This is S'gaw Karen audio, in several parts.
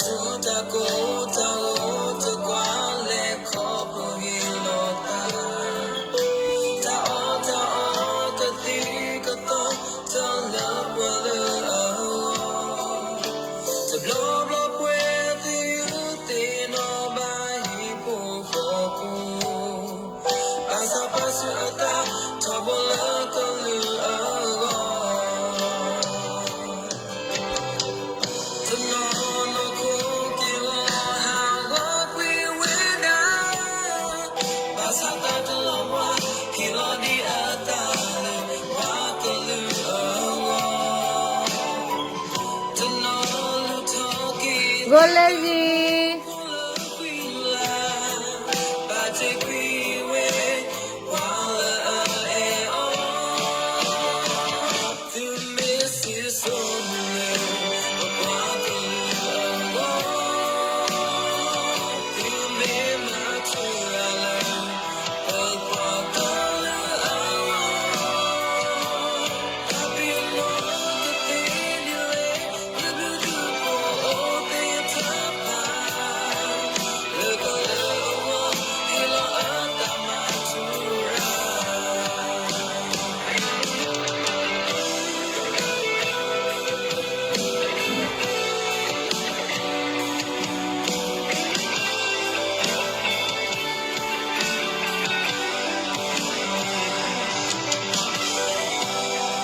ဆူတၢ်ကိၢ်တၢ်ဂီၤတကွၢ်လဲၤခီဖျိဟ့ၣ်လီၤသး, တၢ်အီၣ်တၢ်အီကသံၣ်ကသီတၢ်လၢပှဲၤလၢအဂီၢ်, တဘျီဘျီပှဲၤသယုၢ်သ့ၣ်နီၣ်ဘၣ်ဟံၣ်ဖိဃီဖိ, ဘၣ်ဆၣ်ပာ်ဆူၣ်အသးထီဘိလၢကလုၢ်အဂီၢ်. တနီၤနီၤခိၣ်က့ၤလီၤဟးဂီၤကွံာ်ဝဲဒၣ်, ဘၣ်ဆၣ်သးတလီၤဘှါ, ဟ့ၣ်လီၤဒံးအသးလၢပှၤကလုာ်အဂီၢ်, တနီၤလူၤထီၣ်က့ၤ ဂီၤလၢဂ့ၤ ဘၣ်တ့ၢ်ကွံာ်ဝဲ ပှၤလၢအအဲၣ်အီၤ, သုမ့ၢ်စံၣ်စိၤမုၢ်လၢ် ပပှၤကလုာ်အဂီၢ်, သုမ့ၢ်မၤထူရၤလၢ ပပှၤကလုာ်အဂီၢ်, တၢ်ပ့ၤနီၣ်ကသ့ဒ်လဲၣ် လၢဘုသူၣ်ဖိအိၣ်သ့တဖၣ် လၢကလုာ်အဂီၢ် ဟ့ၣ်လီၤအသးမၤထူရၤ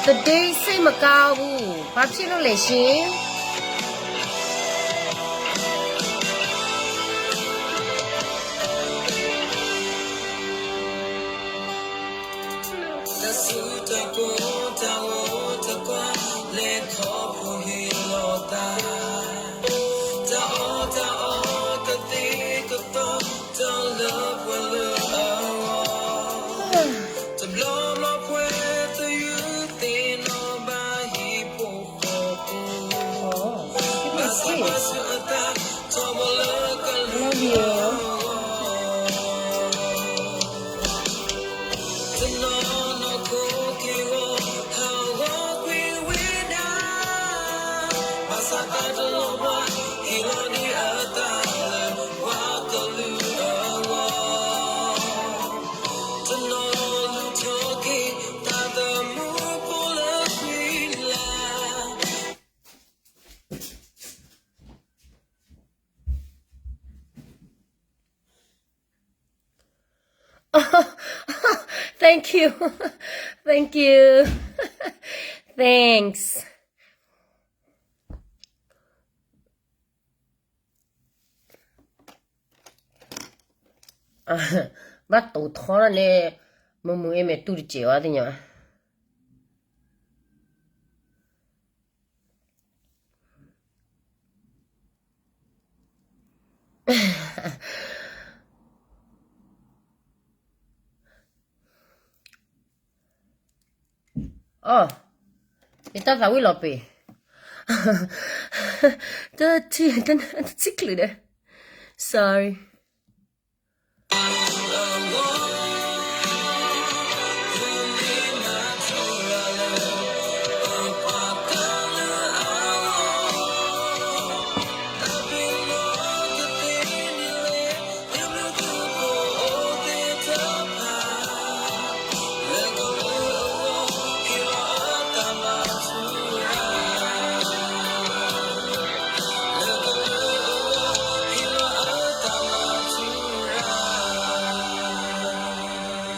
သဒ့စ့ၣ်မကါအူ, ဘာဖြစ်လို့လဲရှင်? တၢ်ဆူတၢ်ကိၢ်တၢ်ဂီၤတကွၢ်လဲၤခီဖျိဟ့ၣ်လီၤသး, တၢ်အီၣ်တၢ်အီကသ့ၣ်ကသီတၢ်လၢပှဲၤလၢအဂီၢ်, တဘျီဘျီပှဲၤသယုၢ်သ့ၣ်နီၣ်ဘၣ်ဟံၣ်ဖိဃီဖိ, ဘၣ်ဆၣ်ပာ်ဆူၣ်အသးထီဘိလၢကလုာ်အဂီၢ်, တနီၤနီၤခိၣ်က့ၤလီၤဟးဂီၤကွံာ်ဝဲဒၣ်, ဘၣ်ဆၣ်သးတလီၤဘှါ, ဟ့ၣ်လီၤဒံးအသးလၢပှၤကလုာ်အဂီၢ်, တနီၤလူၤထီၣ်က့ၤတၢ်သမူဖိလၢဃံလၤ Thank you. Thank you. Thanks. ဘၣ်တိၢ်ထီန့ၣ်, မုၢ်မုၢ်အ့ၣ်မဲာ်တူၢ်တစဲးဝဲသ့ၣ်ညါ အိ, ယတၢ်သးဝံၣ်လီၤပ့ၤ, တထံၣ်, တထံၣ်ချုးဒီး, sorry.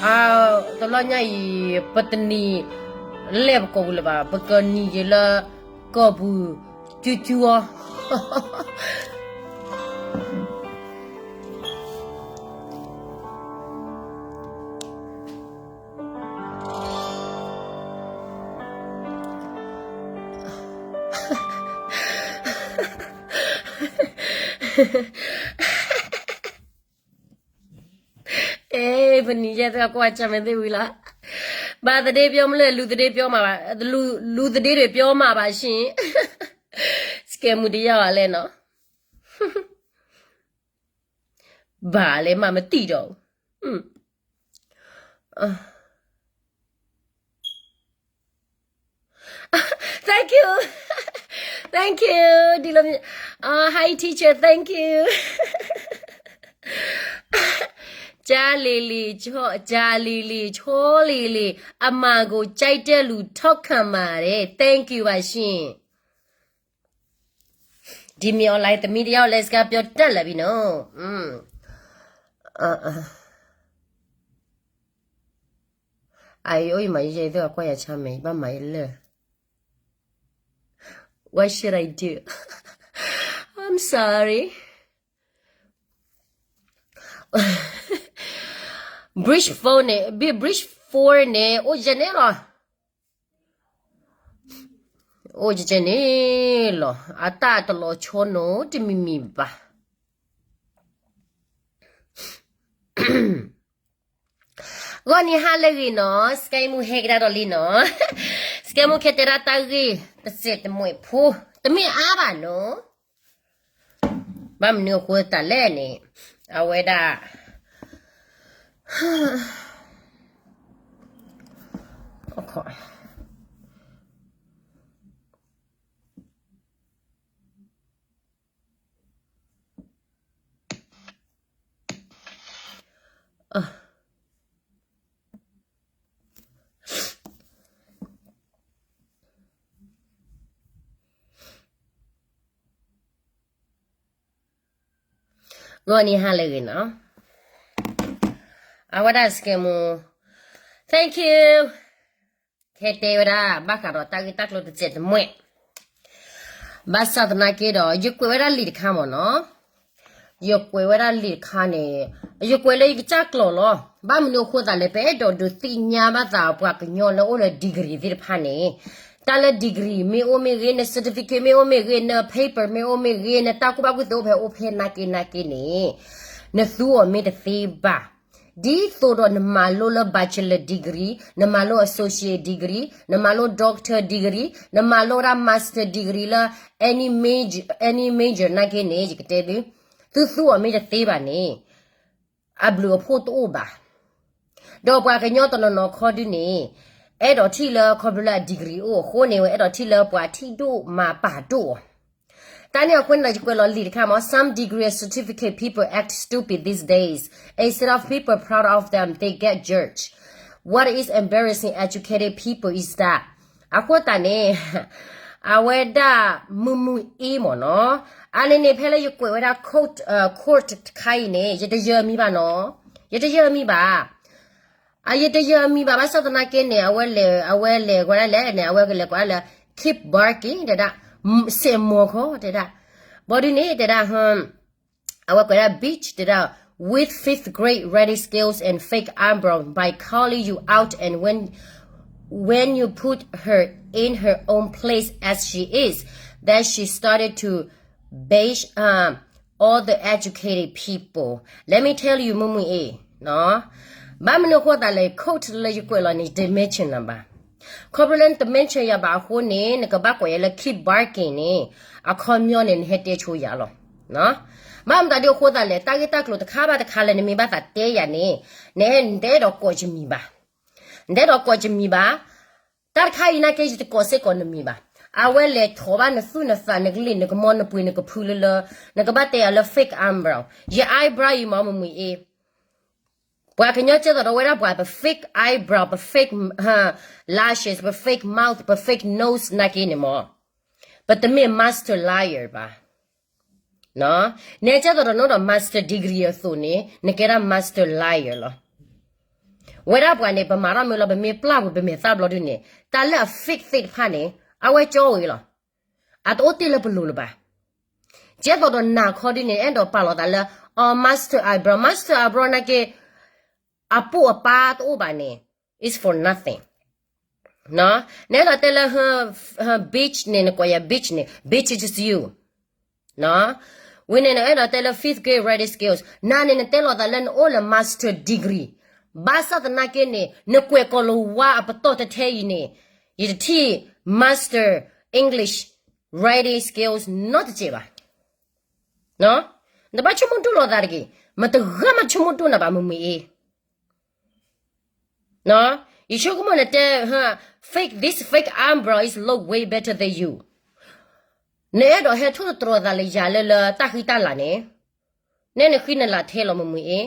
A, တဘျီညါအံၤ ပတနံၤ လဲၣ်ပကိာ်ပူၤလၢၤဘၣ်, ပကနံၤက့ၤလၢ ကိာ်ပူၤ ကၠူကၠူအီၤ. Ê, ပနံၤယဲၢ်သၢကွၢ်ကၢ်မဲာ်သ့ၣ်ဝံၤလီၤ. ဘၣ်သဒ့ပြောမလဲၣ်, လူသဒ့ပြောမှာပါ, လူ, လူသဒ့တွေပြောမှာပါရှင်. စကဲမူတယောက်ပါလဲနော်. ဘာလဲမှမသိတော့ဘူး. Thank you. Thank you ဒ်လီၤ, uh, hi teacher, thank you. ကၠၤလံၤလံၤ, ကၠၤလံၤလံၤ, ဆိလံၤလံၤ, အမၤကိုကြိုက်တဲ့လူထောက်ခံပါတယ်, thank you ပါရှင်. ဒီမီ online သမီးတယောက်လည်း စကားပြောတတ်လာပြီနော်. အအိုးမယဲသ့ၣ်ကွၢ်ယၤဆါမဲာ် ဘၣ်မၤယလၢ What should I do? I'm sorry. Bridge four န့ၣ်, Bridge four န့ၣ် အိၣ်ယဲန့ၣ်လီၤ. အိၣ်ယဲန့ၣ်လီၤ. အတၢ်တလီၤဆီနီတမံၤမံၤဘၣ်. ဂီၤနံၤဟါလၢအဂ့ၤနီၤ, စကဲမူဟဲကဒါဒီးလံနီၤ. စကဲမူခဲတဲဒၣ်တၢ်ဂ့ၢ် တစဲးတမှဲးဖိ, တမ့ၢ်အါဘၣ်နီၤ. ဘၣ်မနုၤအဃိသတးလဲၣ်န့ၣ်, အဝဲဒၣ် ဂီၤနံၤဟါလၢအဂ့ၤနီၤ. အဝဲဒၣ်စကဲမူ, thank you. ခဲတဲဝဲဒၣ် ဘၣ်ဃးဒီးတၢ်ဂ့ၢ်တၢ်ကျိၤတစဲးတမှဲး, ဘၣ်ဆၣ်သနာ်က့ဒီး ယကွဲးဝဲဒၣ်လံာ်တခါမ့ၢ်နီၤ. ယကွဲးဝဲဒၣ်လံာ်တခါန့ၣ်, ယကွဲးလၢယကစၢ်ကျိာ်လီၤ. ဘၣ်မနုၤအဃိသတးလဲၣ်, ပအဲၣ်ဒိးဒုးသ့ၣ်ညါဘၣ်သးပှၤကညီလၢအိၣ်လၢ degree သ့ၣ်တဖၣ်န့ၣ်, တၢ်လၢ degree မ့ၢ်အိၣ်မ့ၢ်ဂ့ၤ, န certificate မ့ၢ်အိၣ်မ့ၢ်ဂ့ၤ, န paper မ့ၢ်အိၣ်မ့ၢ်ဂ့ၤ, နတၢ်ကူၣ်ဘၣ်ကူၣ်သ့အိၣ်ဖဲအိၣ်ဖဲနာ်က့နာ်က့န့ၣ်, နသူအီၤမ့ၢ်တသ့ဘၣ်. ဒ်သိးဒီးနမၤလိလၢ bachelor degree, နမၤလိ associate degree, နမၤလိ doctor degree, နမၤလိဝဲဒၣ် master degree လၢ any major, any major နာ်က့န့ၣ် ယကတဲသု, သုသူအီၤမ့ၢ်တသ့ဘၣ်န့ၣ်, အဘျုးအဖှိၣ်တအိၣ်ဘၣ်. ဒီးပှၤကညီတနီၤနီၤခီဒုန့ၣ်, အဲၣ်ဒိးထံၣ်လၢခီဖျိလၢအ degree အိၣ်အဃိန့ၣ် ဝဲအဲၣ်ဒိးထံၣ်လၢပှၤထံၣ်ဒိၣ်မၤပာ်ဒိၣ်အီၤ. တၢ်န့ၣ်အဃိန့ၣ်ဒီး ယကွဲးလီၤလံာ်တခါမ့ၢ်, some degree and certificate people act stupid these days. Instead of people proud of them, they get judged. What is embarrassing educated people is that အဃိသတးန့ၣ်, အဝဲဒၣ်မုၢ်မုၢ်အ့မ့ၢ်နီၤ, အန့ၣ်န့ၣ် ဖဲလၢယကွဲးဝဲဒၣ် court, court တခါအံၤန့ၣ် ယတယၢအမံၤဘၣ်နီၤ, ယတယၢအမံၤဘၣ်. အယတယၢအမံၤဘၣ် ဘၣ်ဆၣ်သနာ်က့န့ၣ် အဝဲလဲၤ, အဝဲလဲၤကွၢ်ဒၣ်လဲၣ်န့ၣ် အဝဲကလဲၤကွၢ်ဒၣ်လၢ keep barking တဲဒၣ်, စဲးမိၤခီတဲဒၣ်, ဘီဒုန့ၣ်တဲဒၣ် အဝဲကွဲးဒၣ် bitch တဲဒၣ်, with fifth grade writing skills and fake eyebrow by calling you out and when when you put her in her own place as she is, then she started to bash um all the educated people. Let me tell you မုၢ်မုၢ်အ့, ဘၣ်မနုၤအဃိသတးလဲၣ် quote လၢယကွဲးလီၤန့ၣ် တ mention နၤဘၣ်. ခီဖျိလၢနတ mention ယၤဘၣ်အဃိန့ၣ် နကဘၣ်ကွဲးယၤလၢ keep barking န့ၣ်, အခီပညီန့ၣ် နဟဲတဲဆိယၤလီၤ. ဘၣ်မတၤဒ်အဃိသတးလဲၣ် တၢ်ဂ့ၢ်တၢ်ကျိၤတခါဘၣ်တခါလၢနမ့ၢ်ဘၣ်သးတဲယၤန့ၣ်, နဟဲနတအဲၣ်ဒိးကိးယမံၤဘၣ်. နတအဲၣ်ဒိးကိးယမံၤဘၣ်. တၢ်တခါအံၤနာ်က့ ယတကိးစ့ၢ်ကီးနမံၤဘၣ်. အဝဲလဲၤထီၣ်ဘၣ်နသူၣ်နသး နကလံၣ်နကမီနပှ့ၤနကဖုလၢလၢ, နကဘၣ်တဲယၤလၢ fake eyebrow. ယ eyebrow အံၤမ့ၢ် မုၢ်မုၢ်အ့ ပှၤကညီကဲသိးဒီးဝဲဒၣ်ပှၤ ပ fake eyebrow, ပ fake lashes, ပ fake mouth, ပ fake nose နာ်က့န့ၣ်မ့ၢ်, ပတမ့ၢ် master liar ဘၣ်. နကဲသိးဒီးနအိၣ်ဒီး master degree အသိးန့ၣ် နကဲဒၣ် master liar လီၤ. ဝဲဒၣ်ပှၤန့ၣ် ပမၤထီၣ်မ့ၢ်လီၤ ပမ့ၢ်ပျၢ်ဝဲ ပမဲာ်သၣ်ဘျီဒုန့ၣ် တၢ်လၢအ fake သ့ၣ်တဖၣ်န့ၣ် အဝဲကၠီဝဲလီၤ. အတအိၣ်တ့ၢ်လၢပလိၤလၢၤဘၣ်. ကဲသိးဒီးနၤခီဒုန့ၣ် အဲၣ်ဒိးပာ်လီၤသးလၢ အ master eyebrow, master eyebrow နာ်က့ အပိၢ်အပၤတအိၣ်ဘၣ်န့ၣ် is for nothing. နအဲၣ်ဒိးတဲလၢ bitch န့ၣ် နကိးယၤ bitch န့ၣ် bitch is you. ဝံၤန့ၣ် နအဲၣ်ဒိးတဲလၢ fifth grade writing skills, နၤန့ၣ် နတဲလီၤသးလၢနအိၣ်လၢ master degree, ဘၣ်ဆၣ်သနာ်က့န့ၣ် နကွဲးကီၤလၤဝါအပတီၢ်တထဲအံၤန့ၣ် ယတထံၣ် master English writing skills နီတစဲးဘၣ်. နတဘၣ်ဆိကမိၣ်ဒိၣ်လိာ်သးတဂ့ၤ, မတဂၤမးဆိကမိၣ်ဒိၣ်နၤဘၣ် မုၢ်မုၢ်အ့. ယဆိကမိၣ်နတဲ fake, this fake eyebrow is look way better than you. နအဲၣ်ဒိးဟဲထိၣ်သတြီၤသးလၢယၤလၢလၢတၢ်ဃံတၢ်လၤန့ၣ်, နဲနဃံနလၤထဲလီၤမုၢ်မုၢ်အ့,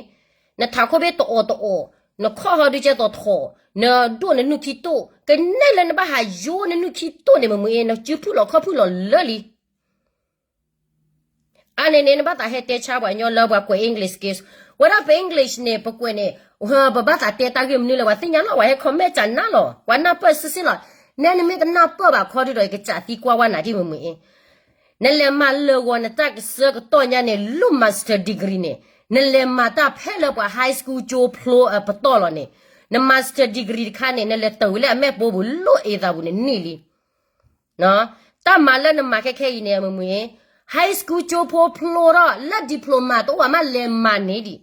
နထးခိၣ်ဘ့ၣ်တအီၣ်တအီၣ်, နခီၣ်ဟီဒုကဲသိးထီၣ်, နဒိၣ်နနုၢ်ခံတိၣ်, ကနဲလၢနဘၣ်ဟးယိနနုၢ်ခံတိၣ်န့ၣ်မုၢ်မုၢ်အ့, နစုဖုၣ်လီၤခီၣ်ဖုၣ်လီၤလၢလံ. အါန့ၣ်န့ၣ် နဘၣ်သးဟဲတဲဆါပှၤကညီလၢပှၤကွဲး English skills, ဝဲဒၣ်ပ English န့ၣ် ပကွဲးန့ၣ်, ပဘၣ်သးတဲတၢ်ဂ့ၢ်မနုၤလဲၣ် ပှၤသ့ၣ်ညါလီၤ ပှၤဟဲ comment ကနၣ်လီၤ ပှၤနၢ်ပၢၢ်စ့ၢ်စ့ၢ်လီၤ. နဲနမ့ၢ်တနၢ်ပၢၢ်ဘၣ်ခီဒုဒီး ယကစးသံကွၢ်ဝဲနၤဒ်မုၢ်မုၢ်အ့, နလဲၤမၤလၢာ်ဂီၤနတၢ်ကစၢၢ်ကတီၢ်ညါန့ၣ် လိၣ် master degree န့ၣ်, နလဲၤမၤတၢ်ဖဲလၢပှၤ high school ကၠိဖိအပတီၢ်လီၤန့ၣ်, န master degree တခါန့ၣ် နလဲၤတၢ်ဝံၤလၢအမဲာ်ပိာ်ပူၤ လိၣ်အ့ၣ်သးပူၤန့ၣ်န့ၢ်လံ. တၢ်မၤလၢနမၤခဲခဲအံၤန့ၣ် မုၢ်မုၢ်အ့, high school ကၠိဖိဖျိထီၣ်လၢ diploma တအိၣ်ဘၣ်မးလဲၤမၤန့ၢ်ဒံး,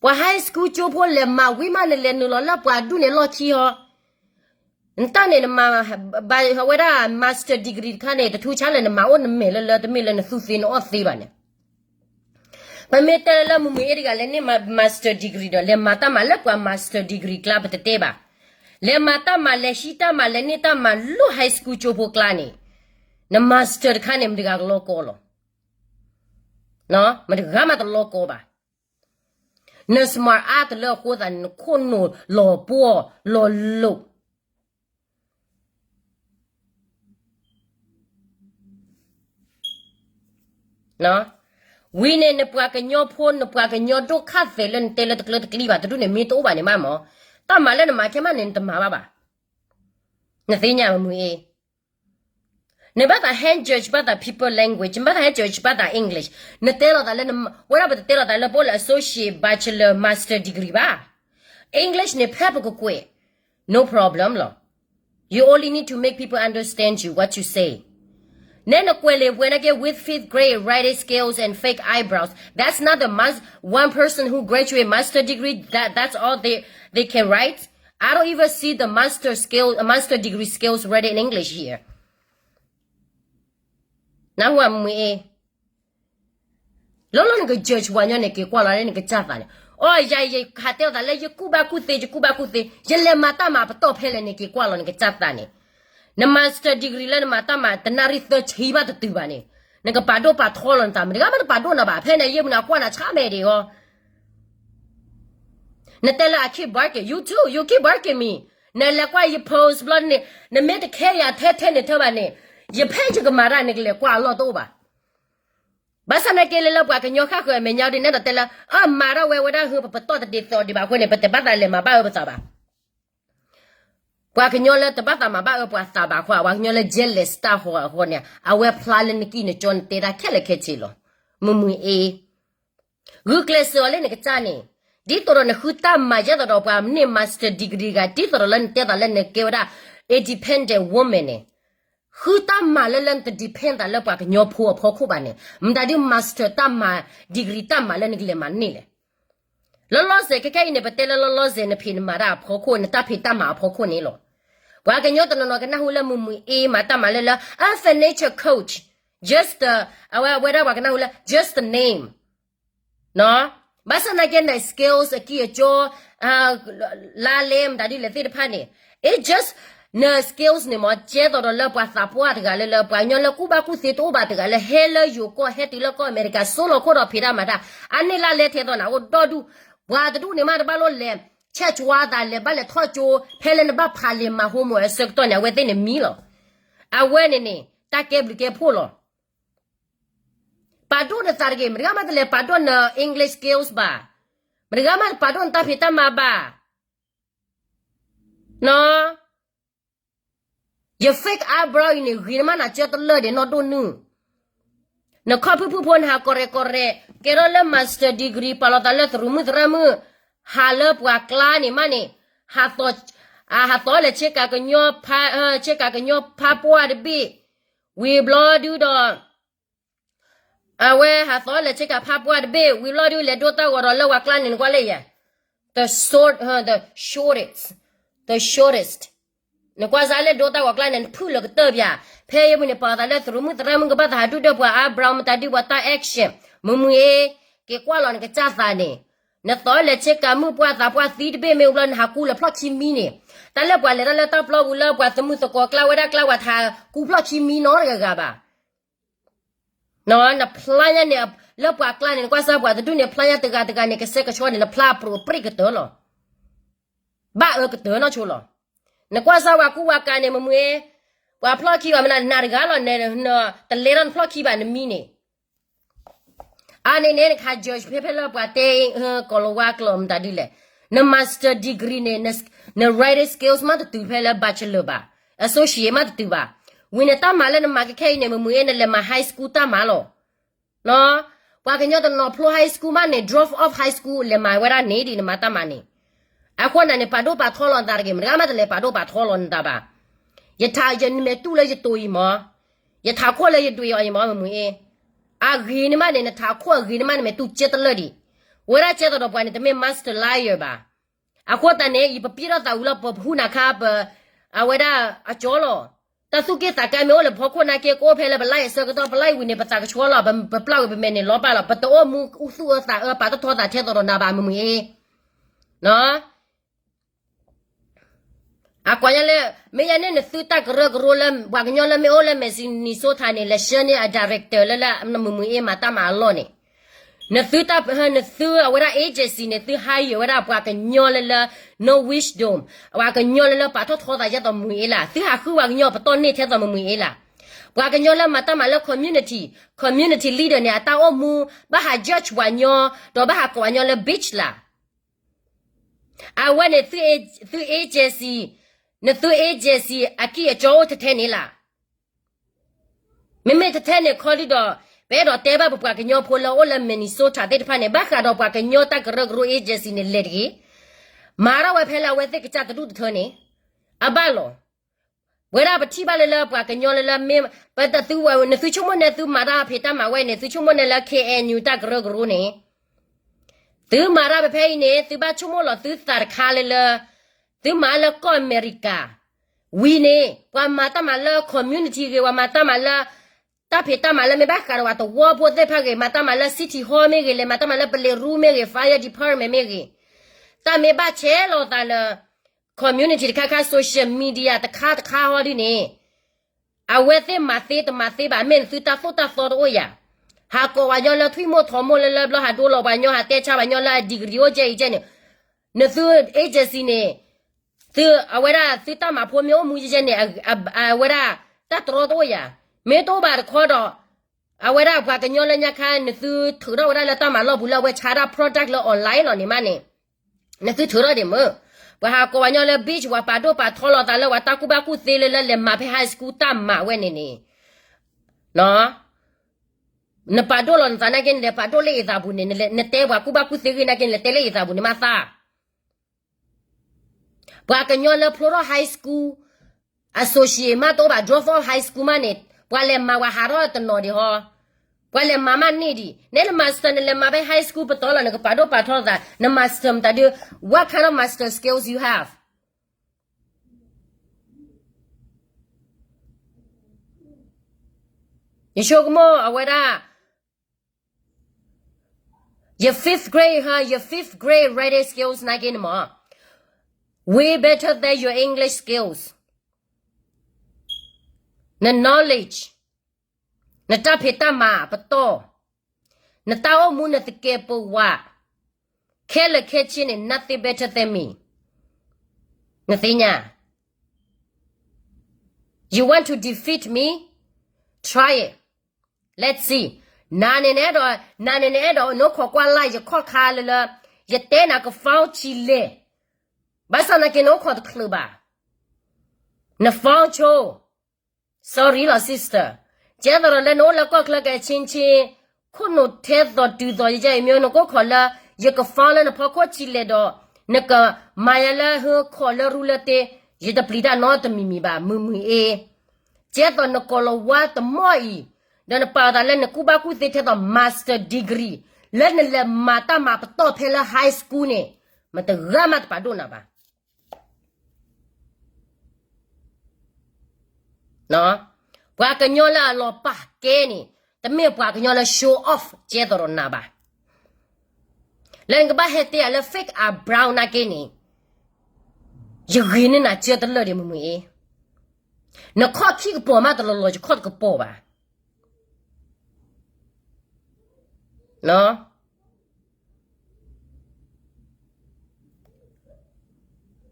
ပှၤ high school ကၠိဖိလဲၤမၤဝံၤမး နလဲၤနုာ်လီၤလၢပှၤဒူၣ်န့ၣ်လီၢ်ခံဟီ, နတၢ်န့ၣ်နမၤ, ဘၣ်ဝဲဒၣ် master degree တခါန့ၣ် တထူဆါလၢနမၤအိၣ်နမဲာ်လၢလၢ တမ့ၢ်လၢနသူၣ်သ့နအီၣ်သ့ဘၣ်န့ၣ် ပမ့ၢ်တဲလၢလၢမုၢ်မုၢ်အ့တဂၤလဲၤန့ၢ် master degree ဒီး လဲၤမၤတၢ်မၤလၢပှၤ master degree ကျါ ပတတဲဘၣ်. လဲၤမၤတၢ်မၤ လဲၤဟံးတၢ်မၤ လဲၤန့ၢ်တၢ်မၤလၢ high school ကၠိဖိကျါန့ၣ်, န master တခါန့ၣ် မတဂၤကလီကီလီၤ. မတဂၤမးတလီကီဘၣ်. န smart အါတလၢအဃိသးန့ၣ် နခိၣ်နူာ်လီၤပှီၢ်လီၤလိာ် ဝံၤန့ၣ် နပှၤကညီဖိ နပှၤကညီဒိၣ်ခါသဲးလၢနတဲလၢတကျၢတကျံဘၣ် တဒူၣ်န့ၣ်မ့ၢ်တအိၣ်ဘၣ်န့ၣ်မးမၢ်, တၢ်မၤလၢနမၤခဲမးန့ၣ် နတမၤဘၣ်ဘၣ်. နသ့ၣ်ညါမုၢ်မုၢ်အ့, နဘၣ်သးဟဲ judge ဘၣ်သး people language, နဘၣ်သးဟဲ judge ဘၣ်သး English, နတဲလီၤသးလၢ, ဝဲဒၣ်ပတတဲလီၤသးလၢပအိၣ်လၢ associate, bachelor, master degree ဘၣ်. English န့ၣ် ဖဲပကကွဲး no problem လီၤ. You only need to make people understand you, what you say. နဲနကွဲးလံာ်ပှဲၤနာ်က့ with fifth grade writing skills and fake eyebrows. That's not the mas-, one person who graduate master degree, that, that's all they, they can write. I don't even see the master skill, master degree skills written in English here. နၢ်ဟူဧါ မုၢ်မုၢ်အ့, လီၤလီၤနက judge ပှၤကညီန့ၣ် က့ၤကွၢ်လီၤလၢနကစၢ်သးန့ၣ်. အိ ယၤယဟးတဲအီၤသးလၢယကူၣ်ဘၣ်ကူၣ်သ့ ယကူၣ်ဘၣ်ကူၣ်သ့ ယလဲၤမၤတၢ်မၤပတီၢ်ဖဲလဲၣ်န့ၣ် က့ၤကွၢ်လီၤနကစၢ်သးန့ၣ်. န master degree လၢနမၤတၢ်မၤ တနၣ်ရံၣ်သၢဆံဘၣ်တတုၤဘၣ်န့ၣ်, နကပာ်ဒိၣ်ပာ်ထီလီၤနသး မတဂၤမးတပာ်ဒိၣ်နၤဘၣ် ဖဲန့ၣ် ယဲမုၢ်နၤကွၢ်နၤဆါမဲာ်ဒံးအီၤ နတဲလၢ I keep barking, you too, you keep barking me. နလဲၤကွၢ်ယ post ဘျီန့ၣ် နမ့ၢ်တခဲယၤထဲထဲန့ၣ်ထၢဘၣ်န့ၣ်, ယဖဲယကမၤတၢ်န့ၣ် ကလဲၤကွၢ်အလီၢ်တအိၣ်ဘၣ်. ဘၣ်ဆၣ်နာ်က့လၢလၢပှၤကညီဃၣ်ဃၢၤအမဲာ်ညါဒ်န့ၣ်ဒီးတဲလၢ အမၤထီၣ်ဝဲဝဲဒၣ်ဟု ပပတီၢ်တဒ်သိးဒံးဘၣ်အဃိန့ၣ် ပတဘၣ်သးလဲၤမၤဘၣ်အၢပသးဘၣ်. ပှၤကညီလၢတဘၣ်သးမၤဘၣ်အၢပှၤသးဘၣ်အဃိ ပှၤကညီလၢ jealous တၢ်ဟီအဃိန့ၣ် အဝဲဖျါလၢနကံၢ်နကၠီနတဲတၢ်ခဲလၢာ်ခဲဆ့လီၤ. မုၢ်မုၢ်အ့ ဂုာ်ကျဲးစၢးအီၤလၢနကစၢ်န့ၣ်, ဒ်သိးဒီးနဃုတၢ်မၤယဲသိးဒီးပှၤန့ၢ် master degree တဂၤ ဒ်သိးဒီးလၢနတဲသးလၢနကဲဝဲဒၣ် independent woman န့ၣ်, ဃုတၢ်မၤလၢလၢနတ depend သးလၢပှၤကညီဖိအဖီခိၣ်ဘၣ်န့ၣ်, မတၤဒုး master တၢ်မၤ degree တၢ်မၤလၢနကလဲၤမၤန့ၢ်လဲၣ်. လီၤလီၤဆဲးခဲခဲအံၤန့ၣ် ပတဲလၢလီၤလီၤဆဲး နဖံးနမၤတၢ်အဖီခိၣ် နတၢ်ဖံးတၢ်မၤအဖီခိၣ်န့ၣ်လီၤ. ပှၤကညီတနီၤနီၤကနၢ်ဟူလၢမုၢ်မုၢ်အ့မၤတၢ်မၤလၢလၢ a financial coach, just, အဝဲဝဲဒၣ်ပှၤကနၢ်ဟူလၢ just the name ဘၣ်ဆၣ်သနာ်က့န့ၣ် skills အကံၢ်အစီ, လါလဲမတၤဒ်လဲၣ်သ့ၣ်တဖၣ်န့ၣ်, it just န skills န့ၣ်မ့ၢ် ကဲသိးဒီးလၢပှၤသးပှၢ်တဂၤလၢလၢ ပှၤကညီလၢကူၣ်ဘၣ်ကူၣ်သ့တအိၣ်ဘၣ်တဂၤလၢ ဟဲလၢယိၤကီၢ် ဟဲတုၤလၢကီၢ်အမဲရကၤ စိလီၤခိၣ်ဒီးဖံးတၢ်မၤတၢ်, အန့ၢ်လါလဲထဲသိးနၤအိၣ်ဒီဒူၣ်, ပှၤတဒူၣ်န့ၣ်မးတဘၣ်လိၣ်လဲၤ ဆဲးကွၢ်သးလဲၤဘၣ်လဲၤထီၣ်ကၠိ ဖဲလၢနဘၣ်ဖးလဲၤမၤ homework အဆၢကတီၢ်န့ၣ် အဝဲသ့ၣ်န့ၣ်မံလီၤ. အဝဲန့ၣ်န့ၣ် တၢ်ကဲဘျုးကဲဖှိၣ်လီၤ. ပာ်ဒိၣ်နသးတဂ့ၤ, မတဂၤမးတလဲၤပာ်ဒိၣ်န English skills ဘၣ်, မတဂၤမးတပာ်ဒိၣ်နတၢ်ဖံးတၢ်မၤဘၣ်. ယ fake eyebrow အံၤန့ၣ် ဂ့ၤနမးနၤကၢတလၢာ်ဒံးနီၢ်ဒိၣ်နုၢ်, နခီၣ်ဖုၣ်ဖုၣ်ဖိနဟးကီၢ်ရဲၣ်ကီၢ်ရဲၣ် ကဲထီၣ်လၢ master degree ပာ်လီၤသးလၢသရူးမုၣ်သရၣ်မုၣ်, ဟးလၢပှၤကျါန့ၣ်မးန့ၣ်, ဟးသီလဲၤဆ့ကၤကညီ, ဆ့ကၤကညီဖးပှၢ်တဘ့ၣ်, ဝံၤဘျီဒုဒီး အဝဲဟးသီလဲၤဆ့ကၤဖးပှၢ်တဘ့ၣ် ဝံၤဘျီဒုလဲၤဒိတၢ်ဂီၤဒီးလၢပှၤကျါန့ၣ် နကွၢ်လၢယဲ, the short, the shortest, the shortest, နကွၢ်စ့ၢ်လၢဒိတၢ်ဂီၤကျါန့ၣ် နဖုၣ်လၢကတၢၢ်ပၠး, ဖဲအံၤမုၢ်န့ၣ် ပာ်လီၤသးလၢသရူးမုၣ်သရၣ်မုၣ် ကဘၣ်သးဟးဒုၣ်ဒၢပှၤ eyebrow မတၤဒုးပှၤတၢ် action, မုၢ်မုၢ်အ့, က့ၤကွၢ်လီၤနကစၢ်သးန့ၣ်, နသီလဲၤဆ့ကၤမုၣ်ပှၢ်သးပှၢ်သံတဘ့ၣ်မ့ၢ်ဘျီ နဟးကူလၢဖျီၣ်ခံမံန့ၣ်, တၢ်လၢပှၤလဲၤတၢ်လၢတၢ်ပျီပူၤလၢပှၤသမုာ်သကိးကျါဝဲဒၣ်ကျါ ပှၤတဟးကူဖျီၣ်ခံမံနီတဂၤဂၤဘၣ်. နဖျါညါန့ၣ် လၢပှၤကျါန့ၣ် နကွၢ်စၢ်ပှၤတဒူၣ်န့ၣ် ဖျါညါတဂၤတဂၤန့ၣ် ကဆှဲကဆှီန့ၣ် နဖျါအပြိၣ်ပြ့ၣ်ကတၢၢ်လီၤ. ဘၣ်အၢကတၢၢ်နီၢ်ဆိလီၤ. နကွၢ်စၢ်ပှၤကူပှၤကၤန့ၣ် မ့ၢ်မုၢ်အ့ ပှၤဖျီၣ်ခံဘၣ်မနုၤ နၤတဂၤလီၤ တလဲထီၣ်နဖျီၣ်ခံဘၣ်နမံၤန့ၣ် အါန့ၣ်န့ၣ် နခး judge ဖဲဖဲလၢပှၤတဲ ကီၤလၤဝါကျိာ်မတၤဒ်လဲၣ်. န master degree န့ၣ် န writing skills မ့ၢ်တတုၤဖဲလၢ bachelor ဘၣ်, associate မ့ၢ်တတုၤဘၣ်. ဝံၤနတၢ်မၤလၢနမၤကဲခဲအံၤန့ၣ် မ့ၢ်မုၢ်အ့ နလဲၤမၤ high school တၢ်မၤလီၤ. ပှၤကညီတနီၤဖျိ high school မးန့ၣ် drop off high school လဲၤမၤဝဲဒၣ်န့ၣ်ဒ်နမၤတၢ်မၤန့ၣ်. အဃိန့ၣ်န့ၣ် ပာ်ဒိၣ်ပာ်ထီလီၤနသးတဂ့ၤ, မတဂၤမးတလဲၤပာ်ဒိၣ်ပာ်ထီလီၤနသးဘၣ်. ယထးယမဲာ်တူၢ်လၢယတိၤအံၤမး, ယထးခိၣ်လၢယဒွံးအီၤအံၤမး မ့ၢ်မုၢ်အ့. အဂ့ၤန့ၣ်မးန့ၣ် နထးခိၣ်အဂ့ၤန့ၣ်မးန့ၣ် မ့ၢ်တူၢ်ကဲတလၢာ်ဒံး. ဝဲဒၣ်ကဲသိးဒီးပှၤန့ၣ် တမ့ၢ် master liar ဘၣ်. အဃိသတးန့ၣ် ယပပျဲၢ်ထီၣ်သးဝံၤလီၤ ပဟူနၤခါပ အဝဲဒၣ်အကၠီလီၤ. တၢ်သူၣ်က့ၣ်သးကါမ့ၢ်အိၣ်လၢဖီခိၣ်နာ်က့ ကအိၣ်ဖဲလၢပ live အဆၢကတီၢ် ပ live ဝံၤန့ၣ် ပသးကဆှီလီၤ, ပပျၢ်ဝံၤပမဲာ်န့ၣ်လီၤပာ်လီၤ, ပတအိၣ်မူသူၣ်အၢသးအၢ ပာ်ထီၣ်ထီသးထဲသိးဒီးနၤဘၣ် မ့ၢ်မုၢ်အ့. အကွၢ်ညါလၢ မ့ၢ်ယၤန့ၣ် နသုတၢ်ကရၢကရိလၢ ပှၤကညီလၢမ့ၢ်အိၣ်လၢ Minnesota န့ၣ် လဲၤဆှၢန့ၢ်အ director လၢလၢ မ့ၢ်မုၢ်အ့မၤတၢ်မၤအလီၢ်န့ၣ်, နသုတၢ် နသုအဝဲဒၣ် agency န့ၣ် သု hire ဝဲဒၣ်ပှၤကညီလၢလၢ no wisdom, ပှၤကညီလၢလၢပာ်ထီၣ်ထီသးယဲသိးမုၢ်အ့လၢ်, သုဟးဃုပှၤကညီပတီၢ်န့ၢ်ထဲသိးမ့ၢ်မုၢ်အ့လၢ်. ပှၤကညီလၢမၤတၢ်မၤလၢ community, community leader န့ၣ် အတၢ်အိၣ်မူ ဘၣ်ဟး judge ပှၤကညီ, ဒီးဘၣ်ဟးကိးပှၤကညီလၢ bitch လၢ်. အဝဲန့ၣ် သု agency, နသု agency အကံၢ်အကီအိၣ်ထဲထဲန့ၣ်လၢ်. မ့မ့ၢ်ထဲထဲန့ၣ်ခီဒုဒီး ပအဲၣ်ဒိးတဲဘၣ်ပပှၤကညီဖိလၢအိၣ်လၢ Minnesota သ့ၣ်တဖၣ်န့ၣ် ဘၣ်ဃးဒီးပှၤကညီတၢ်ကရၢကရိ agency န့ၣ် လဲၤတဂ့ၤ, မၤထီၣ်ဝဲဖဲလၢအဝဲသ့ၣ်ကစၢ်တဒူၣ်တထၢန့ၣ် အဘၣ်လီၤ. ဝဲဒၣ်ပထံၣ်ဘၣ်လၢလၢပှၤကညီလၢလၢမ့ၢ် ပတသုဝဲ နသုဆိကမိၣ်န့ၢ်သုမၤတၢ်ဖံးတၢ်မၤဝဲန့ၣ် သုဆိကမိၣ်န့ၢ်လၢ K N U တၢ်ကရၢကရိန့ၣ်, သုမၤတၢ်ဖဲဖဲအံၤန့ၣ် သုဘၣ်ဆိကမိၣ်လီၤသုသးတခါလၢလၢ သုမၤလၢကီၢ်အမဲရကၤ ဝံၤန့ၣ် ပှၤမၤတၢ်မၤလၢ community ဂ့ၤ, ပှၤမၤတၢ်မၤလၢ တၢ်ဖံးတၢ်မၤလၢမ့ၢ်ဘၣ်ဃးဒီးပှၤသဝီဖိသ့ၣ်တဖၣ်ဂ့ၤ, မၤတၢ်မၤလၢ city hall မ့ၢ်ဂ့ၤ, လဲၤမၤတၢ်မၤလၢ police မ့ၢ်ဂ့ၤ, fire department မ့ၢ်ဂ့ၤ, တၢ်မ့ၢ်ဘၣ်ဆဲးလီၤသးလၢ community တခါခါ social media တခါတခါဟီဒ်န့ၣ်, အဝဲသ့ၣ်မၤသ့တမၤသ့ဘၣ် မ့ၢ်နသုတၢ်သိၣ်တၢ်သီတအိၣ်ယၤ, ဟးကိးပှၤကညီလၢထွံၣ်မိၢ်ထိးမိၢ်လၢလၢဘျီ ဟးဒိလီၤပှၤကညီ ဟးတဲဆါပှၤကညီလၢအ degree အိၣ်ကဲအံၤကဲန့ၣ်, နသု agency န့ၣ် သုအဝဲဒၣ်သုတၢ်မၤဖိ မ့ၢ်အိၣ်မူယဲယဲန့ၣ် အဝဲဒၣ်တၢ်တြီတအိၣ်ယၤ, မ့ၢ်တအိၣ်ဘၣ်တခီဒီး အဝဲဒၣ်ပှၤကညီလၢညါခါ နသုထုးထီၣ်ဝဲဒၣ်လၢတၢ်မၤလီၢ်ပူၤလၢအဝဲဆါဒၣ် product လၢ online လီၤန့ၣ်မးန့ၣ်, နသုထုးထီၣ်ဒံးမ့ၢ်, ပှၤဟးကိးပှၤကညီလၢ bitch ပှၤပာ်ဒိၣ်ပာ်ထီလီၤသးလၢပှၤတၢ်ကူၣ်ဘၣ်ကူၣ်သ့လၢလၢလဲၤမၤဖဲ high school တၢ်မၤဝဲန့ၣ်န့ၣ်, နပာ်ဒိၣ်လီၤနသးနာ်က့န့ၣ် လဲၤပာ်ဒိၣ်လၢအသးပူၤန့ၣ်, နတဲပှၤကူၣ်ဘၣ်ကူၣ်သ့ဂ့ၤနာ်က့န့ၣ် လဲၤတဲလၢအသးပူၤန့ၣ်မးသး ပှၤကညီလၢဖျိထီၣ် high school, associate မးတအိၣ်ဘၣ် drop off high school မးန့ၣ်, ပှၤလဲၤမၤပှၤဟးထီၣ်တနီၤဒံးဟီ, ပှၤလဲၤမၤမးန့ၢ်ဒံး, နဲန master နလဲၤမၤဖဲ high school ပတီၢ်လီၤ နကပာ်ဒိၣ်ပာ်ထီသး, န master မတၤဒု, what kind of master skills you have? ယဆိကမိၣ်အဝဲဒၣ်ယ fifth grade ဟါ, ယ fifth grade writing skills နာ်က့န့ၣ်မး way better than your English skills, န knowledge, နတၢ်ဖံးတၢ်မၤပတီၢ်, နတၢ်အိၣ်မူနသကဲးပဝး, ခဲလၢာ်ခဲဆ့န့ၣ် nothing better than me, နသ့ၣ်ညါ You want to defeat me? Try it. Let's see. နၤန့ၣ်နအဲၣ်ဒိး, နၤန့ၣ်နအဲၣ်ဒိးနအိၣ်ခိးကွၢ်လၢ်ယခီၣ်ခါလၢလၢ, ယတဲနၤက phone ဆံးလဲၣ်, ဘၣ်ဆၣ်နာ်က့နအိၣ်ခိးတချုးဘၣ်, န phone ဆိ, sorry လီၤ sister, ကဲသိးဒီးလၢနအိၣ်လၢကီၢ်ချၢကဆ့ဆ့, ခိၣ်နူာ်ထဲသိးတုၤသိးယဲအံၤမ့ၢ် နကအိၣ်ခိးလၢ ယက phone လၢနဖီခိၣ်ဆံးလဲၣ်ဒီး, နကမၤယၤလၢဟၢခိးလၢရူလၢတ့, ယတပျံၤတၢ်နီတမံၤမံၤဘၣ် မုၢ်မုၢ်အ့ ကဲသိးနကိးလီၤဝါတမီၢ်အံၤ, ဒီးနပာ်အသးလၢနကူၣ်ဘၣ်ကူၣ်သ့ထဲသိး master degree လၢနလဲၤမၤတၢ်မၤပတီၢ်ဖဲလၢ high school န့ၣ်, မတဂၤမးတပာ်ဒိၣ်နၤဘၣ်. ပှၤကညီလၢအလီၤပာ်ကဲန့ၣ်, တမ့ၢ်ပှၤကညီလၢ show off ကဲသိးဒီးနၤဘၣ်. လၢနကဘၣ်ဟဲတဲယၤလၢ fake eyebrow နာ်က့န့ၣ်, ယဂ့ၤန့ၢ်နၤကၢတလၢာ်ဒံး မုၢ်မုၢ်အ့, နခီၣ်ခံကပီၤမးတလီၤလီၤ ယခီၣ်တကပီၤဘၣ်.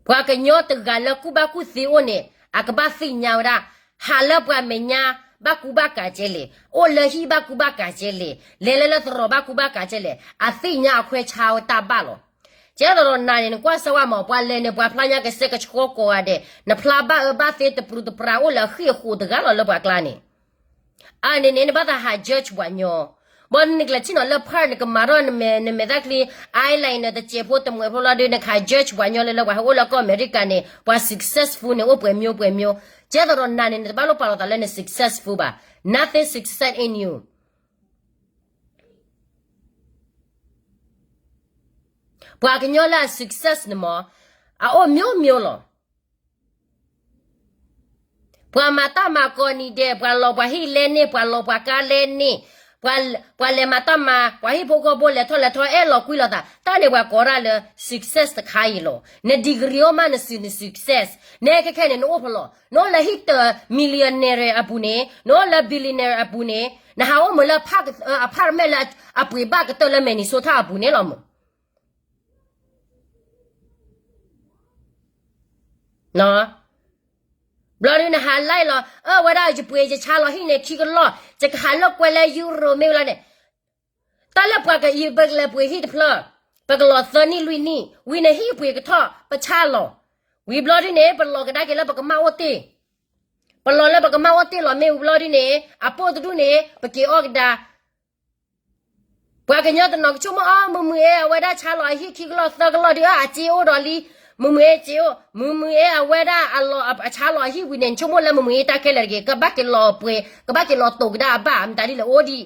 ပှၤကညီတဂၤလၢကူၣ်ဘၣ်ကူၣ်သ့အိၣ်န့ၣ် အကဘၣ်သ့ၣ်ညါဝဲဒၣ်, ဟးလၢပှၤမဲာ်ညါဘၣ်ကူဘၣ်ကၤကဲလဲၣ်, အိၣ်လၢဟံၣ်ဘၣ်ကူဘၣ်ကၤကဲလဲၣ်, လဲၤလၢလၢသရိာ်ဘၣ်ကူဘၣ်ကၤကဲလဲၣ်, အသ့ၣ်ညါအခွဲးဆါဝဲတၢ်ဘၣ်လီၤ. ကဲသိးဒီးနၤန့ၣ် နကွၢ်စၢၤဝဲမး ပှၤလဲၤန့ၣ် ပှၤဖျါညါကစဲကဆှီကိးဂၤဒဲး, နဖျါဘၣ်အၢဘၣ်သီတပရူၤတပရၤအိၣ်လၢအဃံၣ်အဃိးတဂၤလီၤလၢပှၤကျါန့ၣ် အန့ၣ်န့ၣ် နဘၣ်သးဟး judge ပှၤညီ, ဘၣ်နကျဲးထံၣ်နီၤလၢ part နကမၤထီၣ်နမဲာ်သၣ်ချံ eyeliner တစဲးဖိတမှဲးဖိလီၤဒီး နကဟး judge ပှၤညီလၢလၢပှၤဟဲအိၣ်လၢကီၢ်အမဲရကၤန့ၣ် ပှၤ successful န့ၣ် အိၣ်ပှဲၤမံၤပှဲၤမံၤ, ကဲသိးဒီးနၤန့ၣ် နတဘၣ်လိၣ်ပာ်လီၤသးလၢန successful ဘၣ်, nothing success in you. ပှၤကညီလၢအ success န့ၣ်မး အအိၣ်မျိုးမျိုးလီၤ. ပှၤမၤတၢ်မၤကိးနံၤဒဲး, ပှၤလီၤပှၤဟံၣ်လဲန့ၢ်, ပှၤလီၤပှၤကါလဲန့ၢ်, ပှၤလဲၤမၤတၢ်မၤ, ပှၤဟံၣ်ဖိဃီဖိလဲၤထီၣ်လဲၤထီ အဲၣ်လီၤကွံလီၤသး, တၢ်န့ၣ်ပှၤကိးဒၣ်လၢ success တခါအံၤလီၤ. န degree အိၣ်မး နစု န success, နဲခဲခဲန့ၣ် နအိၣ်ဖဲလဲၣ်, နအိၣ်လၢဟံၣ်တၢၤ millionaire အပူၤန့ၣ်, နအိၣ်လၢ billionaire အပူၤန့ၣ်, နဟးအိၣ်မုာ်လၢ apartment လၢအပှ့ၤဘၣ်ကတၢၢ်လၢ Minnesota အပူၤန့ၣ်လီၤမး ဘျီဒုးနဟးလၢလီၤ, အၢ ဝဲဒၣ်ယပှ့ၤယဆါလီၤဟံၣ်န့ၣ်ခံကလီၢ်, ယကဟးလိာ်ကွဲလၢ Europe မ့ၢ်ဝဲလီၤန့ၣ်, တၢ်လၢပှၤကလဲၤပှ့ၤဟံၣ်တဖျၢၣ်, ပကလီၤသၢနံၣ်လွံၢ်နံၣ်, ဝံၤန့ၣ်ဟံၣ်ပှ့ၤကထီၣ် ပဆါလီၤ, ဝံၤဘျီဒုးန့ၣ် ပလီၤကဒါက့ၤလၢပကမၣ်အိၣ်တ့ၢ်, ပလီၤလၢပကမၣ်အိၣ်တ့ၢ်လီၤမ့ၢ်ဝံၤဘျီဒုးန့ၣ် အပိၢ်တဒူၣ်န့ၣ် ပက့ၤအီၣ်ကဒါ ပှၤကညီတနီၤကဆိကမိၣ်အီၤ မုၢ်မုၢ်အ့ အဝဲဒၣ်ဆါလီၤအဟံၣ်ခံကလီၢ်သၢကလီၢ်ဒုး အစ့အိၣ်ဒီးလံ, မုၢ်မုၢ်အ့စ့အိၣ်, မုၢ်မုၢ်အ့အဝဲဒၣ်အလီၤအဆါလီၤအဟံၣ်ဝံၤန့ၣ် နဆိကမိၣ်လၢမုၢ်မုၢ်အ့တၢ်ခဲလၢာ်တဂ့ၤ, ကဘၣ်က့ၤလီၤပှ့ၤ, ကဘၣ်က့ၤလီၤတိာ်ကဒါအဘၣ် မတၤဒ်လဲၣ်အိၣ်ဒံး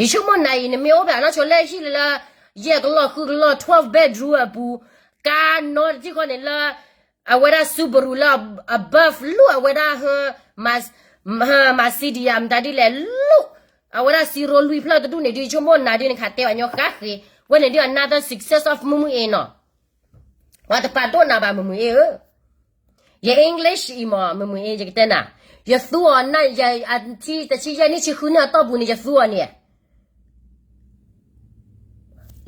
ယဆိကမိၣ်နၤအံၤ နမ့ၢ်အိၣ်ဖဲအနီၢ်ဆိလၢဟံၣ်လၢ ယဲၢ်ကလီၢ်ဃုကလီၢ် twelve bedroom အပူၤ, ကါနီတထံၣ်ဃီန့ၣ်လၢ အဝဲဒၣ် Subaru လၢ above လူၢ်အဝဲဒၣ် Mercedes မတၤဒ်လဲၣ်လူၢ်, အဝဲဒၣ် zero လွံၢ်ဖျၢၣ်တဒူၣ်န့ၣ်ဒုး ယဆိကမိၣ်နၤဒုး နခးတဲဘၣ်ညီဃါဃ့, ဝဲန့ၣ်ဒုး another success of မုၢ်မုၢ်အ့နီၤ ပှၤတပာ်ဒိၣ်နၤဘၣ် မုၢ်မုၢ်အ့ဧၢ, ယ English အံၤမး မုၢ်မုၢ်အ့ ယကတဲနၤ, ယသူအီၤနၢ် ယထံတဆံယဲၢ်နံၣ်ဆံဃုနံၣ်အတီၢ်ပူၤန့ၣ် ယသူအီၤန့ၣ်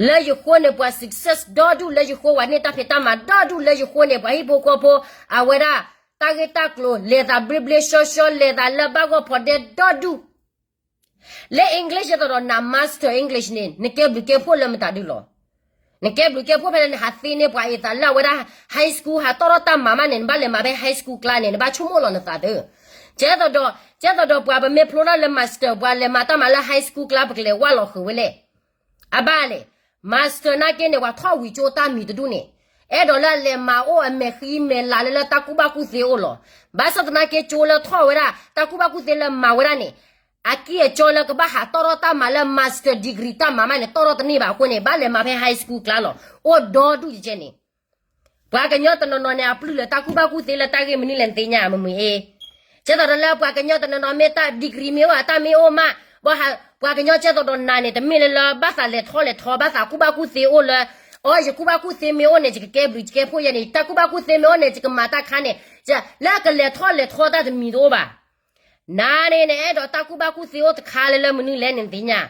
လၢယဃိန့ၣ် ပှၤ success ဒီဒူၣ်, လၢယဃိပှၤန့ၢ်တၢ်ဖံးတၢ်မၤဒီဒူၣ်, လၢယဃိန့ၣ် ပှၤဟံၣ်ဖိဃီဖိ အဝဲဒၣ် တၢ်ဂ့ၢ်တၢ်ကျိၤ လဲၤသးဘျ့ဘျ့ဆှီဆှီ, လဲၤသးလၢဘၣ်ဂီၢ်ဖီဒဲဒီဒူၣ် လၢ English ဒ်သိးဒီးနၤ master English န့ၣ် နကဲဘျုးကဲဖှိၣ်လၢမတၤဒုလီၤ. နကဲဘျုးကဲဖှိၣ်ဖဲလၢနဟးသ့န့ၢ်ပှၤအသးလၢအဝဲဒၣ် high school ဟးတီၢ်ထီၣ်တၢ်မၤမးန့ၣ် နဘၣ်လဲၤမၤဖဲ high school ကျါန့ၣ် နဘၣ်ဆိကမိၣ်လီၤနသးသၢ. ကဲသိးဒီး, ကဲသိးဒီးပှၤပမ့ၢ်ဖျိထီၣ်လၢ master ပှၤလဲၤမၤတၢ်မၤလၢ high school ကျါ ပကလဲၤဝၢ်လီၤဃုာ်ဝဲလဲၣ်. အဘၣ်လဲၣ်, master နာ်က့န့ၣ် ပှၤထီၣ်ဝံၤကၠိတၢ်မံၤတဒူၣ်န့ၣ်, အဲၣ်ဒိးလၢအလဲၤမၤအိၣ်အမဲာ်ဃံမဲာ်လၤလၢလၢတၢ်ကူၣ်ဘၣ်ကူၣ်သ့အိၣ်လီၤ. ဘၣ်ဆၣ်သနာ်က့ကၠိလၢထီၣ်ဝဲဒၣ် တၢ်ကူၣ်ဘၣ်ကူၣ်သ့လၢမၤဝဲဒၣ်န့ၣ် အကံၢ်အကၠီလၢကဘၣ်ဟးတီၢ်ထီၣ်တၢ်မၤလၢ master degree တၢ်မၤမးန့ၣ် တီၢ်ထီၣ်တန့ၢ်ဘၣ်အဃိန့ၣ် ဘၣ်လဲၤမၤဖဲ high school ကျါလီၤ. အိၣ်ဒီဒူၣ်ယကဲန့ၣ် ပှၤကညီတနီၤနီၤန့ၣ် အပျုၢ်လၢတၢ်ကူၣ်ဘၣ်ကူၣ်သ့လၢတၢ်ဂ့ၢ်မနုၤလဲၣ်နသ့ၣ်ညါ မုၢ်မုၢ်အ့. ကဲသိးဒီးလၢပှၤကညီတနီၤနီၤမ့ၢ်တၢ် degree မ့ၢ်အိၣ် အတၢ်မ့ၢ်အိၣ်မး, ပှၤကညီကဲသိးဒီးနၤန့ၣ် တမ့ၢ်လၢလၢဘၣ်သးလဲၤထီၣ်လဲၤထီ ဘၣ်သးကူၣ်ဘၣ်ကူၣ်သ့အိၣ်လၢ အီ ယကူၣ်ဘၣ်ကူၣ်သ့မ့ၢ်အိၣ်န့ၣ် ယကကဲဘျုးကဲဖှိၣ်ယဲန့ၣ်, တၢ်ကူၣ်ဘၣ်ကူၣ်သ့မ့ၢ်အိၣ်န့ၣ် ယကမၤတၢ်ခါန့ၣ်, လၢကလဲၤထီၣ်လဲၤထီတၢ်တမံၤတအိၣ်ဘၣ်. နၤန့ၣ် နအဲၣ်ဒိးတၢ်ကူၣ်ဘၣ်ကူၣ်သ့အိၣ်တခါလၢလၢမနုၤလဲၣ်န့ၣ်နသ့ၣ်ညါ.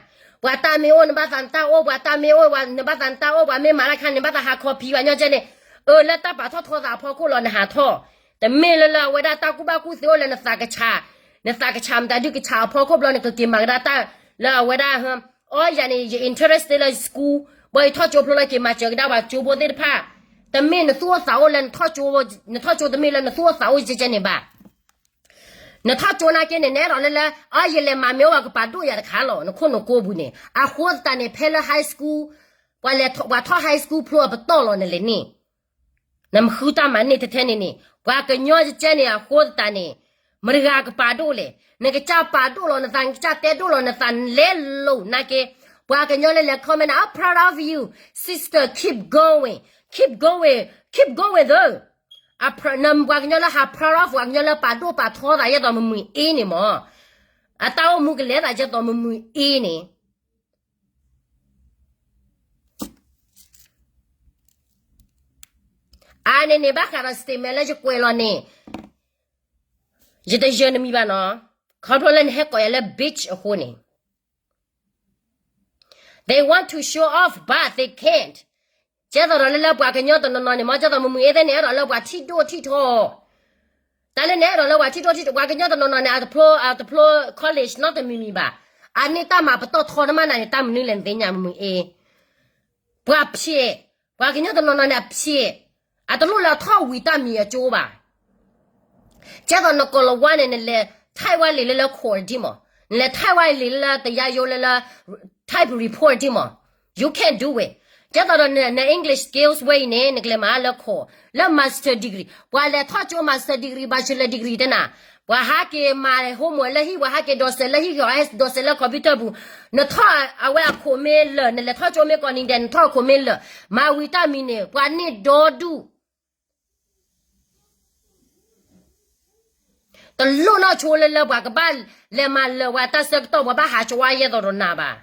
ပှၤတၢ်မ့ၢ်အိၣ် နဘၣ်သးနတၢ်အိၣ်, ပှၤတၢ်မ့ၢ်အိၣ် နဘၣ်သးနတၢ်အိၣ်, ပှၤမ့ၢ်မၤတၢ်ခါန့ၣ် နဘၣ်သးဟးခီဖံးပှၤညီကဲန့ၣ်, အၢ လၢတၢ်ပာ်ထီၣ်ထီသးအဖီခိၣ်လီၤ နဟးထီၣ်. တမ့ၢ်လၢလၢအဝဲဒၣ်တၢ်ကူၣ်ဘၣ်ကူၣ်သ့အိၣ်လၢနသးကဆး, နသးကဆးမတၤဒုးကဆးအဖီခိၣ်ဘျီ နကက့ၤမၤကဒါတၢ်လၢအဝဲဒၣ် အီ ယၤန့ၣ် ယ interest လၢ school, ဘၣ်ယထီၣ်ကၠိဖျိလၢက့ၤမၤစၢၤကဒါပှၤကၠိဖိသ့ၣ်တဖၣ်. တမ့ၢ်နသူၣ်အိၣ်သးအိၣ်လၢ နထီၣ်ကၠိတမ့ၢ်လၢနသူၣ်အိၣ်သးအိၣ်ကဲကဲန့ၣ်ဘၣ်. နထီၣ်ကၠိနာ်က့န့ၣ် နအဲၣ်ဒိးလၢလၢ အီ ယလဲၤမၤမ့ၢ်အိၣ်ဘၣ်ကပာ်ဒိၣ်ယၤတခါလီၤ နခိၣ်နကိးပူၤန့ၣ်. အဃိသတးန့ၣ် ဖဲလၢ high school, ပှၤထီၣ် high school ဖျိအပတီၢ်လီၤ နလဲၤန့ၣ် နမဃုတၢ်မၤန့ၢ်ထဲထဲန့ၣ်န့ၣ် ပှၤကညီကဲန့ၣ် အဃိသတးန့ၣ် မတၤတဂၤကပာ်ဒိၣ်လဲၣ်. နကစၢ်ပာ်ဒိၣ်လီၤနသး, နကစၢ်တဲဒိၣ်လီၤနသး နလဲၤလိာ်နာ်က့. ပှၤကညီလၢလဲၤ comment, I'm proud of you, sister, keep going, keep going, keep going though. ပှၤကညီလၢဟး proud of ပှၤကညီလၢပာ်ဒိၣ်ပာ်ထီသး ယဲသိးမုၢ်မုၢ်အ့န့ၣ်မး, အတၢ်အိၣ်မူကလဲၤသး ယဲသိးမုၢ်မုၢ်အ့န့ၣ် အါန့ၣ်န့ၣ် ဘၣ်ဃးဒီး statement လၢယကွဲးလီၤန့ၣ်, ယတယၢနမံၤဘၣ်နီၤ. ခီဖျိလၢနဟဲကိးယၤလၢ bitch အဃိန့ၣ် they want to show off but they can't. ကဲသိးဒီးလၢလၢပှၤကညီတနီၤနီၤန့ၣ် မ်ကဲသိးမုၢ်မုၢ်အ့သ့ၣ်န့ၣ် အဲၣ်ဒိးလၢပှၤထံၣ်ဒိၣ်ထံၣ်ထီ တၢ်လၢနအဲၣ်ဒိးလၢပှၤထံၣ်ဒိၣ်ထံၣ်ထီ ပှၤကညီတနီၤနီၤန့ၣ် အတဖျိ အတဖျိ college နီတမံၤမံၤဘၣ်. အန့ၢ်တၢ်မၤပတီၢ်ထီနမးနၤန့ၣ် တၢ်မနုၤလဲၣ်နသ့ၣ်ညါမုၢ်မုၢ်အ့ ပှၤဖျဲး, ပှၤကညီတနီၤနီၤန့ၣ်အဖျဲး, အတလိၣ်လၢအထီၣ်ဝံၤတၢ်မံၤအကၠိဘၣ်. ကဲသိးနကိးလီၤဝါန့ၣ် နလဲၤထၢၣ်ဝဲလံာ်လၢလၢ court ဒံးမး, နလဲၤထၢၣ်ဝဲလံာ်လၢလၢ တယါယိလၢလၢ type report ဒံးမး, you can't do it. ကဲသိးဒီးန English skills ဝဲအံၤန့ၣ် နကလဲၤမၤလၢ court လၢ master degree, ပှၤလဲၤထီၣ်ကၠိ master degree, bachelor degree တဲနၤ, ပှၤဟးက့ၤမၤ homework လၢဟံၣ်, ပှၤဟးက့ၤဒိးစဲးလၢဟံၣ်, ဒိးစဲးလၢ computer ပူၤ, နထီၣ်အဝဲအခိၣ်မ့ၢ်လၢာ်, နလဲၤထီၣ်ကၠိမ့ၢ်ကိးနံၤဒဲး နထီၣ်အခိၣ်မ့ၢ်လၢာ်, မၤဝံၤတၢ်မံၤန့ၣ် ပှၤန့ၢ်ဒီဒူၣ် တလိၣ်နီၢ်ဆိလၢလၢပှၤကဘၣ်လဲၤမၤလၢာ်ပှၤတၢ်ဆၢကတီၢ် ပှၤဘၣ်ဟးကၠိဝါယဲသိးဒီးနၤဘၣ်.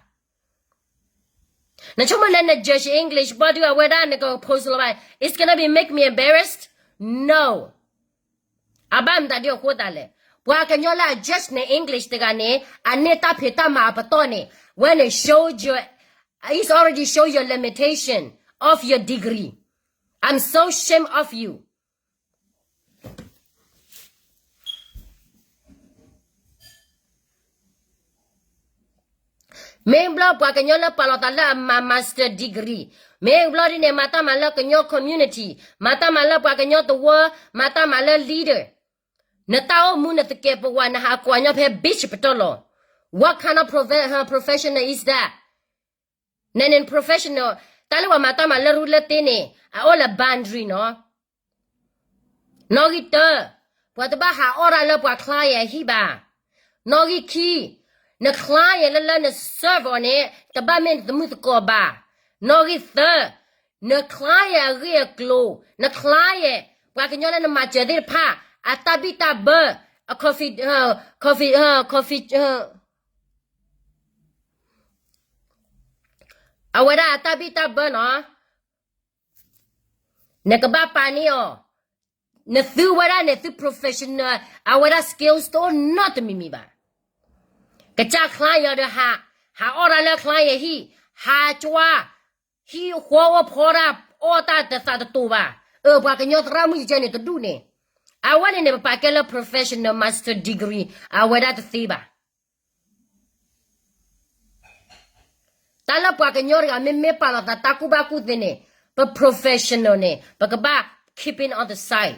နဆိကမိၣ်လၢန judge English ဘီဒုးအဝဲဒၣ်နက post လီၤဘၣ်, it's gonna be make me embarrassed? No. အဘၣ်မတၤဒ်အဃိသတးလဲၣ်, ပှၤကညီလၢအ judge န English တဂၤန့ၣ် အန့ၢ်တၢ်ဖံးတၢ်မၤအပတီၢ်န့ၣ်, when it show your, it's already show your limitation of your degree. I'm so shame of you. မ့ၢ်ဘျီပှၤကညီလၢပာ်လီၤသးလၢအမၤ master degree, မ့ၢ်ဘျီဒ်န့ၣ် မၤတၢ်မၤလၢကညီ community, မၤတၢ်မၤလၢပှၤကညီတဝၢ, မၤတၢ်မၤလၢ leader, နတၢ်အိၣ်မူနသကဲးပဝး နဟးကွၢ်ညီဖဲ bitch ပတီၢ်လီၤ. What kind of profe-, professional is that? နန့ၣ် professional, တၢ်လၢပှၤမၤတၢ်မၤလၢရူလၢသ့န့ၣ် အအိၣ်လၢ boundary နီၤ. နီၣ်ဂံၢ်တၢ, ပှၤတဘၣ်ဟးအီၣ်ဒၣ်လၢပှၤ client အဟံၣ်ဘၣ်. နီၣ်ဂံၢ်ခံ, န client လၢလၢန serve အီၤန့ၣ် တဘၣ်မ့ၢ်နသမုၣ်သကိးဘၣ်. နီၣ်ဂံၢ်သၢ, န client အဂ့ၢ်အကျိၤ, န client ပှၤကညီလၢနမၤစၢၤသ့ၣ်တဖၣ် အတၢ်ဘံၣ်တၢ်ဘၢ, အ confi-, confi-, confi-, အဝဲဒၣ်အတၢ်ဘံၣ်တၢ်ဘၢနီၤ, နကဘၣ်ပာ်န့ၢ်အီၤ, နသုဝဲဒၣ်န့ၣ်သု professional, အဝဲဒၣ် skills တအိၣ်နီတမံၤမံၤဘၣ်. ကစၢ် client ဒီး ဟးအီၣ်တၢ်လၢ client ဟံၣ်, ဟးကွၢ်, ဟံၣ်ဃီအိၣ်ဖီဒၣ်, အီၣ်တၢ်တသးတတိၤဘၣ်. အၢ ပှၤကညီသရၣ်မုၣ်ယကဲန့ၣ်တဒူၣ်န့ၣ်, အဝဲန့ၣ်န့ၣ် ပပာ်ကဲလၢ professional master degree အဝဲဒၣ်တသ့ဘၣ်. တၢ်လၢပှၤကညီတဂၤ မ့မ့ၢ်ပာ်လီၤသးတၢ်ကူၣ်ဘၣ်ကူၣ်သ့န့ၣ်, ပ professional န့ၣ် ပကဘၣ် keep it on the side.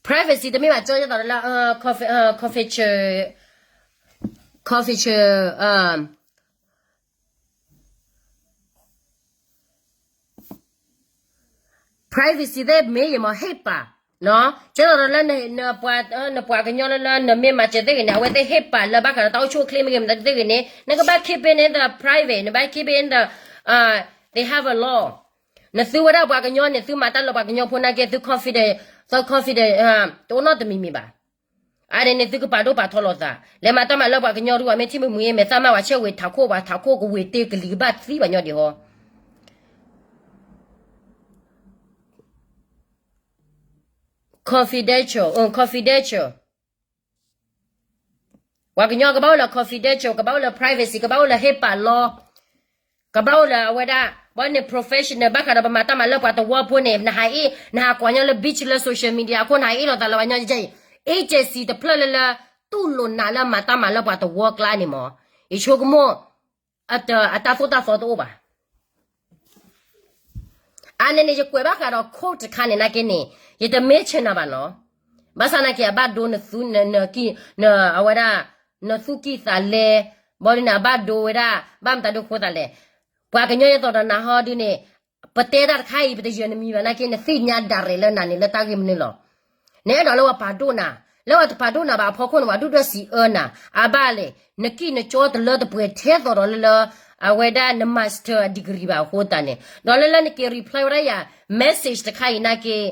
Privacy တမ့ၢ်ဘၣ် ကၠီယဲသိးလၢ confi-, confidential, confidential, privacy သ့ၣ်မ့ၢ်ယမၤ HIPAA ကဲသိးဒီးလၢ နပှၤကညီလၢလၢ နမ့ၢ်မၤစၢၤသ့ၣ်ဂ့ၤန့ၣ် အဝဲသ့ၣ် HIPAA လၢဘၣ်ဃးဒီးတၢ်အိၣ်ဆူၣ်အိၣ်ချ့မ့ၢ်ဂ့ၤ မတၤသ့ၣ်ဂ့ၤန့ၣ် နကဘၣ် keep it in the private, နဘၣ် keep it in the, they have a law. နသုဝဲဒၣ်ပှၤကညီန့ၣ် သုမၤတၢ်လၢပှၤကညီဖိနာ်က့ သု confident, သု confident တအိၣ်နီတမံၤမံၤဘၣ်. အါန့ၣ်န့ၣ် သုကပာ်ဒိၣ်ပာ်ထီလီၤသး လဲၤမၤတၢ်မၤလၢပှၤကညီတဂၤ မ့ၢ်ထံၣ်မုၢ်မုၢ်အ့ မဲာ်သၣ်မၤဝဲဆဲးဝ့ၤထးခိၣ် ပှၤထးခိၣ်ကဝ့ၤတ့ ကလံၤကဘၣ်သံပှၤညီဒံးဟီ. Confidential, confidential. ပှၤကညီကဘၣ်အိၣ်လၢ confidential, ကဘၣ်အိၣ်လၢ privacy, ကဘၣ်အိၣ်လၢ HIPAA law, ကဘၣ်အိၣ်လၢအဝဲဒၣ် ဘီန့ၣ် professional ဘၣ်ဃးဒီးပမၤတၢ်မၤလၢပှၤတဝၢဖိန့ၣ် နဟးအ့ၣ် နဟးကွၢ်ညီလၢ beach လၢ social media အခိၣ် နဟးအ့ၣ်လိာ်သးလၢပှၤညီကဲအံၤ agency တဖျၢၣ်လၢလၢ တူၢ်လိာ်နၤလၢမၤတၢ်မၤလၢပှၤတဝၢကျါန့ၣ်မး ယဆိကမိၣ် အတၢ်သိၣ်တၢ်သီတအိၣ်ဘၣ်. အါန့ၣ်န့ၣ် ယကွဲးဘၣ်ဃးဒီး court တခါန့ၣ်နာ်က့န့ၣ် ယတ mention နၤဘၣ်နီၤ. ဘၣ်ဆၣ်နာ်က့ အဘၣ်ဒိနသု အဝဲဒၣ် နသူၣ်ကံၢ်သးလဲ, ဘီဒုန့ၣ် အဘၣ်ဒိဝဲဒၣ် ဘၣ်မတၤဒိအဃိသတးလဲၣ်. ပှၤကညီယဲသိးဒီးနၤဟီဒုန့ၣ် ပတဲတၢ်တခါအံၤ ပတယၢၤနမံၤဘၣ်နာ်က့ နသ့ၣ်ညါ direct လၢနၤန့ၣ်လၢတၢ်ဂ့ၢ်မနုၤလီၤ. နအဲၣ်ဒိးလၢပှၤပာ်ဒိၣ်နၤ, လၢပှၤတပာ်ဒိၣ်နၤဘၣ်အဖီခိၣ်န့ၣ် ပှၤဒုၣ်ဒွဲၣ်စံးအၢနၤ, အဘၣ်လဲၣ်, နကံၢ်နကၠီတလၢတပှဲၤထဲသိးဒီးလၢလၢ အဝဲဒၣ်န master degree ဘၣ်အဃိသတးန့ၣ်, ဒီးလၢလၢနက့ၤ reply ဝဲဒၣ်ယၤ message တခါအံၤနာ်က့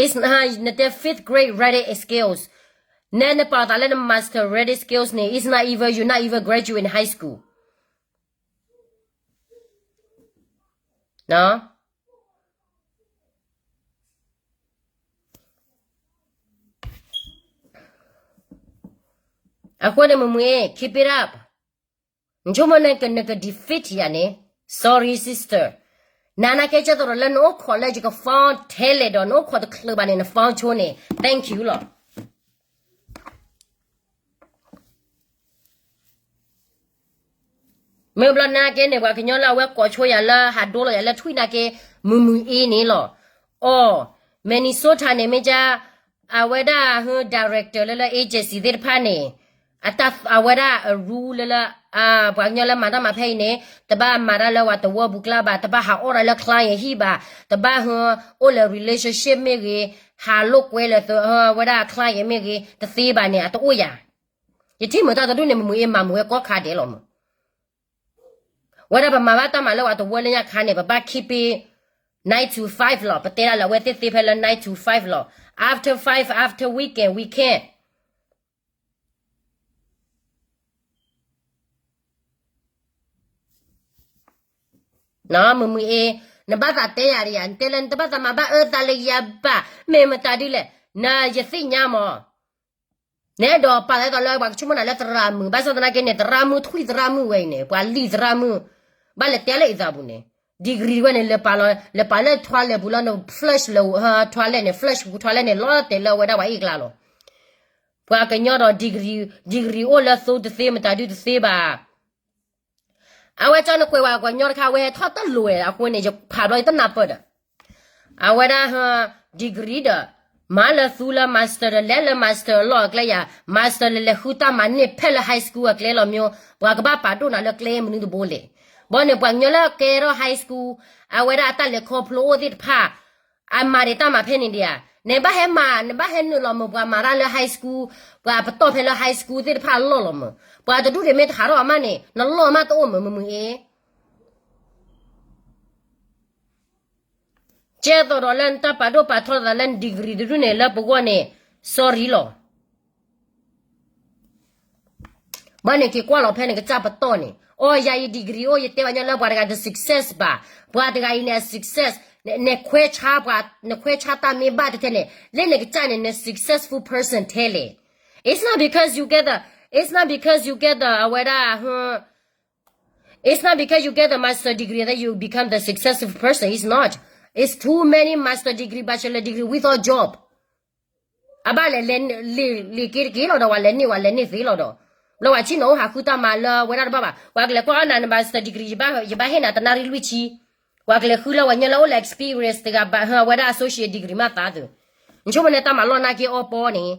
is နတဲ fifth grade writing skills နဲနပာ်လီၤသးလၢန master writing skills န့ၣ် is not even, you not even graduate in high school. အဃိန့ၣ်မုၢ်မုၢ်အ့ keep it up. နဆိကမိၣ်နက နက defeat ယၤန့ၣ်, sorry sister. နနာ်က့ ကဲသိးဒီးလၢနအိၣ်ခိးလၢယက phone ထဲလဲၣ်ဒီး နအိၣ်ခိးတချုးဘၣ်န့ၣ် န phone ဆိန့ၣ် thank you လီၤ. မ့ၢ်ဘျီနာ်က့န့ၣ် ပှၤကညီလၢအဝဲကိးဆိယၤလၢ ဟးဒိလီၤယၤလၢထွံၣ်နာ်က့ မုၢ်မုၢ်အ့န့ၣ်လီၤ. အိ Minnesota န့ၣ်မ့ၢ်က အဝဲဒၣ်ဟ director လၢလၢ agency သ့ၣ်တဖၣ်န့ၣ် အတၢ်အဝဲဒၣ်အ rule လၢလၢ ပှၤကညီလၢမၤတၢ်မၤဖဲအံၤန့ၣ် တဘၣ်မၤတၢ်လၢပှၤသဝီပူၤကျါဘၣ်, တဘၣ်ဟးအီၣ်တၢ်လၢ client ဟံၣ်ဘၣ်, တဘၣ်ဟ အိၣ်လၢ relationship မ့ၢ်ဂ့ၤ, ဟးလိာ်ကွဲလၢအဝဲဒၣ် client မ့ၢ်ဂ့ၤ တသ့ဘၣ်န့ၣ် အတအိၣ်ယၤ. ယထံၣ်မုာ်တၢ်တဒူၣ်န့ၣ် မုၢ်မုၢ်အ့ မၤမုာ်ဝဲကိးခါဒဲးလီၤမး. ဝဲဒၣ်ပမၤဘၣ်တၢ်မၤလၢပှၤသဝီလၢညါခါန့ၣ် ပဘၣ် keep it nine to five လီၤ. ပတဲဒၣ်လၢအဝဲသ့ၣ်သ့ဖဲလၢ nine to five လီၤ. After five, after weekend, weekend မုၢ်မုၢ်အ့, နဘၣ်သးတဲယၤဒီးယၤ, နတဲလၢနတဘၣ်သးမၤဘၣ်အၢသးလၢယၤ ဘၣ်မ့ၢ်မတၤဒ်လဲၣ်, နယသ့ၣ်ညါမး. နအဲၣ်ဒိးပာ်သးဒ်သိးလၢပှၤကဆိကမိၣ်နၤလၢသရၣ်မုၣ်, ဘၣ်ဆၣ်သနာ်က့န့ၣ် သရၣ်မုၣ်ထွံၣ်သရၣ်မုၣ်ဝဲအံၤန့ၣ် ပှၤလံာ်သရၣ်မုၣ်, ဘၣ်လဲၤတဲလၢအံၤသးပူၤန့ၣ်, degree ဝဲန့ၣ် လဲၤပာ်လီၤ, လဲၤပာ်လၢထွါလဲၣ်ပူၤလီၤ, န flash လၢထွါလဲၣ်န့ၣ် flash ထွါလဲၣ်န့ၣ် လီၤတဲာ်လၢအဝဲဒၣ်ပှၤအ့ၣ်ကျါလီၤ. ပှၤကညီဒီး degree, degree အိၣ်လၢသူတသ့ မတၤဒုတသ့ဘၣ်. အဝဲကၠီနကွဲးဝဲပှၤကညီတခါ အဝဲဟဲထီၣ်တလိာ်ဝဲအဃိန့ၣ် ယဖးဘျီယတနၢ်ပၢၢ်ဒီး အဝဲဒၣ် degree ဒီး မၤလၢသူလၢ master ဒီး လဲၤလၢ master အလီၢ်အကျဲယၤ, master လဲၤလဲၤဃုတၢ်မၤန့ၢ်ဖဲလၢ high school အကျဲလီၤမး, ပှၤကဘၣ်ပာ်ဒိၣ်နၤလၢကျဲမနုၤတဘိလဲၣ်. ဘၣ်န့ၣ် ပှၤကညီလၢကဲထီၣ် high school, အဝဲဒၣ်အတၢ်လဲၤခီဖျိအိၣ်သ့ၣ်တဖၣ် အမၤဒံးတၢ်မၤဖဲန့ၣ်ဒံးဧါ, နဘၣ်ဟဲမၤ, နဘၣ်ဟဲနုာ်လီၤမုာ်ပှၤမၤတၢ်လၢ high school, ပှၤပတီၢ်ဖဲလၢ high school သ့ၣ်တဖၣ်အလီၢ်လီၤမုာ်, ပှၤတဒူၣ်ဒံးမ့ၢ်တဟးထီၣ်အမးန့ၣ် နလီၢ်မးတအိၣ်မုာ် မုၢ်မုၢ်အ့. ကဲသိးဒီးလၢနတၢ်ပာ်ဒိၣ်ပာ်ထီသးလၢန degree တဒူၣ်န့ၣ် လၢပဂီၢ်န့ၣ် sorry လီၤ. ဘၣ်န့ၣ်က့ၤကွၢ်လီၤဖဲန့ၣ်ကစၢ်ပတီၢ်န့ၣ်, အိ ယၤအံၤ degree အိၣ် ယတဲဘၣ်ညီလၢပှၤတဂၤတ success ဘၣ်, ပှၤတဂၤအံၤန့ၣ် အ success, နခွဲးဆါပှၤ, နခွဲးဆါတၢ်မ့ၢ်ဘၣ်တထဲန့ၣ် လၢနကစၢ်န့ၣ် န successful person ထဲလဲၣ်. It's not because you get the, it's not because you get the အဝဲဒၣ် it's not because you get the master degree that you become the successful person. It's not. It's too many master degree, bachelor degree without job. အဘၣ်လဲၤလဲၤလံာ်က့ၤတက့ၤလီၤဒီး ဝဲလဲၤန့ၢ် ဝဲလဲၤန့ၢ်သ့လီၤဒီး, လၢဝဲဆ့ၣ်နီၤအိၣ်ဟးဃုတၢ်မၤလၢဝဲဒၣ်တဘၣ်ဘၣ်, ပှၤကလဲၤကွၢ်အီၣ်နၤန master degree, ယဘၣ်ဟ့ၣ်နၤတနၣ်ရံၣ်လွံၢ်ဆံ, ပှၤကလဲၤဃုလၢဝဲညီလၢအိၣ်လၢ experience တဂၤဘၣ်ဟၢဝဲဒၣ် associate degree မးသးသု, နဆိကမိၣ်န့ၣ်တၢ်မၤလီၢ်နာ်က့အီပီန့ၣ်,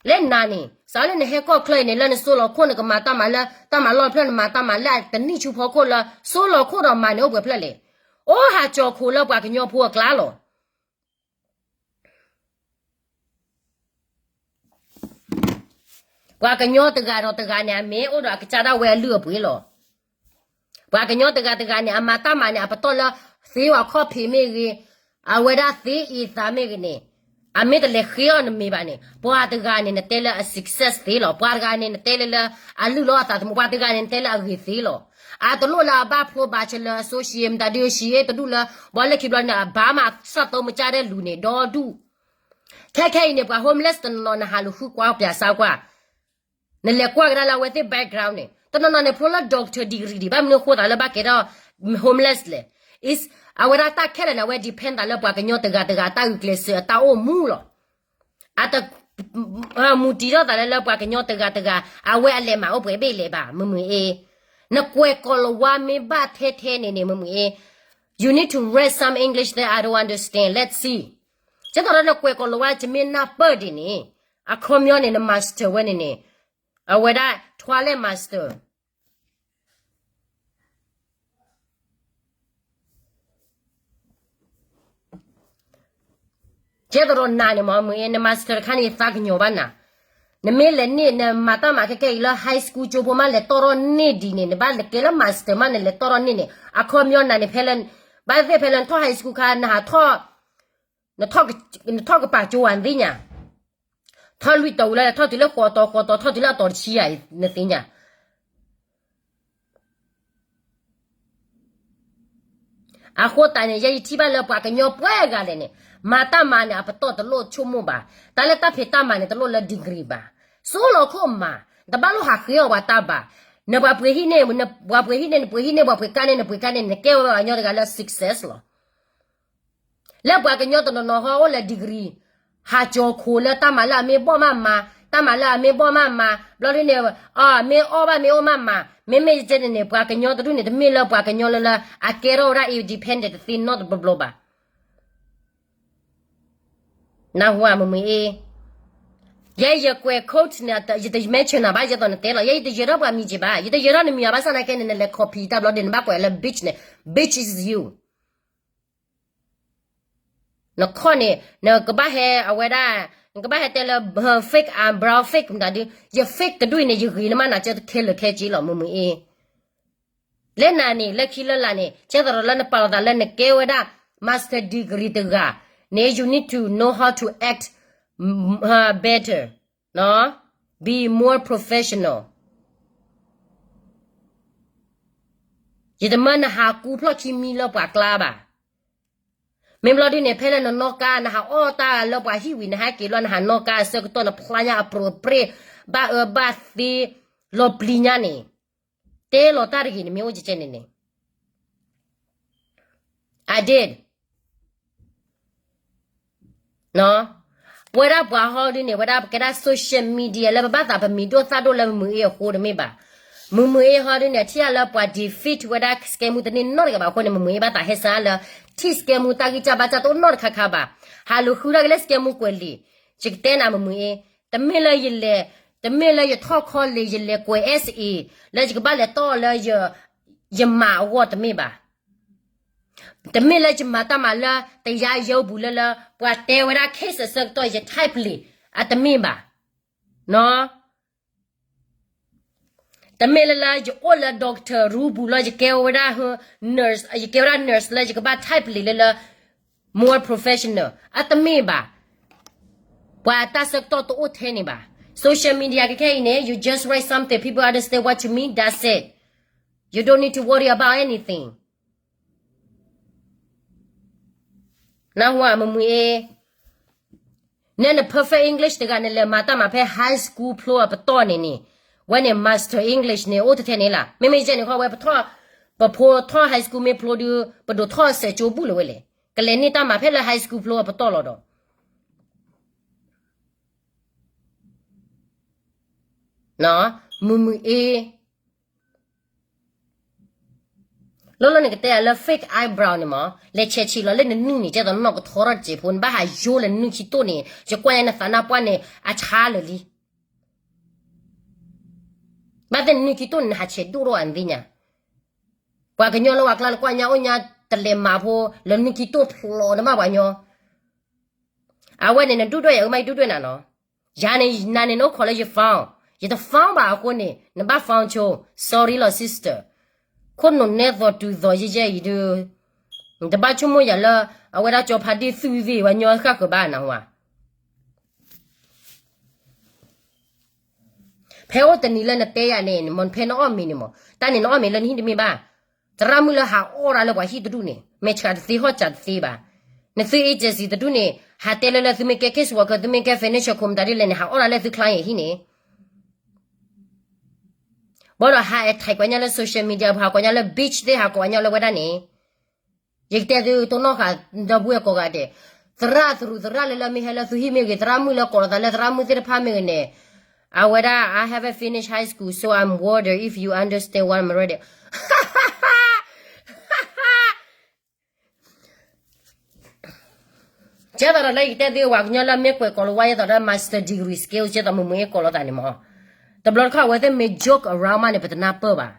လၢနၤန့ၣ် စးလၢနဟဲကီၢ်ချၢအံၤန့ၣ် လၢနစိလီၤခိၣ်နကမၤတၢ်မၤလၢ တၢ်မၤလီၢ်ဖျၢၣ် နမၤတၢ်မၤလၢတနံၣ်ဆူဖီခိၣ်လၢ စိလီၤခိၣ်ဒီးမၤန့ၣ်အိၣ်ပှဲၤဖျၢၣ်လဲၣ်. အိၣ်ဟးကၠီၤခိၣ်လၢပှၤကညီဖိအကျါလီၤ. ပှၤကညီတဂၤဒီးတဂၤန့ၣ် အမ့ၢ်အိၣ်ဒီးအကစၢ်ဒၣ်ဝဲအလုၢ်အပှ့ၤလီၤ. ပှၤကညီတဂၤတဂၤန့ၣ် အမၤတၢ်မၤန့ၣ် အပတီၢ်လၢ သ့ဝဲခီၣ်ဖံးမ့ၢ်ဂ့ၤ, အဝဲဒၣ်သ့အံၤသးမ့ၢ်ဂ့ၤန့ၣ်, အမ့ၢ်တလဲၤဃ့အီၤနမ့ၢ်ဘၣ်န့ၣ် ပှၤတဂၤန့ၣ် နတဲလၢအ success သ့လီၤ. ပှၤတဂၤန့ၣ် နတဲလၢလၢ အလုၢ်လီၤအသးသမူ, ပှၤတဂၤန့ၣ် နတဲလၢအဂ့ၤသ့လီၤ. အတလိၣ်လၢအဘၣ်ဖျိ bachelor associate မတၤဒုး associate တဒူၣ်လၢ ဘီလဲခံဘျီန့ၣ် အဘၣ်မးစၢ်သိမ့ၢ်ကၢ်ဒဲးလူၤန့ၣ် ဒီဒူၣ် ခဲခဲအံၤန့ၣ် ပှၤ homeless တနီၤနီၤ နဟးလူၤဃုကွၢ်ပၠးစၢ်ကွၢ်, နလဲၤကွၢ်ကဒါလၢအဝဲသ့ၣ် background န့ၣ် တနီၤနီၤန့ၣ် ဖျိလၢ doctor degree ဒံး ဘၣ်မနုၤအဃိသးလၢဘၣ်ကဲထီၣ် homeless လဲၣ်. အဝဲဒၣ်တၢ်ခဲလၢာ်န့ၣ် အဝဲ depend သးလၢပှၤကညီတဂၤတဂၤ တၢ်ဂုာ်ကျဲးစၢးအတၢ်အိၣ်မူလီၤ. အတ မူတံၤထီၣ်သးလၢလၢပှၤကညီတဂၤတဂၤ အဝဲအလဲၤမၤအိၣ်ပှဲၤဘ့ၣ်လဲၣ်ဘၣ် မုၢ်မုၢ်အ့. နကွဲးကိးလၤဝါမ့ၢ်ဘၣ်ထဲထဲန့ၣ်န့ၣ် မုၢ်မုၢ်အ့, you need to read some English that I don't understand. Let's see. ကဲသိးဒီးနကွဲးကိးလၤဝါ ယမ့ၢ်နၢ်ပၢၢ်ဒံးန့ၣ် အခီပညီန့ၣ် န master ဝဲန့ၣ်န့ၣ် အဝဲဒၣ်ထွါလဲၣ် master ကဲသိးဒီးနၤန့ၣ်မ့ၢ် မုၢ်အ့ န master တခါန့ၣ် ယသးကညီၤဘၣ်နၤ, နမ့ၢ်လဲၤန့ၢ် နမၤတၢ်မၤခဲကဲအံၤလၢ high school ကၠိဖိမး လဲၤတီၢ်ထီၣ်န့ၢ်ဒံးန့ၣ် နဘၣ်လဲၤကဲလၢ master မး နလဲၤတီၢ်ထီၣ်န့ၢ်န့ၣ် အခီပညီနၤန့ၣ် ဖဲလၢ ဘၣ်သ့ၣ်ဖဲလၢနထီၣ် high school ခါ နဟးထီၣ် နထီၣ်ကပာ်ကၠိဧါ နသ့ၣ်ညါ, ထီၣ်လွံၢ်တီၤဝံၤလၢ ထီၣ်တုၤလၢဃိးတီၤ ဃိးတီၤ ထီၣ်တုၤလၢအတီၤတဆံဧါ နသ့ၣ်ညါ. အဃိသတးန့ၣ် ယဲယထံၣ်ဘၣ်လၢပှၤကညီပှဲၤဂၤလဲၣ်န့ၣ် မၤတၢ်မၤန့ၣ် အပတီၢ်တလိၣ်ဆိကမိၣ်ဘၣ်, တၢ်လၢတၢ်ဖံးတၢ်မၤန့ၣ် တလိၣ်လၢ degree ဘၣ်. စိလီၤခိၣ်မး, တဘၣ်လိၣ်ဟးဃ့အီၣ်ပှၤတၢ်ဘၣ်. နပှၤပှ့ၤဟံၣ်န့ၣ် ပှၤပှ့ၤဟံၣ်န့ၣ် နပှ့ၤဟံၣ်န့ၣ် ပှၤပှ့ၤကါန့ၣ် နပှ့ၤကါန့ၣ် နကဲဝဲပှၤကညီတဂၤလၢ success လီၤ. လၢပှၤကညီတနီၤနီၤဟီအိၣ်လၢ degree ဟးကၠီၤခိၣ်လၢတၢ်မၤလၢအမ့ၢ်ဘီၣ်မးမၤ, တၢ်မၤလၢအမ့ၢ်ဘီၣ်မးမၤ, ဘျီဒုန့ၣ် မ့ၢ်အီၣ်ဘၣ်မ့ၢ်အိၣ်မးမၤ, မ့မ့ၢ်ယတဲန့ၣ်န့ၣ် ပှၤကညီတဒူၣ်န့ၣ် တမ့ၢ်လၢပှၤကညီလၢလၢ အကဲထီၣ်ဝဲဒၣ် independent တသ့နီတဘျီဘျီဘၣ်. နၢ်ဟူဧါ မုၢ်မုၢ်အ့, ယဲယကွဲး quote န့ၣ် ယတ mention နၤဘၣ် ယဲသိးနတဲလီၤ, ယဲယတယၢၤထီၣ်ပှၤမံၤက့ၤဘၣ်, ယတယၢၤထီၣ်နမံၤဘၣ်, ဘၣ်ဆၣ်သနာ်က့န့ၣ် နလဲၤ copy တၢ်ဘျီဒုန့ၣ် နဘၣ်ကွဲးလၢ bitch န့ၣ်, bitch is you. နခီၣ်န့ၣ် နကဘၣ်ဟဲအဝဲဒၣ်, နကဘၣ်ဟဲတဲလၢ fake eyebrow fake မတၤဒု, ယ fake တဒူၣ်အံၤန့ၣ် ယဂ့ၤလၢမးနၤ ကဲခဲလၢာ်ခဲဆ့လီၤ မုၢ်မုၢ်အ့. လၢနၤန့ၣ် လၢခံလၢလာ်န့ၣ် ကဲသိးဒီးလၢနပာ်လီၤသးလၢနကဲဝဲဒၣ် master degree တဂၤန့ၣ် you need to know how to act better, be more professional. ယတမၢနဟးကူဖျီၣ်ခံမံလၢပှၤကျါဘၣ်. မ့ၢ်ဘျီဒုန့ၣ် ဖဲလၢနနီၣ်ကါ နဟးအီၣ်တၢ်လၢပှၤဟံၣ်ဝံၤ နဟဲက့ၤလီၤ နဟးနီၣ်ကါအဆၢကတီၢ် နဖျါညါအပြိးပြ့ၢ် ဘၣ်အၢဘၣ်သီ လီၤပျံၤညါန့ၣ် တဲလီၤတၢ်တဂ့ၤ နမ့ၢ်အိၣ်ကဲကဲန့ၣ်န့ၣ် I did. ပဝဲဒၣ်ပှၤဟီဒုန့ၣ် ဝဲဒၣ်ပကဲဒၣ် social media လၢပဘၣ်သးပမံၤဒိၣ်သၣ်ဒိၣ်လၢမုၢ်မုၢ်အ့အဃိတမ့ၢ်ဘၣ်. မုၢ်မုၢ်အ့ဟီဒုန့ၣ် ထံၣ်အလၢပှၤ defeat ဝဲဒၣ် စကဲမူတန့ၢ်နီတဂၤဘၣ်အဃိန့ၣ် မုၢ်မုၢ်အ့ဘၣ်သးဟဲစၢလၢ ထံၣ်စကဲမူတၢ်ဂံၢ်စၢ်ဘါစၢ်တအိၣ်နီတခါခါဘၣ်. ဟးလူၤဃုတၢ်က့ၤလၢစကဲမူကွဲးလံာ်, ယကတဲနၤမုၢ်မုၢ်အ့, တမ့ၢ်လၢယလဲၤ, တမ့ၢ်လၢယထီၣ် college ယလဲၤကွဲး essay လၢယကဘၣ်လဲၤတီၢ်လၢ ယမၤအဂီၢ်တမ့ၢ်ဘၣ်. တမ့ၢ်လၢယမၤတၢ်မၤလၢ တယါယဲပူၤလၢလၢ ပှၤတဲဝဲဒၣ် case အဆၢကတီၢ် ယ type လံာ် အတမ့ၢ်ဘၣ်. တမ့ၢ်လၢလၢယအိၣ်လၢ doctor ရူပူၤလၢယကဲဝဲဒၣ် nurse, ယကဲဝဲဒၣ် nurse လၢယကဘၣ် type လံာ်လၢလၢ more professional အတမ့ၢ်ဘၣ်. ပှၤတၢ်ဆၢကတီၢ်တအိၣ်ထဲန့ၣ်ဘၣ်. Social media ကခဲအံၤန့ၣ် you just write something, people understand what you mean, that's it. You don't need to worry about anything. နၢ်ဟူဧါ မုၢ်မုၢ်အ့, နဲန perfect English တဂၤ နလဲၤမၤတၢ်မၤဖဲ high school ဖျိအပတီၢ်န့ၣ်န့ၣ်, ဝဲန့ၣ် master English န့ၣ် အိၣ်တထဲန့ၣ်လၢ်. မ့မ့ၢ်ယဲန့ၣ်ခီဝဲ ပဖိထီၣ် high school မ့ၢ်ဖျိဒုး ပဒိးထီၣ်စဲးကၠိဘူၣ်လၢၤဝဲလဲၣ်. ကလဲၤန့ၢ်တၢ်မၤဖဲလၢ high school ဖျိအပတီၢ်လီၤဒီး မုၢ်မုၢ်အ့ လီၤလီၤန့ၣ်ကတဲယၤလၢ fake eyebrow န့ၣ်မး, လဲၤဆဲးဆံးလီၤလၢနနုၢ်န့ၣ် ကဲသိးနီၢ်ကထီထီၣ်တစဲးဖိ, နဘၣ်ဟးယိလၢနနုၢ်ခံတိၢ်န့ၣ်, ယကွၢ်ညါနသးနါပှၢ်န့ၣ် အဆါလၢာ်လံ. ဘၣ်သ့ၣ်နနုၢ်ခံတိၢ်န့ၣ် နဟးဆဲးဒိၣ်ထီၣ်ဧါ နသ့ၣ်ညါ. ပှၤကညီလၢပှၤကျါလၢကွၢ်ညါအိၣ်ညါ တလဲၤမၤဖိ လၢနနုၢ်ခံတိၢ်ဖျိးန့ၣ်မးပှၤကညီ. အဝဲန့ၣ် နဒုၣ်ဒွဲၣ်ယၤ အမ့ၢ်ယဒုၣ်ဒွဲၣ်နၤနီၤ. ယၤန့ၣ် နၤန့ၣ် နအိၣ်ခိးလၢယ phone, ယတ phone ဘၣ်အဃိန့ၣ် နဘၣ် phone ဆိ, sorry လီၤ sister. ခိၣ်နူာ်နဲသိးတုၤသိးယဲယဲအံၤဒုး, နတဘၣ်ဆိကမိၣ်ယၤလၢ အဝဲဒၣ်ကၠီဖါဒ့ၣ်သုးသ့ၣ် ပှၤညီဃၣ်ဃၢၤဘၣ်နၤဟူဧါ. ဖဲအိၣ်တနံၤလၢနတဲယၤန့ၣ် မ့ၢ်ဖဲနအီၣ်မ့ၤန့ၣ်မး, တၢ်န့ၣ်နအီၣ်မ့ၤလၢနဟံၣ်တမ့ၢ်ဘၣ်. သရၣ်မုၣ်လၢဟးအီၣ်ရၤလၢပှၤဟံၣ်တဒူၣ်န့ၣ် မဲာ်ဆှးတသ့ဟီၣ်စၢ်တသ့ဘၣ်. နသု agency တဒူၣ်န့ၣ် ဟးတဲလၢလၢသုမ့ၢ်ကဲ case worker သုမ့ၢ်ကဲ financial ခိၣ်မတၤဒ်လဲၣ်န့ၣ် ဟးအီၣ်ရၤလၢသု client ဟံၣ်န့ၣ် ဘၣ်ဒီးဟး attack ကွၢ်ညါလၢ social media ပူၤ ဟးကိးညါလၢ bitch သ့ၣ် ဟးကိးညါလၢဝဲဒၣ်န့ၣ်, ယကတဲသုတနီၣ်ဃာ် ဒီပုၢ်ဝဲၢ်ကိးဂၤဒဲး, သရၣ်သရူးသရၣ်လၢလၢမ့ၢ်ဟဲလၢသုဟံၣ်မ့ၢ်ဂ့ၤ, သရၣ်မုၣ်လၢကိးလီၤသးလၢသရၣ်မုၣ်သ့ၣ်တဖၣ်မ့ၢ်ဂ့ၤန့ၣ်, အဝဲဒၣ် I haven't finished high school, so I'm wonder if you understand what I'm reading. ကဲသိးဒီးလၢယကတဲသု ပှၤကညီလၢမ့ၢ်ကွဲးကိးလီၤဝဲ ယဲသိးဒီး master degree skills ကဲသိးမုၢ်မုၢ်အ့ကိးလီၤသးန့ၣ်မး, တဘျီတခီၣ်အဝဲသ့ၣ်မ့ၢ် joke around မးန့ၣ် ပတနၢ်ပၢၢ်ဘၣ်.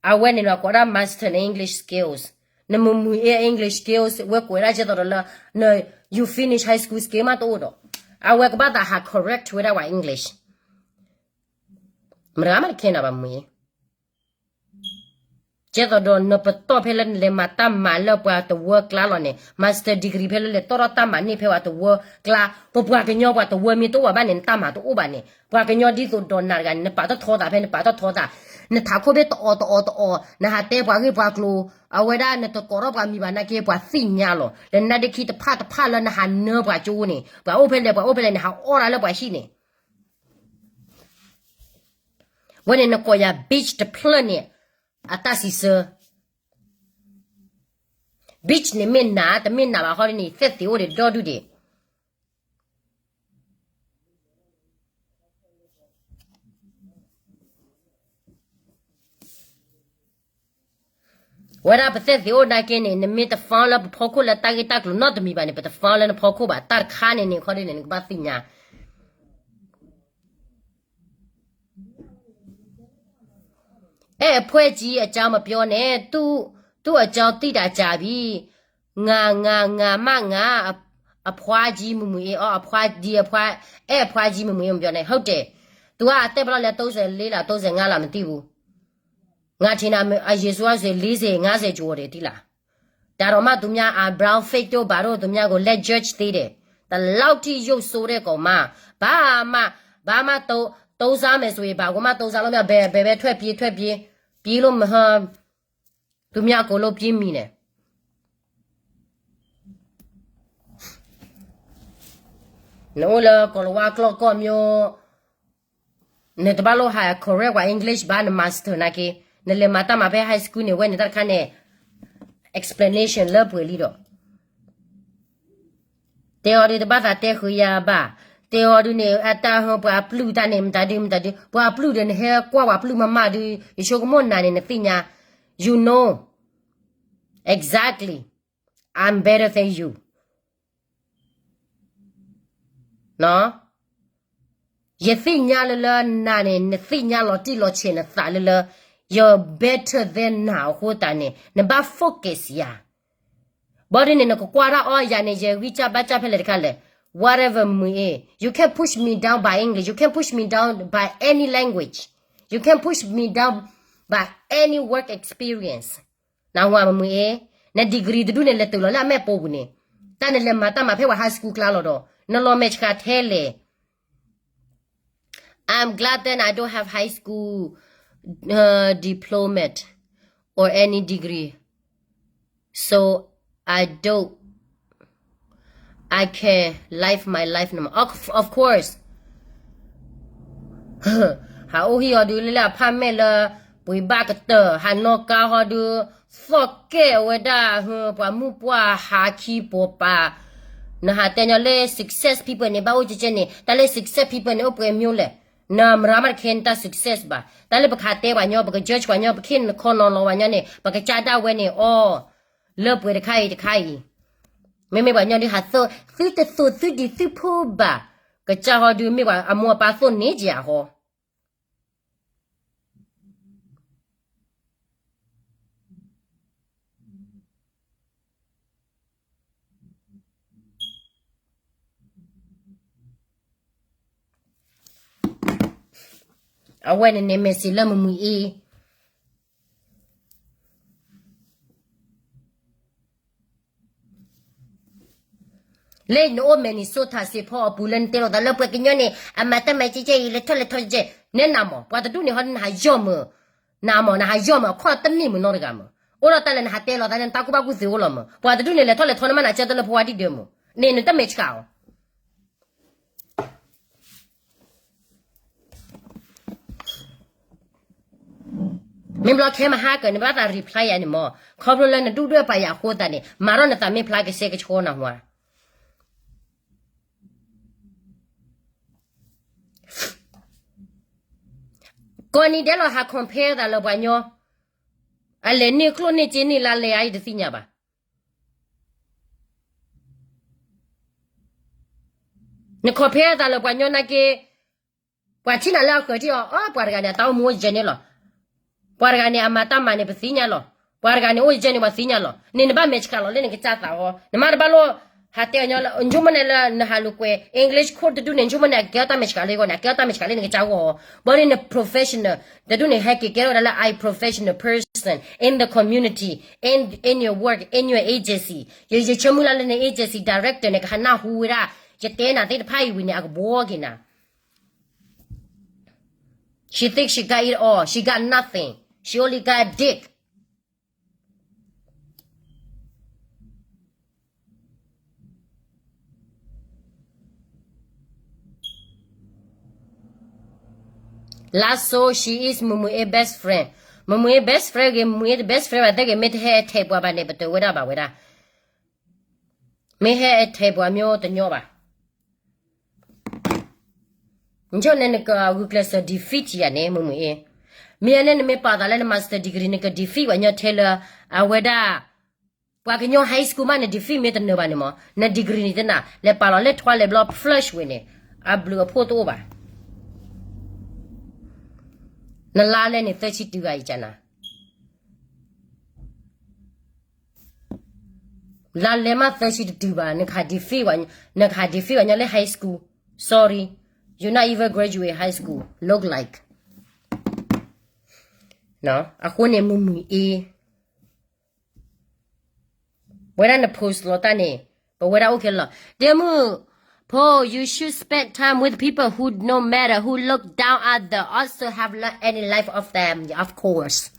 အဝဲန့ၣ်ဒီးကိးဒၣ် master န့ၣ် English skills, နမုၢ်မုၢ်အ့ English skills ဝဲကွဲးဒၣ်ကဲသိးဒီးလၢ န you finish high school skill မးတအိၣ်ဒီး, အဝဲကဘၣ်သးဟး correct ဝဲဒၣ်ပှၤ English မတၤမးတခဲနၤဘၣ်မုၢ်အ့. ကဲသိးဒီးနပတီၢ်ဖဲလၢနလဲၤမၤတၢ်မၤလၢပှၤတဝၢကျါလီၤန့ၣ်, master degree ဖဲလၢလဲၤတီၢ်ထီၣ်တၢ်မၤန့ၢ်ဖဲပှၤတဝၢကျါ, ပပှၤကညီပှၤတဝၢမ့ၢ်တအိၣ်ဘၣ်ဘၣ်န့ၣ် နတၢ်မၤတအိၣ်ဘၣ်န့ၣ်, ပှၤကညီဒ်သိးဒီးနၤတဂၤန့ၣ် နပာ်ထီၣ်ထီသးဖဲနပာ်ထီၣ်ထီသး, နထးခိၣ်ဘ့ၣ်တအီၣ်တအီၣ်တအီၣ်, နဟးတဲပှၤဂ့ၢ်ပှၤကျိၤ, အဝဲဒၣ်နတကိးထီၣ်ပှၤမံၤဘၣ်နာ်က့ ပှၤသ့ၣ်ညါလီၤ. လၢနါဒ့ခံတဖၣ်တဖၣ်လၢနဟးနၢပှၤကၠိန့ၣ်, ပှၤအိၣ်ဖဲလဲၣ် ပှၤအိၣ်ဖဲလဲၣ်န့ၣ် ဟးအီၣ်ရၤလၢပှၤဟံၣ်န့ၣ် ဝဲန့ၣ်နကိးယၤ bitch တဖျၢၣ်န့ၣ် အတၢ်စံးဆၢ bitch န့ၣ်မ့ၢ်နး တမ့ၢ်နးဘၣ်ဟီဒ်န့ၣ် သဲၣ်သ့ၣ်အိၣ်ဒံးဒီဒူၣ်ဒံး ဝဲဒၣ်ပသဲၣ်သ့ၣ်အိၣ်နာ်က့န့ၣ် နမ့ၢ်တ follow လၢပဖီခိၣ်လၢတၢ်ဂ့ၢ်တၢ်ကျိၤနီတမံၤဘၣ်န့ၣ် ပတ follow လၢနဖီခိၣ်ဘၣ် တၢ်တခါန့ၣ်န့ၣ် ခီဒ်န့ၣ် နကဘၣ်သ့ၣ်ညါ အဲၣ်အဖှဲၣ်ကံအကြောင်းမပြောနဲ့ သူ့အကြောင်းသိတာကြာပြီ ငါငါငါမငါ အဖှါကံမုၢ်မုၢ်အ့ အဖှါဒံအဖှါ အဲၣ်အဖှါကံမုၢ်မုၢ်အ့ မပြောနဲ့ ဟုတ်တယ် သူကအသက်ဘယ်လောက်လဲ သုံးဆယ့်လေးလား သုံးဆယ့်ငါးလား မသိဘူး ငါထင်တာ အယေရှုကဆို လေးဆယ့် ငါးဆယ်ကျော်တယ် သိလား ဒါတောင်မှ သူများ အ brown face တို့ ဘာတို့ သူများကို လက် judge သေးတယ် ဒီလောက်ထိ ရုပ်ဆိုးတဲ့ကောင်မှ ဘာမှ ဘာမှ သုံး သုံးစားမယ်ဆိုရင် ဘာကိုမှ သုံးစားလို့မရ ဘယ် ဘယ်ပဲ ထွက်ပြေး ထွက်ပြေး ပြေးလို့မ သူများအကုန်လုံး ပြေးမိတယ် နအိၣ်လၢကီၢ်လဝါကျီၢ်ကီၢ်မျိုး နတဘၣ်လိၣ်ဟး correct ပှၤ English ဘၣ် န master နာ်က့ နလဲၤမၤတၢ်မၤဖဲ high school န့ၣ် ဝဲန့ၣ်တၢ်တခါန့ၣ် explanation လၢပှဲၤလံဒီး တဲအီၤဒုးတဘၣ်သးတဲဃုာ်ယၤဘၣ်, တဲအီၤဒုးန့ၣ် အတၢ်ဟၢ ပှၤပျုၢ်တၢ်န့ၣ် မတၤဒု မတၤဒု ပှၤပျုၢ်ဒီး နဟဲကွၢ်ပှၤပျုၢ်မးမးဒုး ယဆိကမိၣ်နၤန့ၣ် နသ့ၣ်ညါ you know exactly I'm better than you ယသ့ၣ်ညါလၢလၢနၤန့ၣ် နသ့ၣ်ညါလီၤတံၢ်လီၤဆဲးနသးလၢလၢ you're better than နၤအဃိသတးန့ၣ် နဘၣ် focus ယၤ ဘၣ်ဒ်န့ၣ် နကကွၢ်တၢ်အီယၤန့ၣ် ယဂံၢ်စၢ်ဘါစၢ်ဖဲလဲၣ်တခါလဲၣ် whatever မုၢ်အ့ you can't push me down by English, you can't push me down by any language, you can't push me down by any work experience နဟူမုၢ်အ့ န degree တဒူၣ်န့ၣ် လဲၤတုၤလီၤလၢအမဲာ်ပိာ်ပူၤန့ၣ် တၢ်နလဲၤမၤတၢ်မၤဖဲပှၤ high school ကျါလီၤဒီး နလီၤမဲာ်ဆှးထဲလဲၣ် I'm glad that I don't have high school uh, diploma or any degree. So I don't, I can live my life no more. Of, of course. ဟးအိၣ်ဟံၣ်အီၤဒုးလၢလၢအဖးမဲာ်လၢ ပှ့ၤဘၣ်ကတၢၢ် ဟးနီၣ်ကါဟီဒုး သီၣ်ကဲၣ်ဝဲဒၣ် ပှၤမုၢ်ပှၢ်ဟးခံပိာ်ပာ် နဟးတဲညီလၢ success people န့ၣ် ဘၣ်အိၣ်ကဲကဲန့ၣ် တၢ်လၢ success people န့ၣ် အိၣ်ပှဲၤမျိုးလဲၣ် နမရၤမတခဲနတၢ် success ဘၣ် တၢ်လၢပကဟးတဲပှၤညီ ပက judge ပှၤညီ ပခ့ၣ်နခီနီၤလီၤပှၤညီန့ၣ် ပကစၢ်ဒၣ်ဝဲန့ၣ်အီၤ လၢပှဲၤတခါအံၤတခါအံၤ မ့မ့ၢ်ပှၤညီဒုးဟးသိၣ် သုတသိၣ်သုဒံးသုဖိဘၣ် ကစၢ်ဟီဒုးမ့ၢ်ပှၤအမိၢ်အပၢ်သိၣ်န့ၢ်က့ၤအဟီ အဝဲန့ၣ်န့ၣ် message လၢမုၢ်မုၢ်အံၤ လၢနအိၣ် Minnesota Saint Paul အပူၤလၢနတဲလိာ်သးလၢပှၤကညီန့ၣ် အမၤတၢ်မၤကဲကဲအံၤ လဲၤထီၣ်လဲၤထီၣ်ကဲကဲ နဲနၤမး ပှၤတဒူၣ်န့ၣ်ဟီ နဟးယီၢ်မး နၤမး နဟးယီၢ်မး အခီၣ်တမ့ၢ်မးနီတဂၤမး အိၣ်ဒီးတၢ်လၢနဟးတဲလိာ်သးလၢနတၢ်ကူၣ်ဘၣ်ကူၣ်သ့အိၣ်လီၤမး ပှၤတဒူၣ်န့ၣ် လဲၤထီၣ်လဲၤထီၣ် နမ့ၢ်နၤကဲတၢ်လၢဖိဝါဒံၣ်ဒၢမး န့ၣ်နတၢ်မဲာ်ဆှးအီၤ မ့ၢ်ဘျီခဲမဟါကၢၤန့ၣ် ဘၣ်သး reply ယၤန့ၣ်မး ခီဖျိလၢနဒူၣ်ဒွဲၣ်ပာ်ယၤအဃိသတးန့ၣ် မၤထီၣ်နသးမ့ၢ်ဖျါကဆှဲကဆှီနၢ်ဟူဧါ ကိးနံၤဒဲးလီၤဟး compare သးလၢပှၤညီ အလဲၤန့ၢ်ကျိၣ်န့ၢ်စ့န့ၢ်လါလဲၤအါအံၤတသ့ၣ်ညါဘၣ် န compare သးလၢပှၤညီနာ်က့ ပှၤထံၣ်နၤလၢအဃၢၤထံၣ်အီၤ အီ ပှၤတဂၤန့ၣ် အတၢ်အိၣ်မူအိၣ်ယဲၢ်န့ၣ်လီၤ. ပှၤတဂၤန့ၣ် အမၤတၢ်မၤန့ၣ် ပသ့ၣ်ညါလီၤ. ပှၤတဂၤန့ၣ် အိၣ်ယဲၢ်န့ၣ် ပှၤသ့ၣ်ညါလီၤ. န့ၣ်နဘၣ်မဲာ်ဆှးလီၤလၢနကစၢ်သးအီၤ, နမ့ၢ်တဘၣ်လိၣ် ဟးတဲအီၤညီလၢ နဆိကမိၣ်န့ၣ်လၢနဟးလိာ်ကွဲ English course တဒူၣ်န့ၣ် နဆိကမိၣ်န့ၣ် အကဲထီၣ်တၢ်မဲာ်ဆှးလၢယဂီၢ်န့ၣ် အကဲထီၣ်တၢ်မဲာ်ဆှးလၢနကစၢ်ဂီၢ်အီၤ, ဘၣ်ဒီးန professional တဒူၣ်န့ၣ် ဟဲက့ၤကဲထီၣ်ဝဲဒၣ်လၢ I professional person in the community, in in your work, in your agency, ယယဆၢမုၢ်လၢ်လၢန agency director န့ၣ် ကဟးနၢ်ဟူဝဲဒၣ် ယတဲနၤသ့ၣ်တဖၣ်အံၤဝံၤန့ၣ် အကဘှီက့ၤနၤ She thinks she got it all. She got nothing. She only got dick. က လါစိ she is မုၢ်မုၢ်အ့ best friend. မုၢ်မုၢ်အ့ best friend ဂ့ၤ, မုၢ်မုၢ်အ့ best friend ဘၣ်သ့ၣ်ဂ့ၤ, မ့ၢ်တဟဲထဲးပှၤဘၣ်န့ၣ် ပတဝဲဒၣ်ဘၣ်ဝဲဒၣ်. မ့ၢ်ဟဲထဲးပှၤမ့ၢ်တညီဘၣ်. နဆိန့ၣ်နကဂုာ်ကျဲးစၢး defeat ယၤန့ၣ် မုၢ်မုၢ်အ့. မ့ၢ်အန့ၣ်နမ့ၢ်ပာ်သးလၢန master degree နက defeat ပှၤညီထဲလၢ အဝဲဒၣ် ပှၤကညီ high school မးန defeat မ့ၢ်တနၢၤဘၣ်န့ၣ်မး န degree န့ၣ်တနၢ် လဲၤပာ်လီၤလၢထွါလဲၤဘျီ flush ဝဲန့ၣ် အဘျုးအဖှိၣ်တအိၣ်ဘၣ်. နလါလဲန့ၣ် သၢဆံတုၤဂၤအံၤကနၤ လါလဲမး သၢဆံတတုၤဘၣ်, နကဟး defeat ဝဲ, နကဟး defeat ဝဲညီလၢ high school. Sorry, you not even graduate high school, look like. အဃိန့ၣ် မုၢ်မုၢ်အ့ ဝဲဒၣ်န post လီၤတၢ်န့ၣ် ပဝဲဒၣ်အိၣ်ခဲလၢာ်လီၤ. ဒ့မုၣ်ဖိ, you should spend time with people who, no matter who, look down at them, also have not any life of them, of course.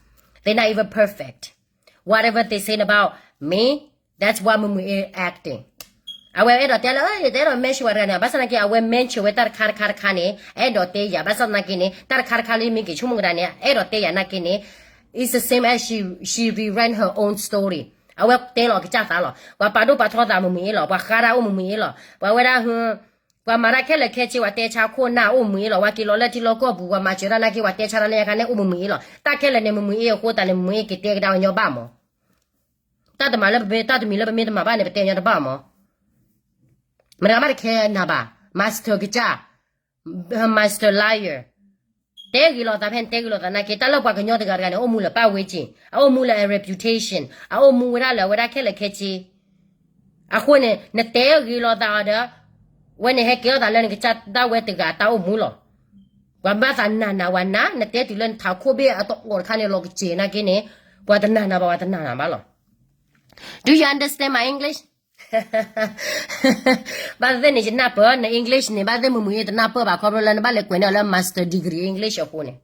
They're not even perfect. Whatever they saying about me, that's why မုၢ်မုၢ်အ့ acting. အဝဲအဲၣ်ဒိးတဲလၢ ယတအဲၣ်ဒိး mention ဝဲတဂၤန့ၣ် ဘၣ်ဆၣ်သနာ်က့ အဝဲ mention ဝဲတၢ်တခါတခါတခါန့ၣ် အဲၣ်ဒိးတဲယၤ ဘၣ်ဆၣ်သနာ်က့န့ၣ် တၢ်တခါတခါလၢမ့ၢ်က့ၤဆိကမိၣ်ကဒါန့ၣ် အဲၣ်ဒိးတဲယၤနာ်က့န့ၣ် it's the same as she, she rewrite her own story. အဝဲတဲလီၤကစၢ်သးလီၤ. ပှၤပာ်ဒိၣ်ပာ်ထီသးမုၢ်မုၢ်အ့လီၤ. ပှၤဃါဒၣ်အိၣ်မုၢ်မုၢ်အ့လီၤ. ပှၤဝဲဒၣ် ပှၤမၤတၢ်ခဲလၢာ်ခဲဆ့ ပှၤတဲဆါခိၣ်နၢ်အိၣ်မုၢ်မုၢ်အ့လီၤ. ပှၤက့ၤလီၤလၢထံလီၢ်ကီၢ်ပူၤ ပှၤမၤစၢၤတၢ်နာ်က့ ပှၤတဲဆါတၢ်လၢညါခါန့ၣ် အိၣ်မုၢ်မုၢ်အ့လီၤ. တၢ်ခဲလၢာ်န့ၣ် မုၢ်မုၢ်အ့အဃိသတးန့ၣ် မုၢ်မုၢ်အ့က့ၤတဲကဒါကညီဘၣ်မး. တၢ်တမၤလၢပမ့ၢ် တၢ်တမံၤလၢပမ့ၢ်တမၤဘၣ်န့ၣ် ပတဲကညီတဘၣ်မး. မတၤမးတခဲနၤဘၣ်. Master ကစၢ်, master liar. တဲဂ့ၤလိာ်သးဖဲန့ၣ် တဲဂ့ၤလိာ်သးနာ်က့ တၢ်လၢပှၤကညီတဂၤတဂၤန့ၣ် အိၣ်မူလၢ ပတ်ဝန်းကျင်, အအိၣ်မူလၢ reputation, အအိၣ်မူဝဲဒၣ်လၢအဝဲဒၣ်ခဲလၢာ်ခဲဆ့. အဃိန့ၣ် နတဲဂ့ၤလိာ်သးအီၤဒီး ဝဲန့ၣ်ဟဲကဲထီၣ်သးလၢနကစၢ်ဒၣ်ဝဲတဂၤတၢ်အိၣ်မူလီၤ. ပှၤဘၣ်သးနာ်နၤဝဲနၤ နတဲတုၤလၢနထးခိၣ်ဘ့ၣ်အတအိၣ်တခါန့ၣ် လီၤကစ့ၤနာ်က့န့ၣ် ပှၤတနာ်နၤဘၣ် ပှၤတနာ်နၤဘၣ်လီၤ. Do you understand my English? ဘၣ်သ့ၣ်န့ၣ် ယနၢ်ပၢၢ်န English န့ၣ် ဘၣ်သ့ၣ်မုၢ်မုၢ်အ့တနၢ်ပၢၢ်ဘၣ် ခီဖျိလၢနဘၣ်လဲၤကွဲးန့ၢ်အီၤလၢ master degree English အဃိန့ၣ်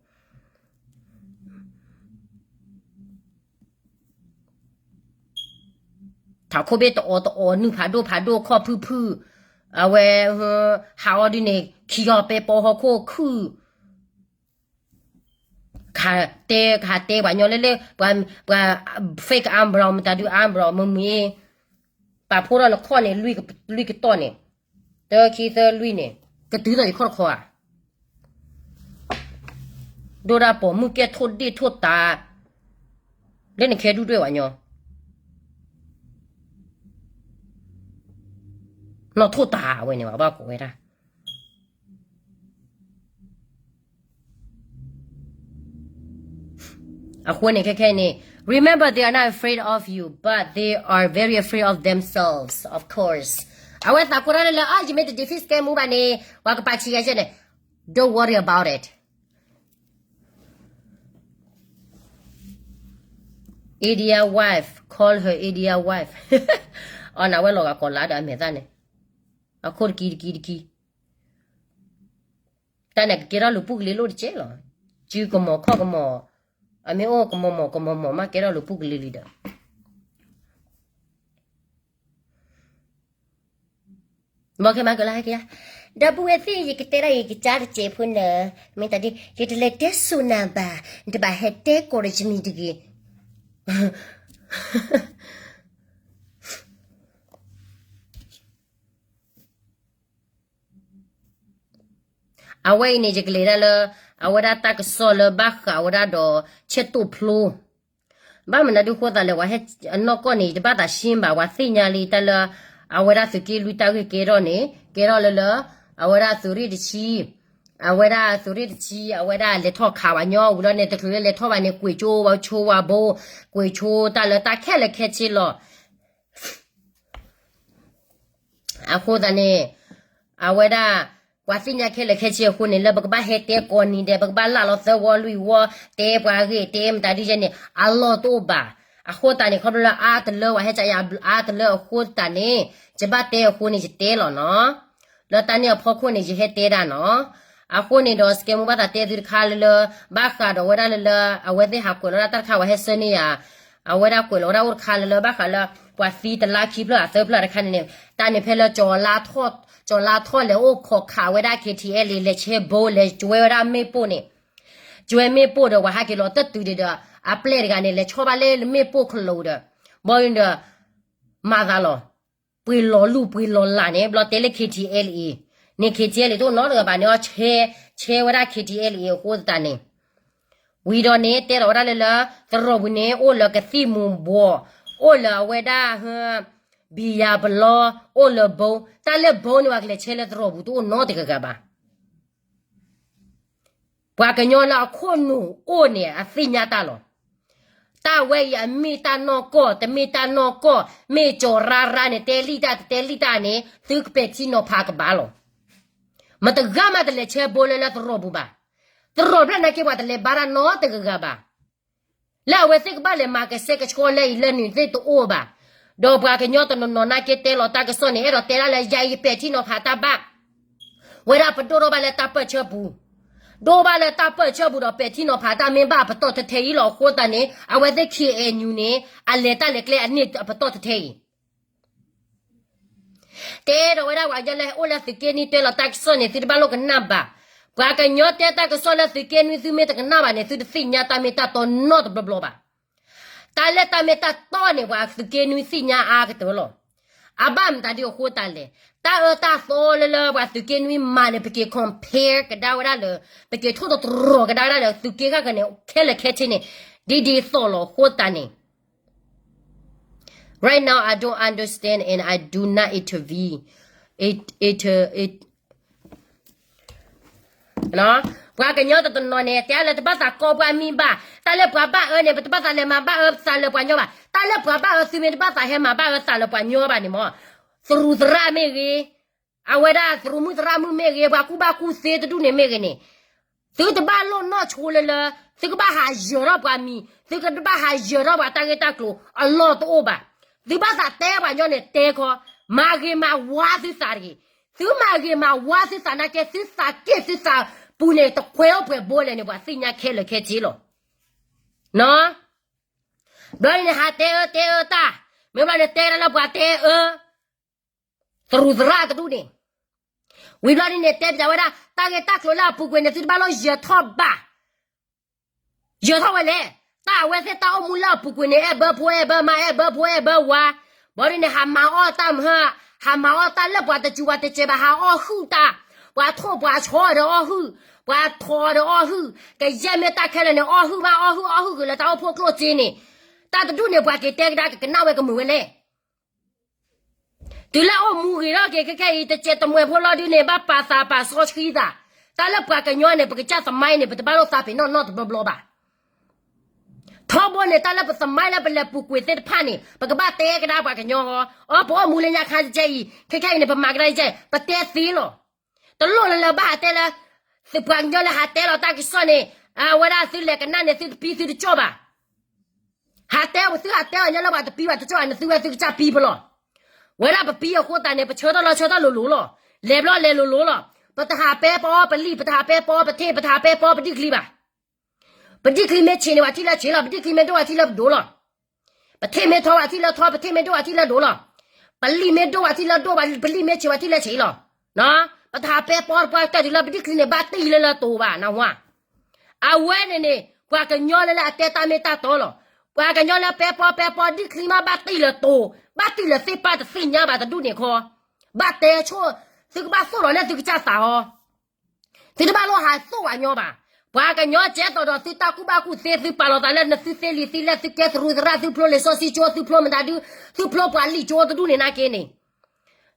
ထးခိၣ်ဘ့ၣ်တအိၣ်တအိၣ် နုၢ်ဖးဒိၣ်ဖးဒိၣ် ခီၣ်ဖုၣ်ဖုၣ်, အဝဲ ဟးအီၤဒ်န့ၣ် ခံဂီၤပဲပိာ်ဟီၣ်ခိၣ်ခုၣ်, ကဟးတဲ ကဟးတဲပှၤညီလၢလၢ ပှၤ fake eyebrow မတၤဒု eyebrow မုၢ်မုၢ်အ့ ပာ်ဖှိၣ်ထီၣ်နခီၣ်န့ၣ် လွံၢ်ကတီၢ်န့ၣ်, တၢ ခံ သၢ လွံၢ်န့ၣ် ကတုၤထီၣ်ယခီၣ်တခီဧါ. ဒိၣ်ဒၣ်ပိာ်မုၣ်ကဲထိၣ်ဒ့ၣ်ထိၣ်တၢ် လၢနခဲဒူၣ်ဒွဲၣ်ဝဲညီ နီၢ်ထိၣ်တၢ်ဝဲန့ၣ် ပှၤဘၣ်ကိးဝဲဒၣ်. အဃိန့ၣ် ခဲခဲန့ၣ် remember they are not afraid of you, but they are very afraid of themselves, of course. အဝဲသးကိးတၢ်လၢလၢ အါ ယမ့ၢ်တ defeat ကဲမူဘၣ်န့ၣ် ပှၤကပာ်ဆံးယၤကဲန့ၣ် don't worry about it. Idiot wife, call her idiot wife. အီနဝဲလီၤဂာ်ကီးလါဒီးအမဲာ်သၣ်န့ၣ် အခိၣ်တကံတကံတကံ တၢ်န့ၣ်ကကဲထီၣ်လူၤပူၣ်ကလ့လိၣ်တကဲလီၤ. စုကမီၤခီၣ်ကမီၤ, အမ့ၢ်အိၣ်ကမီၤမီၤကမီၤမီၤ မ့ၢ်ကဲထီၣ်လူၤပူၣ်ကလ့လံဒီး ဘီခဲမၤကလါဟဲက့ၤဧါ. ဒီပုၢ်ဝဲၢ်သ့ၣ် ယကတဲဒၣ်ယကစၢ်တစဲးဖိနၢၤ, မ့ၢ်တၢ်ဒ် ယတလဲၤတဲဆိနၤဘၣ်, နတဘၣ်ဟဲတဲကိးဒီးယမံၤတဂ့ၤ. အဝဲအံၤန့ၣ် ယကလဲၤဒၣ်လၢ အဝဲဒၣ်တၢ်ကစီၣ်လၢဘၣ်ဃးဝဲဒၣ်ဒီး ဆဲးတိၣ်ဖျိ ဘၣ်မနုၤဒုးဃိသးလဲၣ် ပှၤဟဲအနီၢ်ကီၢ်န့ၣ် ယတဘၣ်သးရှင်းဘၣ် ပှၤသ့ၣ်ညါလံတၢ်လၢ အဝဲဒၣ်သုးက့လွံၢ်တၢ်ဂ့ၢ်ကဲထီၣ်န့ၣ် ကဲထီၣ်လၢလၢ အဝဲဒၣ်သုးရ့ၣ်တဆံ အဝဲဒၣ်သုးရ့ၣ်တဆံ အဝဲဒၣ်လဲၤထီၣ်ခးပှၤညီဝံၤလီၤန့ၣ် တချုးလၢလဲၤထီၣ်ဘၣ်န့ၣ် ကွံာ်ကၠိဝဲဆိဝဲဘိ ကွံာ်ဆိတၢ်လၢတၢ်ခဲလၢာ်ခဲဆ့လီၤ. အဃိသတးန့ၣ် အဝဲဒၣ် ပှၤသ့ၣ်ညါခဲလၢာ်ခဲဆ့အဃိန့ၣ် လၢပကဘၣ်ဟဲတဲကိးနံၤဒဲး ပကဘၣ်လၢ်လီၤသၢဝီလွံၢ်ဝီ တဲပှၤဂ့ၢ်တဲမတၤဒ်ယဲန့ၣ် အလီၢ်တအိၣ်ဘၣ်. အဃိသတးန့ၣ် ခီဖျိလၢအါတလၢ ပှၤဟဲကယၤအါတလၢအဃိသတးန့ၣ် ယဘၣ်တဲအဃိန့ၣ် ယတဲလီၤနီၤ. လၢတၢ်န့ၣ်အဖီခိၣ်န့ၣ် ယဟဲတဲဒၣ်နီၤ. အဃိန့ၣ်ဒီး စကဲမူဘၣ်သးတဲသုတခါလၢလၢ ဘၣ်ဃးဒီးဝဲဒၣ်လၢလၢ အဝဲသ့ၣ်ဟးကွဲးလီၤဝဲဒၣ်တၢ်တခါ ပှၤဟဲဆၢန့ၢ်ယၤ အဝဲဒၣ်ကွဲးလီၤဝဲဒၣ်အိၣ်တခါလၢလၢ ဘၣ်ဃးလၢ ပှၤသံတလါခံဖျၢၣ်အသၢဖျၢၣ်တခါန့ၣ်န့ၣ် တၢ်န့ၣ်ဖဲလၢ ကၠီၤလါထီၣ်လဲၤအိၣ်ခိးခးဝဲဒၣ် KTLA လဲၤဆဲဘိ လဲၤကၠွဲဝဲဒၣ်မ့ၣ်ပိၢ်န့ၣ် ကၠွဲမ့ၣ်ပိၢ်ဒီး ပှၤဟးက့ၤလီၤတတုၤဒံးဒီး အပျဲၢ်တဂၤန့ၣ် လဲၤဆီဘၣ်လၢမ့ၣ်ပိၢ်ခလိာ်ဒီး ဘီဒီး မၤသးလီၤ. ပှ့ၤလီၤလူၢ်ပှ့ၤလီၤလၢ်န့ၣ် ဘျီတဲလၢ K T L A န့ၣ် K T L A တအိၣ်နီတဂၤဘၣ်န့ၣ် အီၤ ဆဲဝဲဒၣ် K T L A အဃိသတးန့ၣ် ဝံၤဒီးန့ၣ် တဲထီၣ်ဝဲဒၣ်လၢလၢ သရိာ်ပူၤန့ၣ် အိၣ်လၢကသံၣ်မူၤဘှီး, အိၣ်လၢအဝဲဒၣ် ဘံယၤပလီ, အိၣ်လၢဘိ, တၢ်လၢဘိန့ၣ် ပှၤကလဲၤဆဲလၢသရိာ်ပူၤတအိၣ်နီတဂၤဂၤဘၣ်. ပှၤကညီလၢအခိၣ်နူာ်အိၣ်န့ၣ် အသ့ၣ်ညါတၢ်လီၤ. တၢ်ဝဲအံၤအမ့ၢ်တၢ်နီၢ်ကီၢ် တမ့ၢ်တၢ်နီၢ်ကီၢ် မ့ၢ်ကၠီၤရါရါန့ၣ် တဲလံတၢ်တတဲလံတၢ်န့ၣ် သုကပဲာ်ထံနီၤဖးကဘၣ်လီၤ. မတဂၤမးတလဲၤဆဲဘိလၢလၢသရိာ်ပူၤဘၣ်. သရိာ်ဖျၢၣ်နာ်က့ ပှၤတလဲၤဘါတၢ်နီတဂၤဂၤဘၣ်. လၢအဝဲသ့ၣ်ကဘၣ်လဲၤမၤကဆှဲကဆှီလၢအံၤလၢနုၤသ့ၣ်တအိၣ်ဘၣ်. ဒီးပှၤကညီတနီၤနီၤနာ်က့တဲလီၤတၢ်ကစီၣ်န့ၣ် အဲၣ်ဒိးတဲဒၣ်လၢယၤအံၤပဲာ်ထံနီၤဖးတၢ်ဘၣ် ဝဲဒၣ်ပဒိၣ်ထီၣ်ဘၣ်လၢတၢ်ပၢၢ်ဆၢပူၤ, ဒိၣ်ဘၣ်လၢတၢ်ပၢၢ်ဆၢပူၤဒီးပဲာ်ထံနီၤဖးတၢ်မ့ၢ်ဘၣ်အပတီၢ်ထဲထဲအံၤလီၤ. အဃိသတးန့ၣ် အဝဲသ့ၣ် K N U န့ၣ် အလဲၤတၢ်လဲၤကျဲအန့ၢ်အပတီၢ်ထဲထဲအံၤ တဲဒီးဝဲဒၣ်ပှၤကညီလၢအိၣ်လၢသုးက့နွံတဲလီၤတၢ်ကစီၣ်န့ၣ် သုတဘၣ်လိၣ်ကနၣ်ဘၣ်. ပှၤကညီတဲတၢ်ကစီၣ်လၢသုးက့နွံ သုမ့ၢ်တကနၣ်ဘၣ်န့ၣ် သုတသ့ၣ်ညါတၢ်မ့ၢ်တၢ်တီနီတဘျီဘျီဘၣ်. တၢ်လၢတၢ်မ့ၢ်တၢ်တီန့ၣ် ပှၤသုးက့နွံသ့ၣ်ညါအါကတၢၢ်လီၤ. အဘၣ်မတၤဒ်အဃိသတးလဲၣ်, တၢ်အၢတၢ်သီလၢလၢပှၤသုးက့နွံမၤန့ၣ် ပက့ၤ compare ကဒါဝဲဒၣ်လၢ ပက့ၤထိၣ်သတြီၤကဒါဝဲဒၣ်လၢသုးက့ဃၣ်ဃၢၤန့ၣ် ခဲလၢာ်ခဲဆ့န့ၣ် ဒ်ဒ်သိးလီၤ. အဃိသတးန့ၣ် Right now I don't understand and I do not intervene. It, it, it, ပှၤကညီတနီၤနီၤန့ၣ် တဲလၢတဘၣ်သးကီပှၤမံၤဘၣ်. တၢ်လၢပှၤဘၣ်အၢန့ၣ် ပတဘၣ်သးလဲၤမၤဘၣ်အၢပသးလၢပှၤညီဘၣ်. တၢ်လၢပှၤဘၣ်အၢသုမ့ၢ်တဘၣ်သးဟဲမၤဘၣ်အၢသးလၢပှၤညီဘၣ်န့ၣ်မ့ၢ် သရူးသရၣ်မ့ၢ်ဂ့ၤ, အဝဲဒၣ်သရူးမုၣ်သရၣ်မုၣ်မ့ၢ်ဂ့ၤ, ပှၤကူၣ်ဘၣ်ကူၣ်သ့တဒူၣ်န့ၣ်မ့ၢ်ဂ့ၤန့ၣ်, သုတဘၣ်လိၣ်နီၢ်ဆိလၢလၢ သုကဘၣ်ဟးယၢၤထီၣ်ပှၤမံၤ, သုကဘၣ်ဟးယၢၤထီၣ်ပှၤတၢ်ဂ့ၢ်တၢ်ကျိၤအလီၢ်တအိၣ်ဘၣ်. သုဘၣ်သးတဲပှၤညီန့ၣ်တဲခီ, မၤဂ့ၤမၤဝါသုသးတဂ့ၤ. သုမၤဂ့ၤမၤဝါသုသးနာ်က့ သုသးက့ၣ်သုသးပူၤန့ၣ် တခွဲးအိၣ်ပှဲၤဘိလဲၣ်န့ၣ် ပှၤသ့ၣ်ညါခဲလၢာ်ခဲဆ့လီၤ. ဘျီဒ်န့ၣ် ဟးတဲအၢတဲအၢတၢ်, မ့ၢ်ဘျီန့ၣ်တဲဒၣ်လၢပှၤတဲအၢ သရူးသရၣ်တဒူၣ်န့ၣ်, ဝံၤဘျီဒ်န့ၣ် တဲပျးဝဲဒၣ် တၢ်ဂ့ၢ်တၢ်ကျိၤလၢအပူၤကွံာ်န့ၣ် သုတဘၣ်လိၣ်ယၢၤထီၣ်ဘၣ်, ယၢၤထီၣ်ဝဲလဲၣ်. တၢ်အဝဲသ့ၣ်တၢ်အိၣ်မူလၢအပူၤကွံာ်န့ၣ် အဲၣ်ဘၢဖိအဲၣ်ဘၢမါ အဲၣ်ဘၢဖိအဲၣ်ဘၢဝၤ, ဘျီဒ်န့ၣ် ဟးမၤအီၣ်တၢ်မဟါ, ဟးမၤအီၣ်တၢ်လၢပှၤတစူၤပှၤတစဲးဘၣ် ဟးအီၣ်ဟုၣ်တၢ်, ပှၤထိၣ်ပှၤဆီဒီးအီၣ်ဟုၣ်, ပှၤထိးဒီးအီၣ်ဟုၣ်, ကယဲၢ်မ့ၢ်တၢ်ခဲလၢာ်န့ၣ် အီၣ်ဟုၣ်မး အီၣ်ဟုၣ်အီၣ်ဟုၣ်ဂ့ၤလၢတၢ်အိၣ်ဖှိၣ်ကျိၣ်စ့န့ၣ်, တၢ်တဒူၣ်န့ၣ် ပှၤက့ၤတဲကဒါကကနၣ်ဝဲကမုာ်ဝဲလဲၣ်. တုၤလၢအိၣ်မူဂ့ၤထီၣ်က့ၤခဲခဲအံၤ တစဲးတမှဲၤဖိလီၤဒုန့ၣ် ဘၣ်ပာ်သးပာ်စီဆှံသး, တၢ်လၢပှၤကညီန့ၣ် ပကစၢ်သမိုင်းန့ၣ် ပတဘၣ်လိၣ်သးပ့ၤနီၣ်နီတဘျီဘျီဘၣ်. ထီဘိန့ၣ် တၢ်လၢပသမိုင်းလၢပလဲၤပူၤကွံာ်သ့ၣ်တဖၣ်န့ၣ် ပကဘၣ်တဲကဒါပှၤကညီဃီ, အီ ပအိၣ်မူလၢညါခါကဲအံၤ ခဲခဲအံၤန့ၣ် ပမၤကဒါကဲ, ပတဲသ့လီၤ. တလိၣ်လၢလၢဘၣ်ဟးတဲလၢ သုပှၤကညီလၢဟးတဲလီၤတၢ်ကစီၣ်န့ၣ်, အဝဲဒၣ်သုလဲၤကနၣ်န့ၣ် သုတပံသုတကၠီၣ်ဘၣ်. ဟးတဲဝဲ သုဟးတဲအီၤညီလၢပှၤတပံဘၣ်တကၠီၣ်န့ၣ် သုဝဲသုကစၢ်ပံဖဲလီၤ. ဝဲဒၣ်ပပံအဃိသတးန့ၣ် ပဆၢထီၣ်လီၤဆၢထီၣ်လိၤလိၤလီၤ. လဲၤဘျီလဲၤလိၤလိၤလီၤ. ပတဟးပဲပအီပလံၢ်, ပတဟးပဲပအီပထ့ၣ်, ပတဟးပဲပအီပဒံၣ်ချံဘၣ်. ပဒံၣ်ချံမ့ၢ်ဆံးန့ၣ် ပှၤထံၣ်လၢဆံးလီၤ. ပဒံၣ်ချံမ့ၢ်ဒိၣ် ပှၤထံၣ်လၢဒိၣ်လီၤ. ပထ့ၣ်မ့ၢ်ထီ ပှၤထံၣ်လၢထီ, ပထ့ၣ်မ့ၢ်ဒိၣ် ပှၤထံၣ်လၢဒိၣ်လီၤ. ပလံၢ်မ့ၢ်ဒိၣ် ပှၤထံၣ်လၢဒိၣ်, ပလံၢ်မ့ၢ်ဆံး ပှၤထံၣ်လၢဆံးလီၤ. ပတဟးပဲပအီပှၤကတၢၢ်တုၤလၢပဒံၣ်ချံန့ၣ် ဘၣ်တံၢ်လၢလၢတိၤဘၣ်နဝါ. အဝဲန့ၣ်န့ၣ် ပှၤကညီလၢလၢအတဲတၢ်မ့ၢ်တၢ်တီလီၤ. ပှၤကညီလၢပဲပီပဲပီ ဒံၣ်ချံမး ဘၣ်တံၢ်လၢတိၤ, ဘၣ်တံၢ်လၢသ့ၣ်ပၢ်တသ့ၣ်ညါဘၣ်တဒူၣ်န့ၣ်ခီ, ဘၣ်တဲဆိ, သုကဘၣ်သိၣ်လီၤလၢသုကစၢ်သးအီၤ, သုတဘၣ်လိၣ်ဟးသိၣ်ဝဲညီဘၣ်. ပှၤကညီကဲသိးဒီးသုတၢ်ကူၣ်ဘၣ်ကူၣ်သ့ သုပာ်လီၤသးလၢနသုသ့လံာ်သ့လဲၢ် သုကဲသရူးသရၣ် သုဖျိလံာ်စီဆှံကၠိ သုဖျိမတၤဒု သုဖျိပှၤလံာ်ကၠိတဒူၣ်န့ၣ်နာ်က့န့ၣ်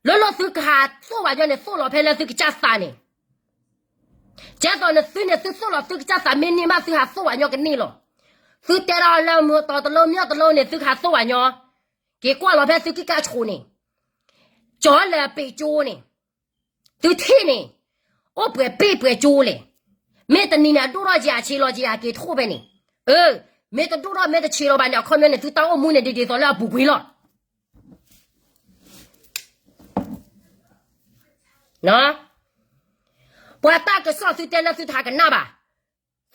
လၢလၢသုကဟးသိၣ်ဝဲညီန့ၣ် သိၣ်လီၤဖဲလၢသုကစၢ်သးန့ၣ်, ကဲသိးနသုန့ၣ် သုသိၣ်လီၤသုကစၢ်သးမ့ၢ်န့ၢ်မး သုဟးသိၣ်ဝဲညီကန့ၢ်လီၤ. သုတဲဒၣ်လၢမုၢ်တီတလိမ့ၢ်တလိန့ၣ် သုကဟးသိၣ်ဝဲညီ, က့ၤကွၢ်လီၤဖဲသုကံၢ်ကၢ်ဆိးန့ၣ်, ကၠီၤလၢပ့းကၠိန့ၣ်, သုထံၣ်န့ၣ်, အိၣ်ပှဲၤပ့ၢ်ပှဲၤကၠိလဲၣ်. မ့ၢ်တနံၤန့ၣ် အဒိၣ်ထီၣ်က့ၤအဆံးလီၤက့ၤအက့ၤထိၣ်ဖဲန့ၣ်, အၢ, မ့ၢ်တဒိၣ်ထီၣ်မ့ၢ်တဆံးလီၤဘၣ်န့ၣ် အခီပညီန့ၣ် သုတၢ်အိၣ်မူန့ၣ် ဒ်ဒ်သိးလၢအပူၤကွံာ်လီၤ. ပှၤတၢ်ကစီၣ်သုတဲလၢသုတဟးကနၣ်ဘၣ်.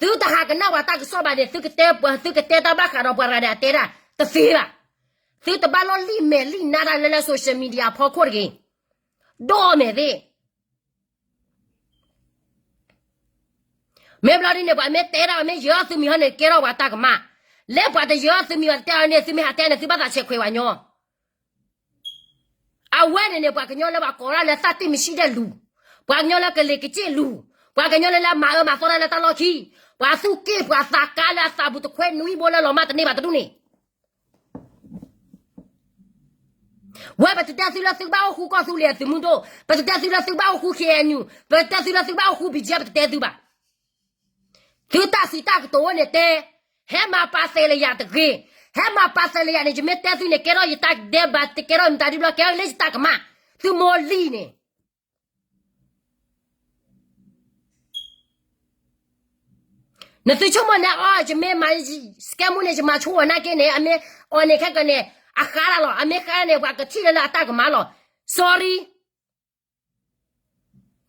သုတဟးကနၣ်ပှၤတၢ်ကစီၣ်ဘၣ်န့ၣ် သုကတဲပှၤ သုကတဲတၢ်ဘၣ်ဃးဒီးပှၤတဂၤန့ၣ် အတဲဒၣ်တသ့ဘၣ်. သုတဘၣ်လိၣ်လံၣ်မဲာ်လံၣ်နါတၢ်လၢလၢ social media ဖီခိၣ်တဂ့ၤ. ဒိၣ်မဲာ်သ့ၣ် မ့ၢ်ဘျီဒ်န့ၣ် ပှၤမ့ၢ်တဲဒၣ် ပှၤမ့ၢ်ယၢၤအီၣ်သုမံၤဟီန့ၣ် ကဲထီၣ်ပှၤတၢ်ကမၣ်, လၢပှၤတယၢၤအီၣ်သုမံၤ ပှၤတတဲအီၤန့ၣ် သုမ့ၢ်ဟးတဲန့ၣ် သုဘၣ်သးဆဲးခွဲးပှၤညီ အဝဲန့ၣ်န့ၣ် ပှၤကညီလၢပှၤကိးဒၣ်လၢသးတ့ၢ်မံၤဆံၣ်ဒဲးလူၤ, ပှၤကညီလၢကလံၤကစ့ၣ်လူၤ, ပှၤကညီလၢလၢမၤအၢမၤသီတၢ်လၢတၢ်လီၢ်ခံ, ပှၤသူၣ်က့ၢ်ပှၤသးကါလၢအသးပူၤတခွဲနွံဘိလၢလီၤမၢ်တန့ၢ်ဘၣ်တဒူၣ်န့ၣ် ဝဲပတတဲသုလၢသုကဘၣ်အိၣ်ဃူကီၢ်သူလ့ၤအသုးမုၢ်ဒိၣ်, ပတတဲသုလၢသုကဘၣ်အိၣ်ဃူ ခ့ၣ်အဲၣ်ယူၣ်, ပတတဲသုလၢသုကဘၣ်အိၣ်ဃူ ဘံၣ်ကၠံ ပတတဲသုဘၣ်. သုတၢ်စံးတၢ်ကတိၤအိၣ်န့ၣ်တဲ, ဟဲမၤပာ်သဲးလၢယၤတဂ့ၤ, ဟဲမၤပာ်သဲးလၢယၤန့ၣ် ယမ့ၢ်တဲသုန့ၣ် ကဲထီၣ်ယတၢ်ဒဲးဘး တကဲထီၣ်ယမတၤဒ်ဘျီ ကဲထီၣ်လၢယတၢ်ကမၣ်, သုမိၢ်လံၤန့ၣ် နသုဆိကမိၣ်န့ၣ်အီၤ ယမ့ၢ်မၤ စကဲမူန့ၣ် ယမၤဆိဝဲနာ်က့န့ၣ် အမ့ၢ်အီၤန့ၣ်ခဲကနံၣ်န့ၣ် အဃါလၢ်လီၤ, အမ့ၢ်ဃါန့ၣ် ပှၤကထံၣ်လၢလၢအတၢ်ကမၣ်လီၤ. Sorry.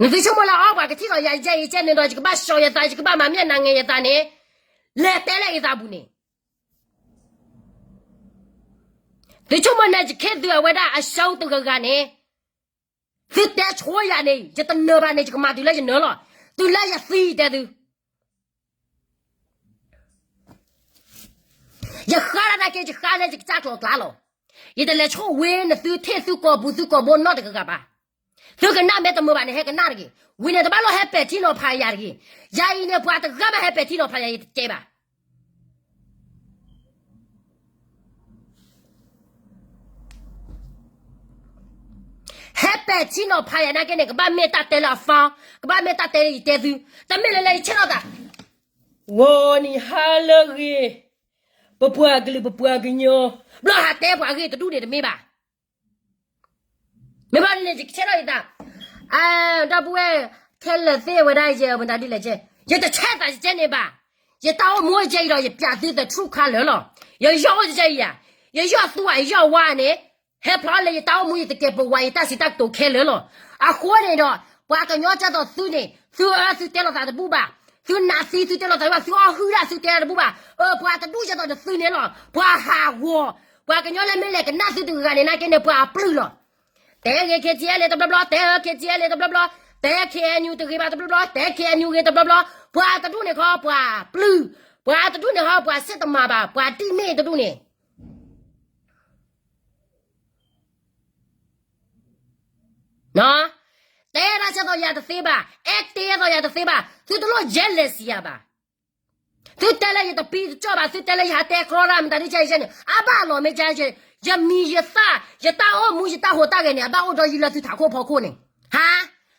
နသုဆိကမိၣ်လၢအီၤ ပှၤကထံၣ်လီၤယၤယဲအံၤကဲန့ၣ်ဒီး ယကဘၣ်စှီၤယသး ယကဘၣ်မၤမ့ၢ်နၤငဲၤယသးန့ၣ်, လဲၤတဲလၢအသးပူၤန့ၣ် သုဆိကမိၣ်န့ၣ် ယခ့သုးအဝဲဒၣ်အဆၢတဂၤဂၤန့ၣ်, သုတဲဆိယၤန့ၣ် ယတနၢၤဘၣ်န့ၣ် ယကမၤတုၤလၢယနၢၤလီၤ. တုၤလၢယသံတဲသု, ယဃါဒၣ်နာ်က့ ယဃါလၢယကစၢ်ကျိၤကျါလီၤ. ယတလဲၤဆိဝ့နသုထံၣ်သုကိာ်ပူၤသုကိာ်ဘိနီတဂၤဂၤဘၣ်. သုကနၣ်မ့ၢ်တမုာ်ဘၣ်န့ၣ် ဟဲကနၣ်တဂ့ၤ. ဝံၤန့ၣ်တဘၣ်လိၣ်ဟဲပဲာ်ထံနီၤဖးယၤတဂ့ၤ. ယၤအံၤန့ၣ် ပှၤတဂၤမးဟဲပဲာ်ထံနီၤဖးယၤ ယတတဲဘၣ်. ဟဲပဲာ်ထံနီၤဖးယၤနာ်က့န့ၣ် ကဘၣ်မ့ၢ်တၢ်တဲလၢအ phone, ကဘၣ်မ့ၢ်တၢ်တဲလၢယတဲသု, တမ့ၢ်လၢလၢယဆဲးထီၣ်သး, ဂီၤနံၤဟါလၢအဂ့ၤ, ပပှၤကလုာ် ပပှၤကညီ, ဘျီဟးတဲပှၤအဂ့ၢ်တဒူၣ်န့ၣ်တမ့ၢ်ဘၣ်. မ့ၢ်ဘၣ်န့ၣ် ယကဆဲးထီၣ်ယသး, ဒီပုၢ်ဝဲၢ်ခဲလၢာ်သ့ၣ်ဝဲဒၣ်ယဲ မတၤဒ်လဲၣ်ကဲ, ယတဆဲးသးယကဲန့ၣ်ဘၣ်. ယတၢ်အိၣ်မူယကဲအံၤဒီး ယပျးသု the true colour လီၤ. ယယီၢ်အိၣ်ယကဲအံၤဧါ, ယယီၢ်သူဧါ ယယီၢ်ဝါန့ၣ်, ဟဲဖျါလၢယတၢ်အိၣ်မူ ယတကဲပဝး ယတၢ်စံးတၢ်ကတိၤခဲလၢာ်လီၤ. အဃိန့ၣ်ဒီး ပှၤကညီကဲသိးသုန့ၣ် သုအၢသုတဲလိာ်သးတဘူၣ်ဘၣ်, သုနးသံသုတဲလိာ်သးတဘူၣ်ဘၣ်, သုအီၣ်ဟုၣ်ဒၣ်သုတဲတဘူၣ်ဘၣ်. အၢ ပှၤတဒူၣ်ကဲသိးနသုန့ၣ်လီၤ. ပှၤဟးဂီၤ, ပှၤကညီလၢမ့ၢ်လဲၤကနၣ်သုတဂၤဂၤန့ၣ်နာ်က့န့ၣ် ပှၤအပျုၢ်လီၤ. တဲဂ့ၤ KTLA တဘျီဘျီ, တဲ KTLA တဘျီဘျီ, တဲ KNU တဂ့ၤဘၣ်တဘျီဘျီ, တဲ KNU ဂ့ၤတဘျီဘျီ, ပှၤတဒူၣ်န့ၣ်ခီ ပှၤပျုၢ်, ပှၤတဒူၣ်န့ၣ်ခီ ပှၤစ့ၣ်တမၤဘၣ်, ပှၤတံၢ်မ့ၢ်တဒူၣ်န့ၣ် တဲဒၣ်ကဲသိးယၤတသ့ဘၣ်, အဲၣ်တ့ကဲသိးယၤတသ့ဘၣ်, သုတလိၣ် jealous ယၤဘၣ်. သုတဲလၢယတပံတကၠီၣ်ဘၣ်, သုတဲလၢယဟးတဲကြီတၢ် မတၤဒ်ကဲအံၤန့ၣ် အဘၣ်လီၤမ့ၢ်ကဲ, ယမံၤယသၣ် ယတၢ်အိၣ်မူယတၢ်ဟူးတၢ်ဂဲၤန့ၣ် အဘၣ်အိၣ်ဒီးယံၤလၢသုထးခိၣ်ဖီခိၣ်န့ၣ်, ဟါ,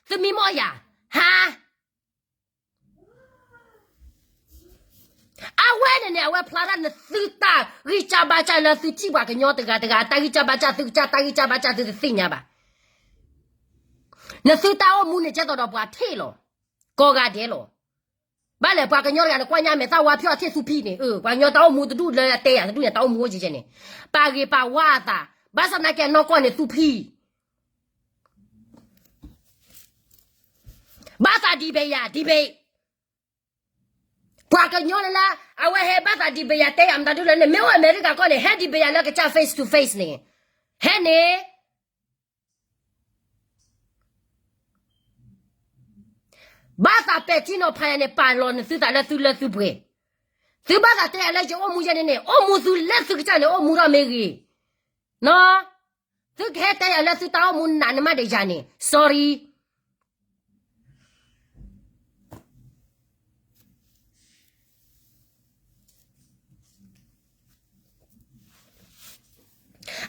သုမံမီၢ်ယၤ, ဟါ အဝဲန့ၣ်န့ၣ် အဝဲဖျါဒၣ်နသုတၢ်ဂံၢ်စၢ်ဘါစၢ်လၢသုထံၣ်ပှၤကညီတဂၤတဂၤ တၢ်ဂံၢ်စၢ်ဘါစၢ် သုကစၢ်တၢ်ဂံၢ်စၢ်ဘါစၢ် သုတသ့ၣ်ညါဘၣ်. နသုတၢ်အိၣ်မူန့ၣ် ကဲသိးဒီးပှၤထံၣ်လီၤ, ကိးဂၤဒဲးလီၤ. ဘၣ်လဲၣ် ပှၤကညီတဂၤန့ၣ် ကွၢ်ညါမဲာ်သၣ်ဝါဖျီၣ်ထံၣ်သူဖံန့ၣ်, ပှၤကညီတၢ်အိၣ်မူတဒူၣ်လၢအတဲယၤတဒူၣ်န့ၣ် တၢ်အိၣ်မူအိၣ်ကဲကဲန့ၣ်, ပာ်ဂ့ၤပာ်ဝါအသး, ဘၣ်ဆၣ်သနာ်က့အနီၢ်ကီၢ်န့ၣ်သူဖံ ဘၣ်သးဒံးဘဲယၤ ဒံးဘဲ ပှၤကညီလၢ အဝဲဟဲဘၣ်သးဒံးဘဲယၤတဲယၤမတၤဒ်လဲၣ်န့ၣ် မ့ၢ်အိၣ်အမဲရကၤကီၢ်န့ၣ် ဟဲဒံးဘဲယၤလၢကစၢ် face to face န့ၣ်, ဟဲန့ၣ် ဘၣ်သးပဲာ်ထံနီၤဖးယၤန့ၣ် ပာ်လီၤနသုသးလၢသုလၢသုပှဲၤ, သုဘၣ်သးတဲယၤလၢယအိၣ်မူယဲန့ၣ်န့ၣ် အိၣ်မူသုလၢသုကစၢ်န့ၣ် အိၣ်မူထီၣ်မ့ၢ်ဂ့ၤ, နီၢ် သုကဟဲတဲယၤလၢသုတၢ်အိၣ်မူနးနမးဒီးယၤန့ၣ် sorry.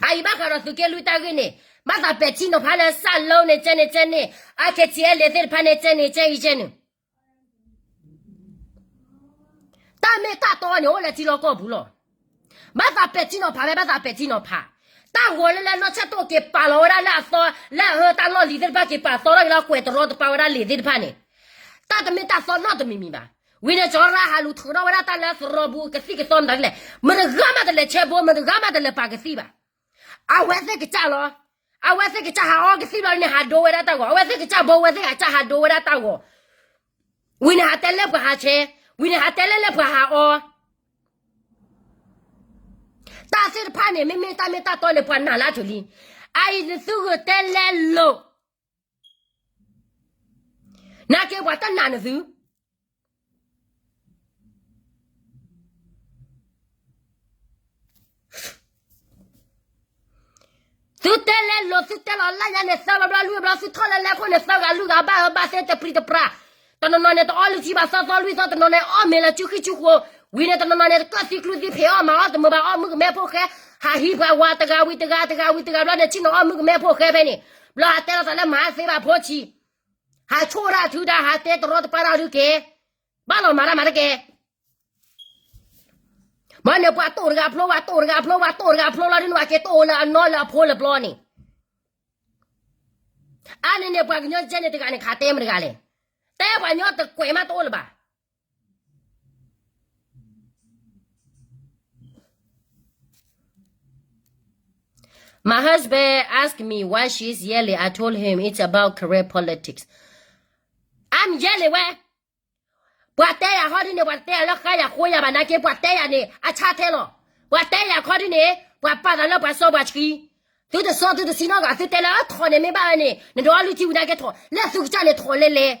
အအံၤဘၣ်ဃးဒီးသုးက့လွံၢ်တၢ်ဂ့ၢ်န့ၣ် ဘၣ်သးပဲာ်ထံနီၤဖးလၢ စၢ်လိန့ၣ် ကဲန့ၣ်ကဲန့ၣ်, အ KTLA သ့ၣ်တဖၣ်န့ၣ် ကဲန့ၣ်ကဲအံၤကဲန့ၣ် တၢ်မ့ၢ်တၢ်တီန့ၣ် အိၣ်လၢထံလီၢ်ကီၢ်ပူၤလီၤ. ဘၣ်သးပဲာ်ထံနီၤဖးဝဲ ဘၣ်သးပဲာ်ထံနီၤဖး, တၢ်ဂီၤလၢလၢနီၢ်ဆၢၣ်တိၣ်က့ၤပာ်လီၤဝဲဒၣ်လၢအသီ လၢအဟၢတၢ်လီၢ်လံၤသ့ၣ်တဖၣ် က့ၤပာ်သီထီၣ်က့ၤလၢကွဲးတရီတပါဝဲဒၣ်လံာ်သ့ၣ်တဖၣ်န့ၣ်, တၢ်တမ့ၢ်တၢ်သီနီတမံၤမံၤဘၣ်. ဝံၤန့ၣ် ကၠီရၣ်ဟးလူၤထုးထီၣ်ဝဲဒၣ်တၢ်လၢသရိာ်ပူၤကသံၣ်ကသီမတၤဒ်လဲၣ်, မတဂၤမးတလဲၤဆဲဘိ မတဂၤမးတလဲၤပာ်ကသံၣ်ဘၣ်. အဝဲသ့ၣ်ကစၢ်လီၤ. အဝဲသ့ၣ်ကစၢ်ဟးအီကသံၣ်ဘျီန့ၣ် ဟးဒိဝဲဒၣ်တၢ်ဂီၤ, အဝဲသ့ၣ်ကစၢ်ဘိ အဝဲသ့ၣ်ကစၢ်ဟးဒိဝဲဒၣ်တၢ်ဂီၤ, ဝံၤန့ၣ် ဟးတဲလၢပှၤဟးဆဲ, ဝံၤန့ၣ် ဟးတဲလၢလၢပှၤဟးအီ, တၢ်သ့ၣ်တဖၣ်န့ၣ် မ့မ့ၢ်တၢ်မ့ၢ်တၢ်တီန့ၣ် ပှၤနာ်လၢအထုးလံ. အအံၤနသုဂုာ်တဲလဲလိာ် နာ်က့ပှၤတနာ်နသု. သုတဲလီၤလၢညါန့ၣ် သၢဘျီဘျီလွံၢ်ဘျီ သုထီၣ်လၢလဲၤခိၣ်န့ၣ် သၢဂၤလွံၢ်ဂၤဘၣ်အၢဘၣ်သဲတပြံတပြါ, တနီၤနီၤန့ၣ် တအီလုၢ်ထံဘၣ်သၢသီလွံၢ်သီ, တနီၤန့ၣ် အီၣ်မ့ၤလၢစုဃံစုဃိ, ဝံၤန့ၣ် တနီၤနီၤန့ၣ်တကၢၢ်သံကျူသံဖံးအီၣ်မၤအီၣ်တမုာ်ဘၣ် အီၣ်မုၣ်ကမဲဖိဃဲ, ဟးဟံးပှၤဝၤတဂၤဝံၤတဂၤ တဂၤဝံၤတဂၤဘျီန့ၣ် ဆ့ၣ်နီၤအီၣ်မုၣ်ကမဲဖိဃဲဖဲန့ၣ်, ဘျီဟးတဲလီၤသးလၢမၤသ့ဘၣ်ဖိဆံး, ဟးဆိၣ်ဒၣ်ထုဒၣ် ဟးတဲတရီတပါဒၣ်ဒုးကဲ, ဘၣ်လီၤမၤတၢ်မၤတကဲ မ့ၢ်န့ၣ်ပှၤတိၢ်တဂၤဖျိ ပှၤတိၢ်တဂၤဖျိ ပှၤတိၢ်တဂၤဖျိလီၤဒ်န့ၣ် ပှၤက့ၤတိၢ်လၢအနီၢ်လၢအဖိလၢပျီန့ၣ်, အါန့ၣ်န့ၣ် ပှၤကညီကဲန့ၣ်တဂၤန့ၣ် ခးတဲမတဂၤလဲၣ်, တဲပှၤကညီတကွဲးမးတအိၣ်လၢၤဘၣ်. My husband asked me why she's yelling. I told him it's about career politics. I'm yelling ဝဲ, ပှၤတဲယၤခီဒ်န့ၣ် ပှၤတဲယၤလၢဃါယၤဃိယၤဘၣ်နာ်က့ ပှၤတဲယၤန့ၣ် အဆါထဲလီၤ. ပှၤတဲယၤခီဒ်န့ၣ် ပှၤပာ်သးလၢပှၤစီပှၤဆှံ, သုတစီ သုတဆှံနီတဂၤ သုတဲလၢထီၣ်န့ၣ်မ့ၢ်ဘၣ်ဝဲန့ၣ် နဒိးအီလုၢ်ထံဝံၤနာ်က့ထီၣ် လၢသုကစၢ်န့ၣ်ထီၣ်လဲၤလဲၤ,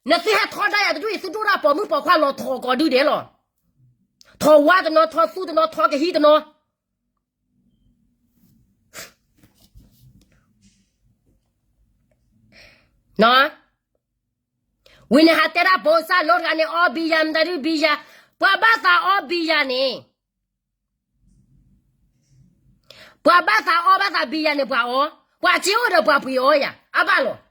နသုဟဲထီဒါယၤတဒူၣ်အံၤ သုဒိၣ်ဒၣ်ပိာ်မုၣ်ပိာ်ခွါလီၤထီၣ်ကီးဒုဒဲးလီၤ. ထီၣ်ဝါတနီၤ ထီၣ်သူတနီၤ ထီၣ်ကဟံးတနီၤ ဝံၤန့ၣ်ဟးတဲဒၣ်ဘိစၢ်လိတဂၤန့ၣ် အီဘံယၤ မတၤဒုဘံယၤ, ပှၤဘၣ်သးအီဘံယၤန့ၣ်, ပှၤဘၣ်သးအီဘၣ်သးဘံယၤန့ၣ် ပှၤအီ, ပှၤစ့အိၣ်ဒီးပှၤပှ့ၤအီယၤ အဘၣ်လီၤ.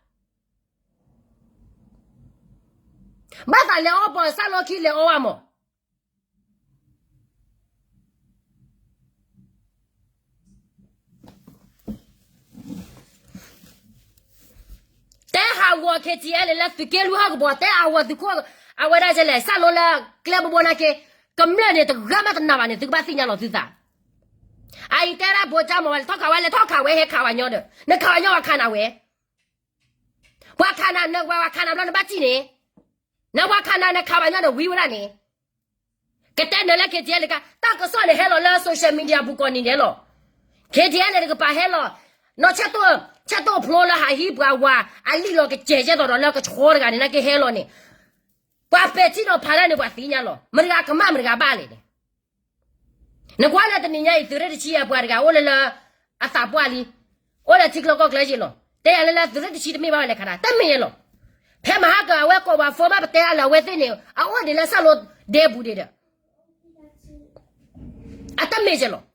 ဘၣ်သးလဲၤအီပီၤစၢ်လိခံလဲၤအီဝဲမး တဲဟးဂီၤ KTLA လၢသုးက့လွံၢ်ဟီၣ်ကပီၤ တဲဟးဂီၤသုးခိၣ်, အဝဲဒၣ်လဲၣ် စၢ်လိလၢကျဲဘိဘိနာ်က့, ကမျၢၢ်န့ၣ် တဂၤမးတနာ်ဘၣ်န့ၣ် သုကဘၣ်သ့ၣ်ညါလီၤသုသး. အအံၤတဲဒၣ်ဘိကၠၢ်မး ဝဲလဲၤထီၣ်ခးဝဲ လဲၤထီၣ်ခးဝဲ ဟဲခးဝဲညီဒီး နခးဝဲညီဝဲခးနၤဝဲ, ပှၤခးနၤ နဝဲခးနၤဘျီနဘၣ်စံၣ်န့ၣ်, နဝဲခးနၤ နခးဝဲညီဒီးဝံဝဲဒၣ်န့ၣ် ကတဲနၤလၢ KTLA က တၢ်ကစီၣ်န့ၣ်ဟဲလီၤလၢ social media ပူၤကိးနံၤဒဲးလီၤ. KTLA တကပၤဟဲလီၤ, နီၢ်ဆဲးတိၢ်ဖျိလၢဟးဟံးပှၤဝၤ အလံာ်လီၤကစဲးကဲသိးဒီးလၢကဆှီတဂၤန့ၣ် နာ်က့ဟဲလီၤန့ၣ်, ပှၤပဲာ်ထံနီၤဖးဒၣ်န့ၣ် ပှၤသ့ၣ်ညါလီၤ. မတဂၤကမၣ်မတဂၤဘၣ်လဲၣ်န့ၣ် နကွၢ်လၢတနံၤညါအံၤ သုးရ့ၣ်တဆံအပှၤတဂၤအိၣ်လၢလၢ အသးပှၢ်လံ, အိၣ်လၢထံချၢကီၢ်ချၢယ့ၣ်လီၤ. တဲယၤလၢလၢသုးရ့ၣ်တဆံတမ့ၢ်ဘၣ်ဝဲလဲၤခးတၢ် တမ့ၢ်ယ့ၣ်လီၤ. ဖဲမဟါကၢအဝဲကိးပှၤ phone ဘၣ်ပတဲအါလၢအဝဲသ့ၣ်န့ၣ် အအိၣ်ဒံးလၢစၢ်လိဒဲပူၤဒံးဒီး အတမ့ၢ်ယ့ၣ်လီၤ.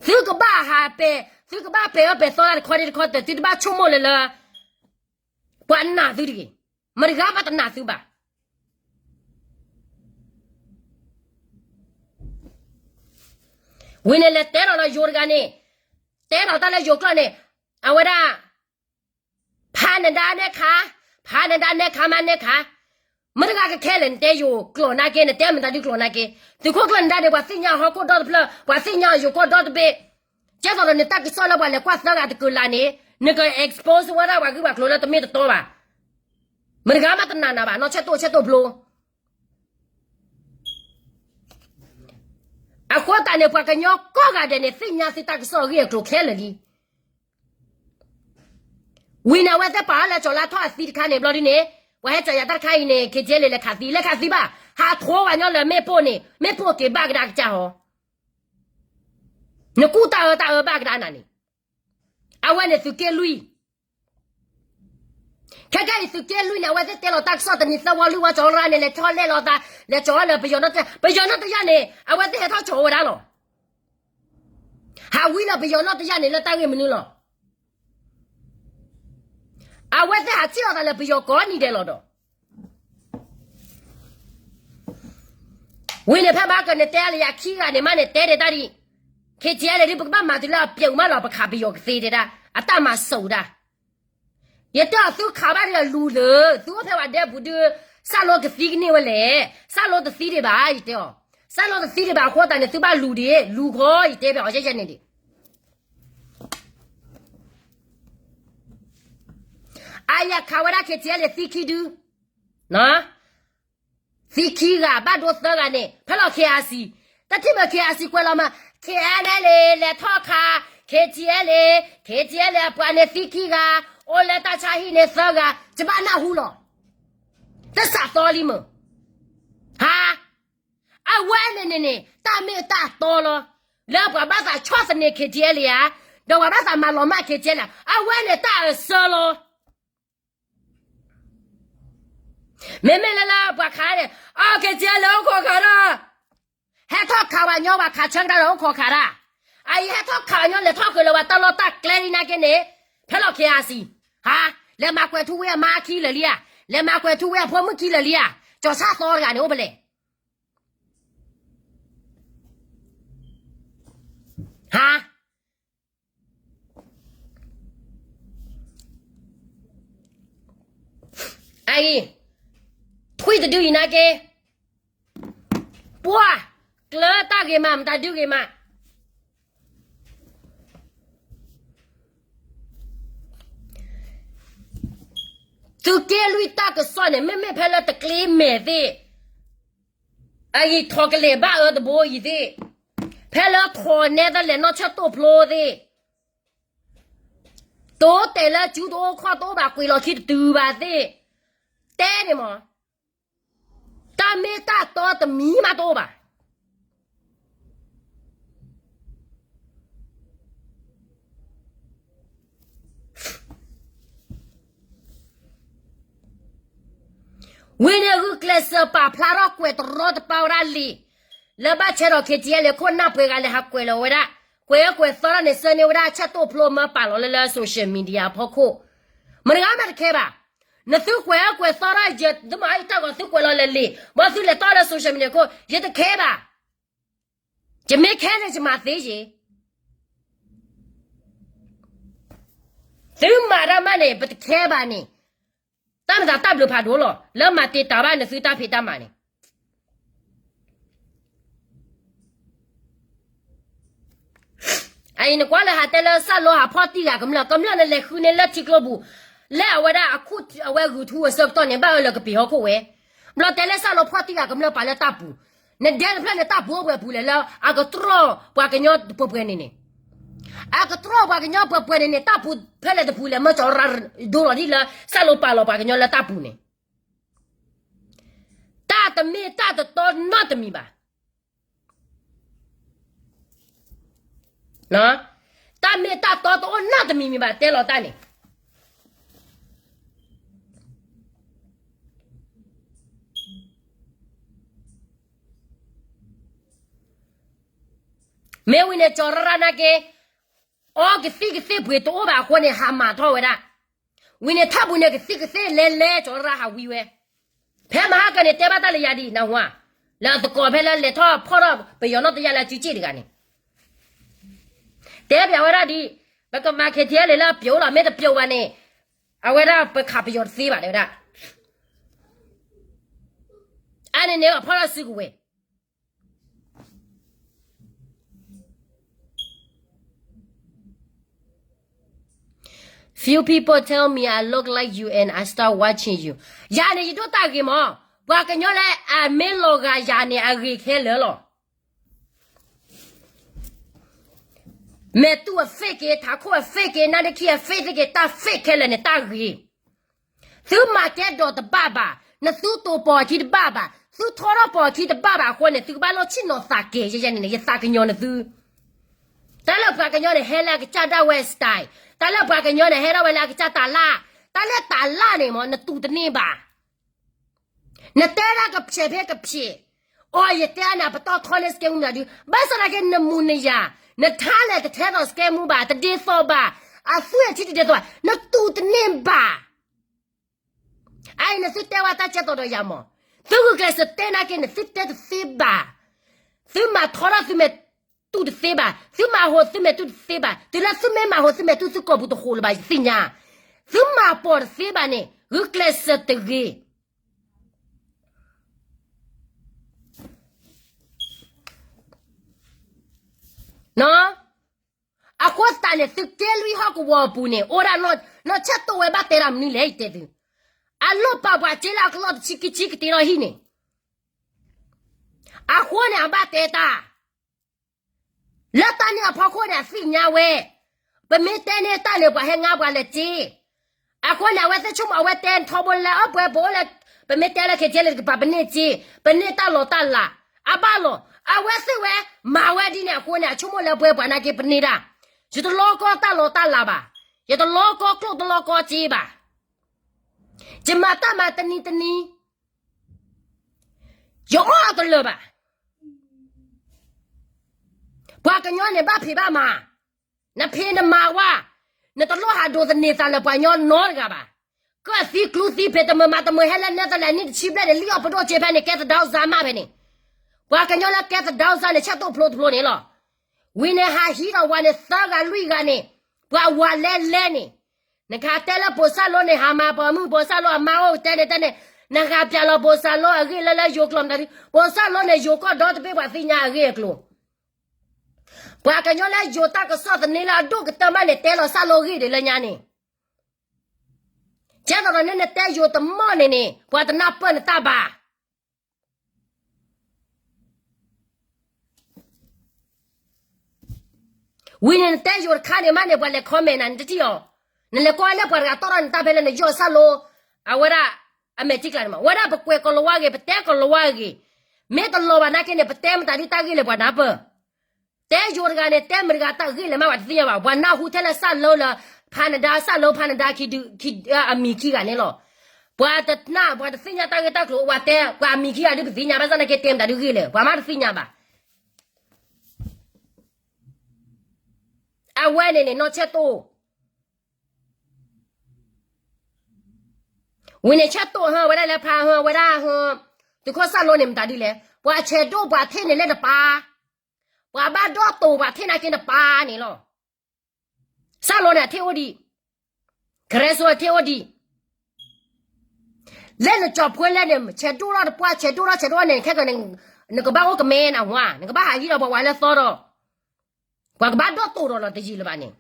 သုကဘၣ်ဟးပဲာ်, သုကဘၣ်ပဲာ်အၢပဲာ်သီတၢ်တခီဒံးတခီတၢၢ် သုတဘၣ်ဆိကမိၣ်လၢလၢ ပှၤနာ်သုတဂ့ၤ, မတဂၤဘၣ်တနာ်သုဘၣ်. ဝံၤန့ၣ်လဲၤတဲလီၤလၢယိၤတဂၤန့ၣ်, တဲလီၤတၢ်လၢယိၤကျိာ်န့ၣ်, အဝဲဒၣ် ဖးနဒါနဲခါ, ဖးနဒါနဲခါမးနဲခါ, မတဂၤကခဲလၢာ် နတဲယိၤကျိာ်နာ်က့ နတဲမတၤဒုကျိာ်နာ်က့, သုးခိၣ်ကျၢၢ်နဒါန့ၣ် ပှၤသ့ၣ်ညါဟီၣ်ခိၣ်ဒီတဖျၢၣ်, ပှၤသ့ၣ်ညါယိၤကီၢ်ဒီတဘ့ၣ်, ကဲသိးဒီးနတၢ်ကစီၣ်လၢပှၤလဲၤကွၢ်သၢဂၤတကလးန့ၣ်, နက expose ဝဲဒၣ်ပှၤဂုၢ်ပှၤကျိၤလၢတမ့ၢ်တတီဘၣ်. မတဂၤမးတနာ်နၤဘၣ် နီၢ်ဆဲးတိၢ်ဆဲးတိၢ်ဖျိ အဃိသတးန့ၣ် ပှၤကညီကိးဂၤဒဲးန့ၣ် သ့ၣ်ညါသုတၢ်ကစီၣ်အဂ့ၢ်အကျိၤခဲလၢာ်လံ. ဝံၤန့ၣ် အဝဲသ့ၣ်ပာ်အီၤလၢကၠီၤလါထီၣ်အသံတခါန့ၣ် ဘျီဒ်န့ၣ်, ပှၤဟဲကၠီၤယၤတၢ်တခါအံၤန့ၣ် KTLA လဲၤခးသံ လဲၤခးသံဘၣ်, ဟးထိးဝဲညီလၢမ့ၣ်ပိၢ်န့ၣ် မ့ၣ်ပိၢ်က့ၤဘၣ်ကဒါကစၢ်ဟီ, နကူၣ်တၢ်အၢတၢ်အၢဘၣ်ကဒါနၤန့ၣ်, အဝဲန့ၣ်သုးက့လွံၢ် ခဲကဲအံၤ သုးက့လွံၢ်န့ၣ် အဝဲသ့ၣ်တဲလီၤတၢ်ကစီၣ်တနံၤသၢဝီလွံၢ်ဝီ ကၠီၤရၢန့ၣ် လဲၤထီၣ်လဲၣ်လီၤသး, လဲၤကၠီၤလၢပယီၤနီၢ်တယၢ်, ပယီၤနီၢ်တယၢ်န့ၣ် အဝဲသ့ၣ်ဟဲထီၣ်ကၠီၤဝဲဒၣ်လီၤ. ဟးဝံလၢပယီၤနီၢ်တယၢ်န့ၣ် လၢတၢ်ဂ့ၢ်မနုၤလီၤ. အဝဲသ့ၣ်ဟးထံၣ်လီၤသးလၢပယီၤကိးနံၤဒဲးလီၤဒီး ဝံၤန့ၣ် ဖဲမဟါကၢန့ၣ် တဲလၢယၤခံဂၤန့ၣ် မ့ၢ်န့ၣ် တဲဒဲးတၢ်ဒ် KTLA ဒ် ပကဘၣ်မၤတုၤလၢအပျဲးမးလီၤ ပခးပယီၤကသ့တဲဒၣ် အတၢ်မၤစၢၤဒၣ်. ယတဲအီၤ သုခးဘၣ်တဂၤလူၤလၢ သုအိၣ်ဖဲဝဲဒဲပူၤဒုး စၢ်လိကသံကန့ၢ်ဝဲလဲၣ်. စၢ်လိတသံဒံးဘၣ် ယတဲအီၤ. စၢ်လိတသံဒံးဘၣ်အဃိသတးန့ၣ် သုဘၣ်လူၤဒံး လူၤဃီ ယတဲဖဲအီၤ ယဲယဲန့ၣ်ဒံး အယခးဝဲဒၣ် KTLA သံခံဒု သံခံဂၤ ဘၣ်ဒိသၢဂၤန့ၣ် ဖဲလီၤ KIC တထံၣ်မ့ၢ် KIC ကွဲးလီၤမး KNLA လဲၤထီၣ်ခး KTLA, KTLA အပှၤန့ၣ်သံခံဂၤ အိၣ်လၢတၢ်ဆါဟံၣ်န့ၣ်သၢဂၤ ယဘၣ်နၢ်ဟူလီၤ. တစးသီလံမ့ၢ် ဟါ အဝဲန့ၣ်န့ၣ်န့ၣ် တၢ်မ့ၢ်တၢ်တီလီၤ. လၢပှၤဘၣ်သးဆီၣ်သနံး KTLA ဧါ, ဒီးပှၤဘၣ်သးမၤလီၤမၢ် KTLA အဝဲန့ၣ်တၢ်အၢၣ်စၢလီၤ. မ့မ့ၢ်လၢလၢပှၤခးန့ၣ် အ KTLA အိၣ်ခိးခးတၢ်, ဟဲထီၣ်ခးဝဲညီ ပှၤခးဆၢကဒါဒီးအိၣ်ခိးခးတၢ်, အအံၤဟဲထီၣ်ခးဝဲညီ လဲၤထီၣ်ဃုာ်လၢပှၤတၢ်လီၢ်တၢ်ကျဲဒ်န့ၣ်က့န့ၣ် ဖဲလီၤ KIC ဟါ, လဲၤမၤကွဲးထူဝ့အမါခံလၢာ်လံဧါ, လဲၤမၤကွဲးထူဝ့အဖိမုၣ်ခံလၢာ်လံဧါ, ကၠီၤဆၣ်သီတဂၤန့ၣ် အိၣ်ဖဲလဲၣ် ဟါ အအံၤ ထွံၣ်တဒုအံၤနာ်က့, ပှၢ်, ကျၢၤတၢ်ဂ့ၤမး မတၤဒုဂ့ၤမး, သုးက့လွံၢ်တၢ်ကစီၣ်န့ၣ် မ့မ့ၢ်ဖဲလၢတကျ့မဲာ်သ့ၣ် အဂံၢ်ထီၣ်ကလဲာ်ဘၣ်အၢတဘိအံၤသ့ၣ်, ဖဲလၢထီၣ်နဲသလဲၣ်နီၢ်ဆၢၣ်တိၣ်ဖျိသ့ၣ်, တအိၣ်တဲာ်လၢစုတအိၣ်ခီၣ်တအိၣ်ဘၣ် ကွံာ်လီၤခံတတုၤဘၣ်သ့ၣ်, တဲန့ၣ်မး, တၢ်မ့ၢ်တၢ်တီတမံၤမးတအိၣ်ဘၣ်. ဝံၤန့ၣ်ဂုာ်ကျဲးစၢးပာ်ဖျါထီၣ်ကွဲးတရီတပါဝဲဒၣ်လံာ်, လၢဘၣ်ဆဲဒီး KTLA ခိၣ်နၢ်ပှဲၤဂၤလဲၤဟးကွဲးလီၤဝဲဒၣ်, ကွဲးကွဲးသီထီၣ်န့ၣ် ဆၢန့ၢ်ဝဲဒၣ်ဆၢၣ်တိၣ်ဖျိမၢပာ်လီၤလၢလၢ social media အဖီခိၣ်, မတၤဂၤမးတခဲဘၣ်. နသုကွဲးကွဲးသီထီၣ်ယတမၤအီၣ်ယတၢ်ဂီၤ သုကွဲးလီၤလဲၤလံာ် ဘၣ်သုလဲၤတီၢ်လၢ social media ခိၣ် ယတခဲဘၣ်. ယမ့ၢ်ခဲန့ၣ် ယမၤသ့ယ့ၤ. သုမၤတၢ်မးန့ၣ် ပတခဲဘၣ်န့ၣ်, တၢ်မၤသးတၢ်ဘျုးဖးဒိၣ်လီၤ လၢမၤတ့ၢ်တၢ်ဘၣ်နသုတၢ်ဖံးတၢ်မၤန့ၣ်. အအံၤနကွၢ်လၢဟးတဲလၢစၢ်လိဟးဖီၣ်တံၢ်ဂၤကမျၢၢ် ကမျၢၢ်နလဲၤဃုန့ၢ်လၢထံကျိပူၤ, လၢအဝဲဒၣ်အခိၣ်အဝဲဂုာ်ထူအဆၢကတီၢ်န့ၣ် ဘၣ်အၢလၢကပ့ၤဟီၣ်ခိၣ်ဝဲ, ဘျီတဲလၢစၢ်လိဖီၣ်တံၢ်ဂၤကမျၢၢ်ပာ်လၢတၢ်ပူၤ, နဒဲတဖျၢၣ်န့ၣ် တၢ်ပူၤအိၣ်ပှဲၤပူၤလဲၣ်လၢ အကတြီၢ်ပှၤကညီပှဲၤပှဲၤန့ၣ်န့ၣ်, အကတြီၢ်ပှၤကညီပှဲၤပှဲၤန့ၣ်န့ၣ် တၢ်ပူၤဖဲလဲၣ်တပူၤလဲၣ် မၢကၠီၤရၢ်ဒိလီၤဒ်လၢ စၢ်လိပာ်လီၤပှၤကညီလၢတၢ်ပူၤန့ၣ် တၢ်တမ့ၢ်တၢ်တတီနီတမံၤဘၣ်. တၢ်မ့ၢ်တၢ်တီတအိၣ်နီတမံၤမံၤဘၣ် တဲလီၤတၢ်န့ၣ်. မ့ၢ်ဝံၤန့ၣ် ကၠီၤရၢ်ရၢ်နာ်က့ အီကသံၣ်ကသ့ၣ်ပှ့ၤတအိၣ်ဘၣ်အဃိန့ၣ် ဟးမၤထီၣ်ဝဲဒၣ်. ဝံၤန့ၣ် ထၣ်ပူၤန့ၣ်ကသံၣ်ကသ့ၣ်လဲၤလဲၤ ကၠီၤရၢ်ရၢ်ဟးဝံၤဝဲ. ဖဲမဟါကန့ၣ် တဲဘၣ်တၢ်လၢယၤဒ်နၢ်ဟူဧါ, လၢအသကိးဖဲလၢလဲၤထီၣ်ဖီၣ်ထီၣ်ပယီၤနီၢ်တယၢ်လၢအစုစ့ၣ်တဂၤန့ၣ် တဲပျးဝဲဒၣ်ဒ် ပကမၤ KTLA လၢအပျိာ်လီၤ မ့ၢ်တပျိာ်ဘၣ်န့ၣ် အဝဲဒၣ်ပခးပယီၤတသ့ဘၣ် တဲဝဲဒၣ်. အါန့ၣ်န့ၣ် အဖီၣ်ထီၣ်စုကဝဲၤ Few people tell me I look like you and I start watching you. ယၤန့ၣ် ယဒိၣ်တၢ်ဂ့ၤမး, ပှၤကညီလၢအမ့ၢ်လီၤဂာ်ယၤန့ၣ် အဂ့ၤခဲလၢာ်လီၤ. မဲာ်တူၢ်အ fake က့ၤ ထးခိၣ်အ fake က့ၤ နါဒ့ခံအ fake သ့ၣ်က့ၤ တၢ် fake ခဲလၢာ်န့ၣ် တၢ်ဂ့ၤ. သုမၤကဲဒိးတဘၣ်ဘၣ်, နသုတိာ်ပီၢ်အခံတဘၣ်ဘၣ်, သုထီထီၣ်ပီၢ်အခံတဘၣ်ဘၣ်အဃိန့ၣ် သုကဘၣ်လိၣ်ဆ့ၣ်နီၤသးကဲၤ ယဲယဲန့ၣ်န့ၣ် ယသးကညီၤနသု. တၢ်လၢပှၤကညီန့ၣ် ဟဲလၢအကစၢ်ဒၣ်ဝဲ style, တၢ်လၢပှၤကညီန့ၣ် ဟဲထီၣ်ဝဲလၢအကစၢ်တၢ်လၢ်, တၢ်လၢတၢ်လၢ်န့ၣ်မ့ၢ် နတူၢ်တန့ၢ်ဘၣ်. နတဲဒၣ်ကဖျဲးဖဲကဖျဲး, အီ ယတဲန့ၣ် အပတီၢ်ထီန့ၢ်စကဲမူမတၤဒု, ဘၣ်ဆၣ်သနာ်က့ နမူနယၤ, နထါလဲၣ် တထဲသိးစကဲမူဘၣ်, တဒ်သိးဘၣ်, အသွံၣ်အထံတဒ်သိးဘၣ်, နတူၢ်တန့ၢ်ဘၣ်. အအံၤ နသုတဲဝဲတၢ်ကဲသိးဒီးယၤမး, သုဂုာ်ကျဲးစၢးတဲနာ်က့ နသုတဲတသ့ဘၣ်. သုမၤထီထီၣ်သုမဲာ်တူၢ်တသ့ဘၣ်, သုမၤဟိးသုမဲာ်တူၢ်တသ့ဘၣ်, တုၤလၢသုမ့ၢ်မၤဟိးသုမဲာ်တူၢ် သုကိာ်ပူၤတဟိးလၢၤဘၣ် ယသ့ၣ်ညါ. သုမၤပီၢ်တသ့ဘၣ်န့ၣ် ဂုာ်ကျဲးစၢးတဂ့ၤ. အဃိသတးန့ၣ် သုးက့လွံၢ်ဟီၣ်ကဝီၤအပူၤန့ၣ် အိၣ်ဒၣ်နီၢ်ဆၢၣ်တိၢ်ဝဲ ဘၣ်တဲတၢ်မနုၤလဲၣ် ယတဲသု, အလိၣ်ပာ်ပှၤစ့လၢအကလီၢ်တဆံခံဆံကတ့ထီၣ်ဟံၣ်န့ၣ်, အဃိန့ၣ် အဘၣ်တဲတၢ် လၢတၢ်န့ၣ်အဖီခိၣ်န့ၣ် အသ့ၣ်ညါဝဲ, ပမ့ၢ်တဲန့ၢ်တၢ်န့ၣ် ပှၤဟဲငါပှၤလဲၤစ့, အဃိန့ၣ် အဝဲသ့ၣ်ဆိကမိၣ်အဝဲတဲထီဘိလၢအပှဲၤပအိၣ်လၢ ပမ့ၢ်တဲလၢ KTLA တကပၤ ပန့ၢ်စ့, ပန့ၢ်တၢ်လီၤတၢ်လး, အဘၣ်လီၤ, အဝဲသ့ၣ်ဝဲ မၤဝဲဒ်န့ၣ်အဃိန့ၣ် အဆိကမိၣ်လၢပှဲၤပှၤနာ်က့ ပန့ၢ်တၢ် ယတလီကီတၢ်လီတၢ်လၤဘၣ်, ယတလီကီကျိၣ်တလီကီစ့ဘၣ်, ယမၤတၢ်မၤတနံၤတနံၤ, ယအီၣ်တလၢာ်ဘၣ်. ပှၤကညီန့ၣ်ဘၣ်ဖံးဘၣ်မၤ, နဖံးနမၤဝဲ, နတလိၣ်ဟးဒိးသန့ၤသးလၢပှၤကညီနီတဂၤဘၣ်. ကၢၣ်သံကျူသံဖံးတမုာ်မၤတမုာ်ဟဲလၢနဲသလၢနံၣ်တဆံဘျဲၣ်န့ၣ် လံၣ်အီၣ်ပဒိၣ်စ့ဖဲန့ၣ် ကဲသဒၢစါမးဖဲန့ၣ်, ပှၤကညီလၢကဲသဒၢစါန့ၣ် ဆၢတိၣ်ဖျိတဖျိန့ၣ်လီၤ. ဝံၤန့ၣ်ဟးဟံးထီၣ်ဝဲန့ၣ် သၢဂၤလွံၢ်ဂၤန့ၣ်, ပှၤဝၤလဲလဲန့ၣ်, နကတဲလၢပိာ်စၢ်လိန့ၣ် ဟးမၤပိာ်မုၣ်ပိာ်စၢ်လိအမါအိၣ်တဲန့ၣ်တဲန့ၣ်, နဟးပၠးလီၤပိာ်စၢ်လိအဂ့ၢ်လၢလၢယိၤကျိာ်မတၤဒု, ပိာ်စၢ်လိန့ၣ် ယိၤကီၢ်ဒီတဘ့ၣ်ပှၤသ့ၣ်ညါအဂ့ၢ်အကျိၤ, ပှၤကညီလၢယိၤတၢ်ကစီၣ်သန့လၢအဒိၣ်ကတၢၢ်မးန့ၣ် တဲလီၤစၢ်လိဂ့ၢ်ဒ်လၢညါန့ၣ်, ကဲသိးဒီးန့ၣ် နတဲယိၤတမီၢ်န့ၣ်န့ၣ် ပှၤတနၢ်ပၢၢ်နတၢ်ဘၣ်. ဝံၤန့ၣ်နတဲယိၤတခါန့ၣ်မးန့ၣ် ပှၤလဲၤ comment နၤ နတထံၣ်အီၤ, နလဲၤကွၢ်လၢပှၤတဂၤတီၢ်ထီၣ်နတၢ်ဖဲလၢနယီၢ်စၢ်လိ, အဝဲဒၣ်, အမဲာ်ထံကျါန့ၣ်မး ဝဲဒၣ်ပကွဲးကီၤလၤဝါဂ့ၤ ပတဲကီၤလၤဝါဂ့ၤ, မ့ၢ်တလီၤဘၣ်နာ်က့န့ၣ် ပတဲမတၤဒုတၢ်ဂ့ၢ်လဲၣ်ပှၤနၢ်ပၢၢ် တဲယိၤတဂၤန့ၣ် တဲမတၤတဂၤတၢ်ဂ့ၢ်လဲၣ်မး ပှၤတသ့ၣ်ညါဘၣ်, ပှၤနၢ်ဟူထဲလၢစၢ်လိလၢ ဖးနဒါ စၢ်လိဖးနဒါခံဒု, အမံၤခံဂၤန့ၣ်လီၤ. ပှၤတနၢ် ပှၤတသ့ၣ်ညါတၢ်ဂ့ၢ်တၢ်ကျိၤ ပှၤတဲ ပှၤအမံၤခံဂၤဒုပသ့ၣ်ညါ ဘၣ်ဆၣ်နာ်က့တဲမတၤဒုဂ့ၢ်လဲၣ် ပှၤမးတသ့ၣ်ညါဘၣ်. အဝဲန့ၣ်န့ၣ် နီၢ်ဆၢတိၢ် ဝံၤန့ၣ်ဆၢတိၢ်ဟၢဝဲဒၣ်လၢဖးဟၢဝဲဒၣ်ဟၢ, သုးခိၣ်စၢ်လိန့ၣ်မတၤဒုလဲၣ် ပှၤဆဲးဒိၣ်ပှၤထ့ၣ်န့ၣ်လၢနပၢ်, ပှၤဘၣ်ဒီးတိာ်ပှၤထ့ၣ်နာ်က့နပၢ်န့ၣ်လီၤ. စၢ်လိန့ၣ်အထ့ၣ်အိၣ်ဒံး, ကရၢစိအထ့ၣ်အိၣ်ဒံး, လၢနကၠီၤဖှိလဲၣ်န့ၣ် ဆဲးဒိၣ်ထီၣ်တပှၢ် ဆဲးဒိၣ်ထီၣ်ဆဲးဒိၣ်န့ၣ် ခဲကနကဘၣ်အိၣ်ကမဲနဝါ နကဘၣ်ဟးဟံးဒီးပှၤဝဲလၢသီဒီး, ပှၤကဘၣ်ဒီးတိာ်ဒီးလီၤတယံာ်လၢၤဘၣ်န့ၣ်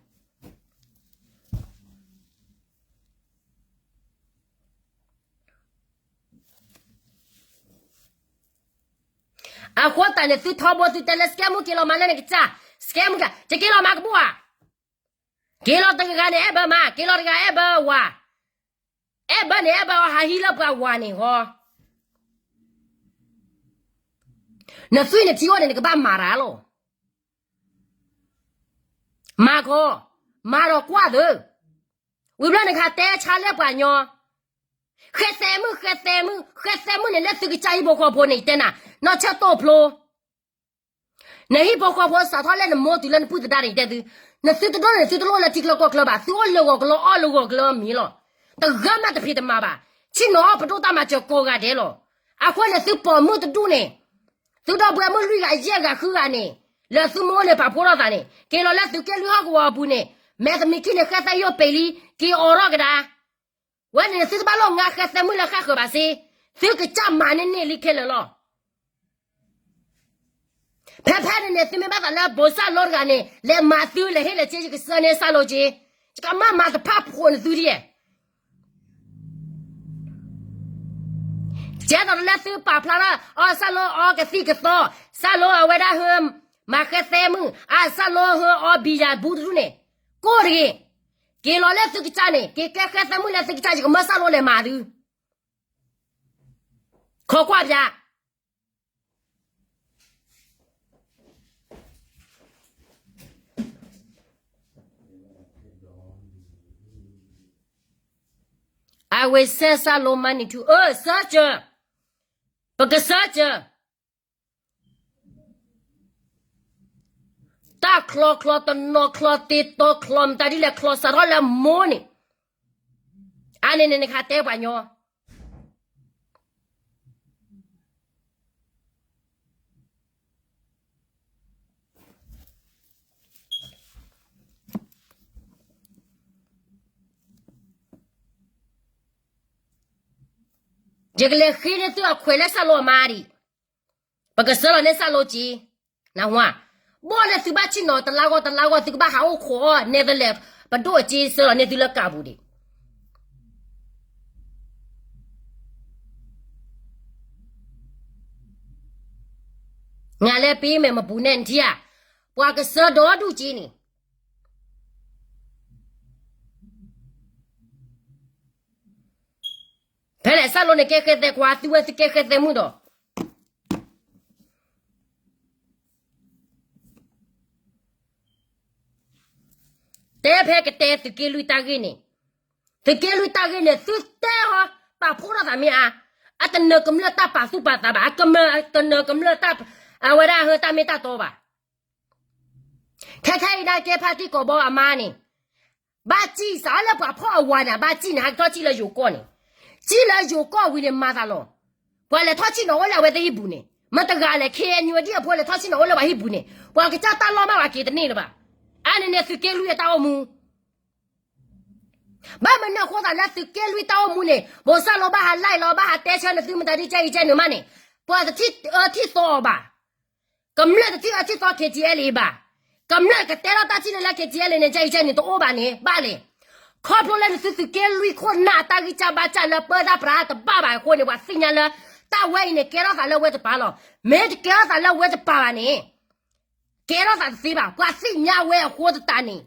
အဃိသတးန့ၣ် သုထီဘိသုတဲလၢ စကဲမူက့ၤလီၤမၤလၢနကစၢ်, စကဲမူက့ၤ ယက့ၤလီၤမၤကဘူၣ်ဧါ, က့ၤလီၤတဂၤန့ၣ် အဲၣ်ဘၢမး က့ၤလီၤတဂၤအဲၣ်ဘၢဝၤ, အဲၣ်ဘၢန့ၣ် အဲၣ်ဘၢအီၤဟးဟံးလၢပှၤဝၤန့ၣ်ဃီ, နသွံၣ်နထံအိၣ်န့ၣ် နကဘၣ်မၤတၢ်လီၤ. မၤခီ, မၤဒီးကွၢ်သၢ, ဝံၤဘျီနကဟးတဲဆါလၢပှၤညီ, ဃဲသဲမုၣ် ဃဲသဲမုၣ် ဃဲသဲမုၣ်န့ၣ် လၢသုကစၢ်ဟံၣ်ဖိဃီဖိန့ၣ် ယတဲနၤ, နီၢ်ဆၢတိၢ်ဖျိ, နဟံၣ်ဖိဃီဖိစးထီၣ်လၢနမိၢ်တုၤလၢနပုၢ်သဒါန့ၣ် ယတဲသု, နသုတဒိၣ်န့ၣ် သုတလိၣ်လၢထံချၢကီၢ်ချၢဘၣ်, သုအိၣ်လၢဂီၤကလီအီၣ်လၢဂီၤကလီမံၤလီၤ. တဂၤမးတဖံးတမၤဘၣ်, ဆ့ၣ်နီၤအီၣ်ပဒိၣ်တၢ်မၤစၢၤကိးဂၤဒဲးလီၤ. အဃိန့ၣ် သုပိာ်မုၣ်တဒူၣ်န့ၣ်, သုဒီပုၢ်ဝဲၢ်မုၣ်လွံၢ်ဂၤယဲၢ်ဂၤဃုဂၤန့ၣ်, လၢသုမိၢ်န့ၣ်ပာ်ဖှိၣ်ထီၣ်သးန့ၣ် က့ၤလီၤလၢသုးက့လွံၢ်ဟီၣ်ကဝီၤအပူၤန့ၣ်, မဲာ်သမံးခံန့ၣ် ဃဲသဲယိၣ်ပ့ၤလံ, က့ၤအိးထီၣ်ကဒါ ဝဲန့ၣ်န့ၣ် သုတဘၣ်လိာ်ငါဃဲသဲမုၣ်လၢဃဲဃၢၤဘၣ်စ့, သုကစၢ်မၤန့ၢ်န့ၢ်လံခဲလၢာ်လီၤ. ဖဲဖဲန့ၣ်န့ၣ် သုမ့ၢ်ဘၣ်သးလၢဘိးစၢ်လိတဂၤန့ၣ် လဲၤမၤသုလဲၤဟ့ၣ်လဲၤစ့ ယကစၢ်န့ၢ်စၢ်လိက့, ယကမၢ်မၤတဖၣ်ဖိးနသုဒ်ယဲၢ် ကဲသိးလၢသုပာ်ဖျါထီၣ် အီစၢ်လိအီကသံၣ်ကသီ, စၢ်လိအဝဲဒၣ်ဟၢ မၤဃဲသဲမုၣ်, အစၢ်လိဟၢအီဘံယၤဘူတဒူၣ်န့ၣ်, ကိၢ်တဂ့ၤ, က့ၤလီၤလၢသုကစၢ်န့ၣ် က့ၤကဲဃဲသဲမုၣ်လၢသုကစၢ် ယကမၢစၢ်လိလဲၤမၤသု, ခိးကွၢ်ပၠး အဝဲစဲစၢ်လိမၤန့ၢ်ထူ အၢ စၢကၢၤ, ပကစၢကၢၤ, တၢ်ချီချီတနီၤချီတ့တီချီမတၤဒ်လဲၣ်ချီစးထီၣ်လၢမိၢ်န့ၣ်, အါန့ၣ်န့ၣ်နခးတဲပှၤညီ ယကလဲၤဃ့န့ၢ်သုအခွဲးလၢစၢ်လိအမါဒံး, ပကစၢလီၤန့ၢ်စၢ်လိက့, နဝါ, ဘီၣ်လၢသုဘၣ်ဆ့ၣ်နီၤတလါဂီၢ်တလါဂီၢ် သုကဘၣ်ဟးအိၣ်ခိးအီၣ်နဲသလဲၣ်, ပဒိၣ်အက့စၢလီၤန့ၢ်သုလၢကးပူၤဒံး နလဲၤပ့ၤမဲာ်မပူၤနဲၣ်နထံဧါ, ပှၤကစၢဒီဒူၣ်က့န့ၣ်, ဖဲလဲၣ်စၢ်လိန့ၣ်ကဲဃဲသဲခွါ သုဝဲသုကဲဃဲသဲမုၣ်ဒီး န တဲဖဲကတဲသုးက့လွံၢ်တၢ်ဂ့ၢ်န့ၣ်, သုးက့လွံၢ်တၢ်ဂ့ၢ်န့ၣ် သုတဲဟီ ပာ်ဖှိၣ်ထီၣ်သးမ့ၢ်အါ, အတနၢၤကမျၢၢ်တၢ်ပာ်သူၣ်ပာ်သးဘၣ်, အကမၢ တနၢၤကမျၢၢ်တၢ် အဝဲဒၣ်ဟၢတၢ်မ့ၢ်တၢ်တီဘၣ်. ခဲခဲအံၤဒၣ်ကဲဖါတံၢ်ကိးဘီအမါန့ၣ်, ဘၣ်စံၣ်စးအီၤလၢပှၤဖီၣ်အဝၤန့ၣ် ဘၣ်စံၣ်န့ၣ် ဟဲကထီၣ်စံၣ်လၢယိၤကီၢ်န့ၣ်, စံၣ်လၢယိၤကီၢ်ဝံၤန့ၣ်မၤသးလီၤ. ပှၤလဲၤထီၣ်ဆံၣ်နီၤအိၣ်လၢအဝဲသ့ၣ်ဟံၣ်ပူၤန့ၣ် မတဂၤလဲၣ်, ခ့ၣ်အဲၣ်ယူၣ်ဝဲဒ်အဖိလဲၤထီၣ်ဆံၣ်နီၤအိၣ်လၢပှၤဟံၣ်ပူၤန့ၣ် ပှၤကစၢ်တၢ်လီၢ်မးပှၤက့ၤတန့ၢ်လၢၤဘၣ်. အါန့ၣ်န့ၣ်သုးက့လွံၢ်အတၢ်အိၣ်မူ ဘၣ်မနုၤအဃိသတးလၢသုးက့လွံၢ်တၢ်အိၣ်မူန့ၣ် ဘိးစၢ်လီၤဘၣ်ဟး live လီၤ ဘၣ်ဟးတဲဆၢနသုမတၤဒ်ကဲအံၤကဲနုာ်မးန့ၣ်, ပှၤတထံၣ်အၢထံၣ်သီအီၤဘၣ်. ကမျၢၢ်တထံၣ်အၢထံၣ်သီ KTLA ဘၣ်. ကမျၢၢ်ကတဲထီၣ်တၢ်ထံၣ်န့ၣ်လၢ KTLA န့ၣ် ကဲအံၤကဲနုာ်တအိၣ်ဘၣ်န့ၣ် ဘၣ်လဲၣ်. ခီဖျိလၢနသုသုးက့လွံၢ်ခိၣ်နၢ်အတၢ်ဂံၢ်စၢ်ဘါစၢ်လၢပၢတၢ်ပြးတဘၣ်ဘၣ်အဃိန့ၣ် ပှၤသ့ၣ်ညါလၢ တၢ်ဝဲအံၤန့ၣ် ကဲထီၣ်သးလၢဝဲတပၤလီၤ. မ့ၢ်တကဲထီၣ်သးလၢဝဲတပၤဘၣ်န့ၣ် ကဲထီၣ်သးတသ့ဘၣ်. ပှၤသ့ၣ်ညါဝဲအဃိသတးန့ၣ်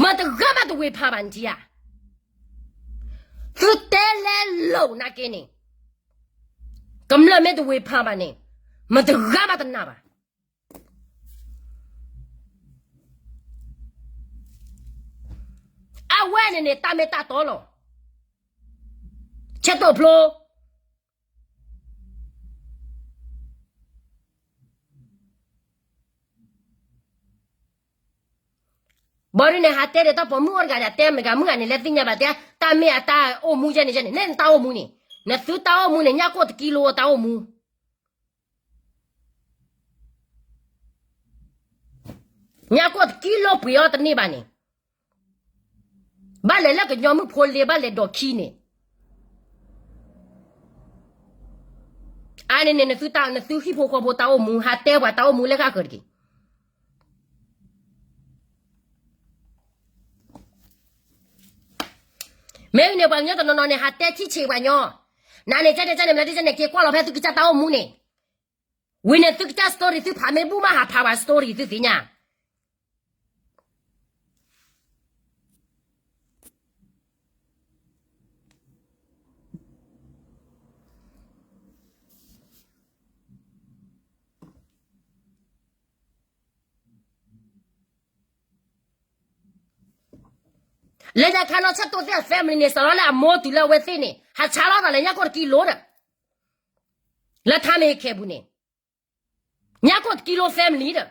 မတဂၤမးတဝ့ၤဖးဘၣ်နထံဧါ. သုတဲလဲလိာ်နာ်က့န့ၣ် ကမျၢၢ်မ့ၢ်တဝ့ၤဖးဘၣ်န့ၣ် မတဂၤမးတနာ်ဘၣ်. အဝဲန့ၣ်န့ၣ် တၢ်မ့ၢ်တၢ်တီလီၤ. ဆဲးတိာ်ဖျိ ဘီဒ်န့ၣ် ဟးတဲဒီးတၢ်ပိာ်မုၣ်အိၣ်တဂၤဒီး တဲမတဂၤမုၣ်ဂၤန့ၣ် လဲၤသ့ၣ်ညါဘၣ်တဲ တၢ်မ့ၢ်အတၢ်အိၣ်မူယဲန့ၣ်ယဲန့ၣ် နဲနတၢ်အိၣ်မူန့ၣ် နသုတၢ်အိၣ်မူန့ၣ် ညၣ်ကိၢ်တကံလိအတၢ်အိၣ်မူ ညၣ်ကိၢ်တကံလိပှ့ၤအီၤတန့ၢ်ဘၣ်န့ၣ် ဘၣ်လဲၤလၢကညီမုၣ်ဖိလ့ ဘၣ်လဲၤဒိးခံန့ၣ် အါန့ၣ်န့ၣ် နသုဟံၣ်ဖိဃီဖိတၢ်အိၣ်မူ ဟးတဲပှၤတၢ်အိၣ်မူလၢဃၣ်ဃၢၤတက့ၢ်. မ့ၢ်ဂ့ၤန့ၣ် ပှၤကညီတနီၤနီၤန့ၣ် ဟးတဲထံၣ်ဆံးပှၤညီ, နၤန့ၣ် ကဲန့ၣ် ကဲန့ၣ် မနုၤဒ်ကဲန့ၣ် က့ၤကွၢ်လီၤဖဲသုကစၢ်တၢ်အိၣ်မူန့ၣ်, ဝံၤန့ၣ် သုကစၢ် story သုဖးမ့ၢ်ဘူၣ်မး ဟးဖးပှၤ story သုသ့ၣ်ညါ လၢညါခါနီၢ်ဆၢၣ်တိၢ်သ့ၣ်အ family န့ၣ် စးထီၣ်လၢအမိၢ်တုၤလၢအဝဲသ့ၣ်န့ၣ် ဟးဆါလီၤသးလၢညၣ်ကိၢ်တကံလိဒီး လၢထါမ့ၢ်ခဲပူၤန့ၣ် ညၣ်ကိၢ်တကံလိ family ဒီး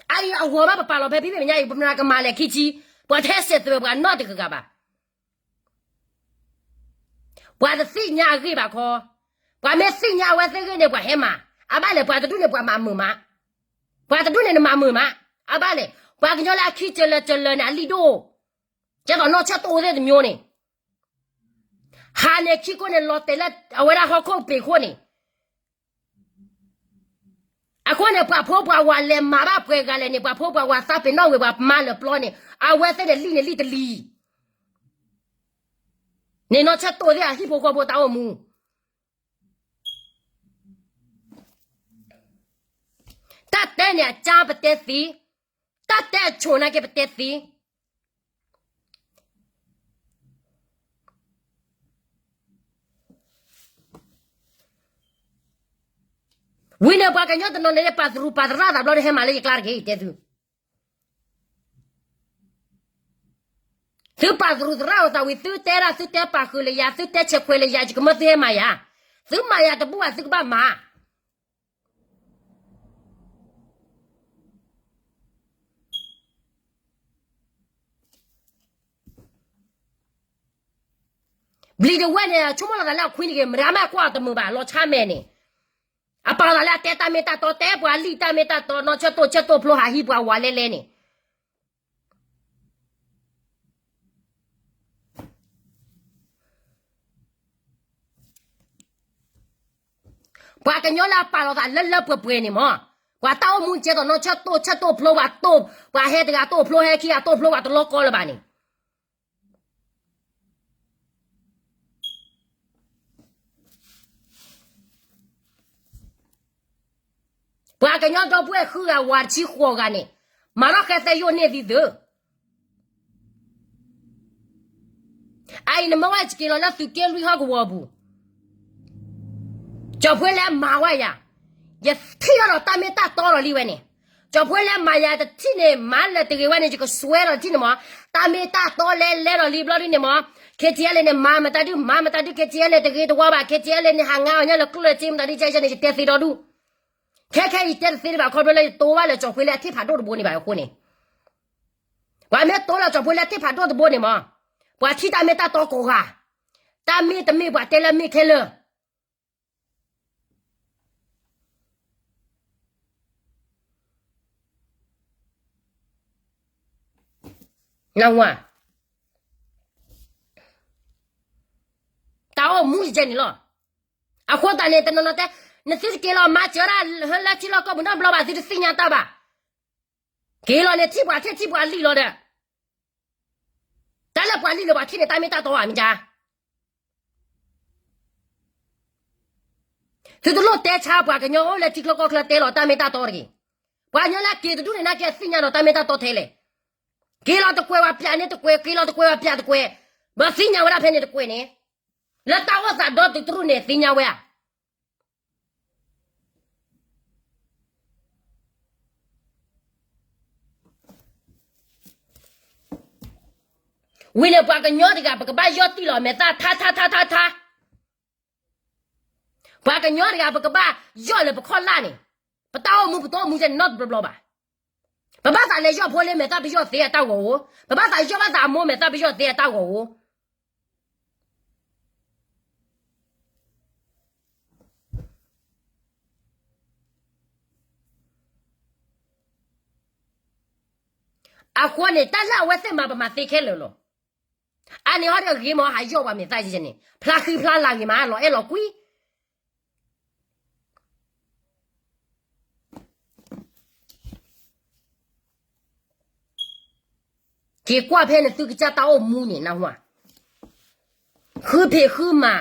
အအံၤအဂီၤမး ပပာ်လီၤဖဲဖံဖံမဲာ်ညါအံၤ ပမၤကမၤလဲၤခံဆံ ပှၤတဟဲစဲးသွဲၣ်ပှၤနီတဂၤဂၤဘၣ်. ပှၤတသ့ၣ်ညါအဂ့ၢ်ဘၣ်ခီ, ပှၤမ့ၢ်သ့ၣ်ညါအဝဲသ့ၣ်ဂ့ၢ်န့ၣ် ပှၤဟဲမၤ, အဘၣ်လဲၣ် ပှၤတဒူၣ်န့ၣ် ပှၤမၤမုာ်မး, ပှၤတဒူၣ်န့ၣ်နမၤမုာ်မး, အဘၣ်လဲၣ် ပှၤကညီလၢအခံကလၢာ်ကလၢာ်န့ၣ် အလံၣ်ဒိၣ်, ကဲသိးနီၢ်ဆၢၣ်တိၢ်သ့ၣ်တမျိုးန့ၣ် ဟးန့ၣ်ခံခိၣ်န့ၣ် လီၤတဲာ်လၢအဝဲဒၣ်ဟီၣ်ခိၣ်ပ့ၤခိၣ်န့ၣ်, အဃိန့ၣ် ပှၤဖိပှၤဝၤလဲၤမၤဘၣ်ပှဲၤဂၤလဲၣ်န့ၣ် ပှၤဖိပှၤဝၤသးပ့ၤနီၣ်ဝဲ ပှၤမၤလၢာ်ပျီန့ၣ် အဝဲသ့ၣ်န့ၣ်လံၣ်န့ၣ်လံၣ်တလံၤ န့ၣ်နီၢ်ဆၢၣ်တိၢ်သ့ၣ်အဟံၣ်ဖိဃီဖိတၢ်အိၣ်မူ တၢ်တဲန့ၣ် အကါပတဲသ့, တၢ်တဲအဆိၣ်နာ်က့ပတဲသ့. ဝံၤန့ၣ် ပှၤကညီတနီၤန့ၣ် ပာ်သရူးပာ်သရၣ်သးဘျီဒီး ဟဲမၤလၢယကျါတဂ့ၤ တဲသု. သုပာ်သရူးသရၣ်အသးဝံၤ သုတဲဒၣ် သုတဲပာ်ဃုာ်လၢယၤ သုတဲဆဲးခွဲးလၢယၤ ယကမၢသုဟဲမၤယၤ, သုမၤယၤတဘူၣ်ဘၣ် သုကဘၣ်မၤ ဘျံၤတဝဲၢ်န့ၣ် ဆိကမိၣ်လီၤသးလၢအခွံတဂ့ၤ, မတၤမ့ၢ်ကွၢ်တမုာ်ဘၣ် လီၤဆါမဲာ်န့ၣ်, အပာ်လီၤသးလၢအတဲတၢ်မ့ၢ်တၢ်တီ တဲပှၤလံၣ်တၢ်မ့ၢ်တၢ်တီ နီၢ်ဆၢၣ်တိၢ်ဆၢၣ်တိၢ်ဖျိဟးဟံးပှၤဝၤလဲလဲန့ၣ် ပှၤကညီလၢအပာ်လီၤသးလၢလၢပှဲၤပှဲၤန့ၣ်မး, ပှၤတၢ်အိၣ်မူကဲသိးနီၢ်ဆၢၣ်တိၢ်ဆၢၣ်တိၢ်ဖျိ ပှၤတိၢ်, ပှၤဟဲတဂၤတိၢ်ဖျိ ဟဲခံဂၤတိၢ်ဖျိ ပှၤတလီၤကီလၢၤဘၣ်န့ၣ် ပှၤကညီဒီပုၢ်ဝဲၢ်ဃုဂၤဝၤတဆံဃိးဂၤန့ၣ်, မၤထီၣ်ဃဲသဲယိာ်န့ၢ်သုသၢ အအံၤနမ့ၢ်ဝဲယက့ၤလီၤလၢသုးက့လွံၢ်ဟီၣ်ကဝီၤပူၤ, ကၠီၤဖှ့လၢမၤဝဲယၤ, ယထံၣ်ထီၣ်ဒီးတၢ်မ့ၢ်တၢ်တီဒီးလံဝဲန့ၣ်, ကၠီၤဖိလဲမၤယၤတထံၣ်န့ၣ် မၤလၢတဂ့ၤဝဲန့ၣ် ယကစွဲလီၤတထံၣ်န့ၣ်မး, တၢ်မ့ၢ်တၢ်တီလဲလဲဒီးလံဘျီဒ်န့ၣ်မး, ခဲထံးအလဲၣ်န့ၣ် မၤမတၤဒု မၤမတၤဒု ခဲထံးအလဲၣ်တဂ့ၤတဝါဘၣ် ခဲထံးအလဲၣ်န့ၣ် ဟးငါအီၤညါလၢကျိၣ်လၢစ့မတၤဒု ကဲကဲန့ၣ် ယတဲသ့ဒီဒူၣ်, ခဲခဲအံၤတဲတသ့ဘၣ် ခီဖျိလၢယတိဝဲလၢကၠီၤဖိလဲအထံၣ်ဖးဒိၣ်တဘိန့ၣ်ဘၣ်အဃိန့ၣ်, ပှၤမ့ၢ်တိလၢကၠီၤဖိလဲအထံၣ်ဖးဒိၣ်တဘိန့ၣ်မး, ပှၤထံၣ်တၢ်မ့ၢ်တၢ်တီကိးဂၤ, တၢ်မ့ၢ်တမ့ၢ်ပှၤတဲလၢမ့ၢ်ခဲလၢာ် နဝၤ, တၢ်အိၣ်မူယကဲန့ၣ်လီၤ. အဃိသတးန့ၣ် တနီၤနီၤတဲ, နသုတက့ၤလီၤမၤစၢၤဒၣ်လၢထံလီၢ်ကီၢ်ပူၤနီတဘျီဘၣ် သုတသ့ၣ်ညါတၢ်ဘၣ်. က့ၤလီၤန့ၣ်ထံၣ်ပှၤထံၣ်ထံၣ်ပှၤလံၣ်လီၤဒီး, တၢ်လၢပှၤလံၣ်လီၤပှၤထံၣ်န့ၣ် တၢ်မ့ၢ်တၢ်တီဧါ မ့ၢ်ကါ သုတလိၣ်တဲဆါပှၤကညီအိၣ်လၢထံချၢကီၢ်ချၢတဲလီၤတၢ်မ့ၢ်တၢ်တီတဂ့ၤ. ပှၤကညီလၢက့ၤတဒူၣ်န့ၣ် နာ်က့သ့ၣ်ညါဒီးတၢ်မ့ၢ်တၢ်တီထဲလဲၣ်. က့ၤလီၤတကွဲးဝဲပျးန့ၣ်တကွဲး က့ၤလီၤတကွဲးဝဲပျးတကွဲး, ဘၣ်သ့ၣ်ညါဝဲဒၣ်ဖဲန့ၣ်တကွဲးန့ၣ်, လၢတၢ်အိၣ်သးဒီတတရူၢ်န့ၣ် သ့ၣ်ညါဝဲဧါ. ဝံၤန့ၣ် ပှၤကညီတဂၤ ပကဘၣ်ယီၢ်တံၢ်လီၤမဲာ်သၣ်ထါထါထါထါထါ ပှၤကညီတဂၤ ပကဘၣ်ယီၢ်လၢပခီၣ်လၢ်န့ၣ်, ပတၢ်အိၣ်မူပတအိၣ်မူကဲနီတဘျီဘျီဘၣ်. ပဘၣ်သးလဲၤယီၢ်ဖိလ့မဲာ်သၣ်ပယီၢ်သ့အတၢ်ဂီၤဧိၤ, ပဘၣ်သးယီၢ်ဘၣ်သးအမိၢ်မဲာ်သၣ်ပယီၢ်သ့အတၢ်ဂီၤဧိၤ. အဃိန့ၣ် တၢ်လၢအဝဲသ့ၣ်မၤပမၤသ့ခဲလၢာ်လီၤ. အန့ၣ်ဟီဒီးအဂ့ၤမး ဟးယီၢ်ပှၤမဲာ်သၣ်ယဲန့ၣ် ဖျါဃံဖျါလၤဂ့ၤမး လီၤအဲၣ်လီၤကွံ က့ၤကွၢ်ဖဲန့ၣ်သုကစၢ်တၢ်အိၣ်မူန့ၣ် နၢ်ဟူဧါ, ဃုဖံးဃုမၤ,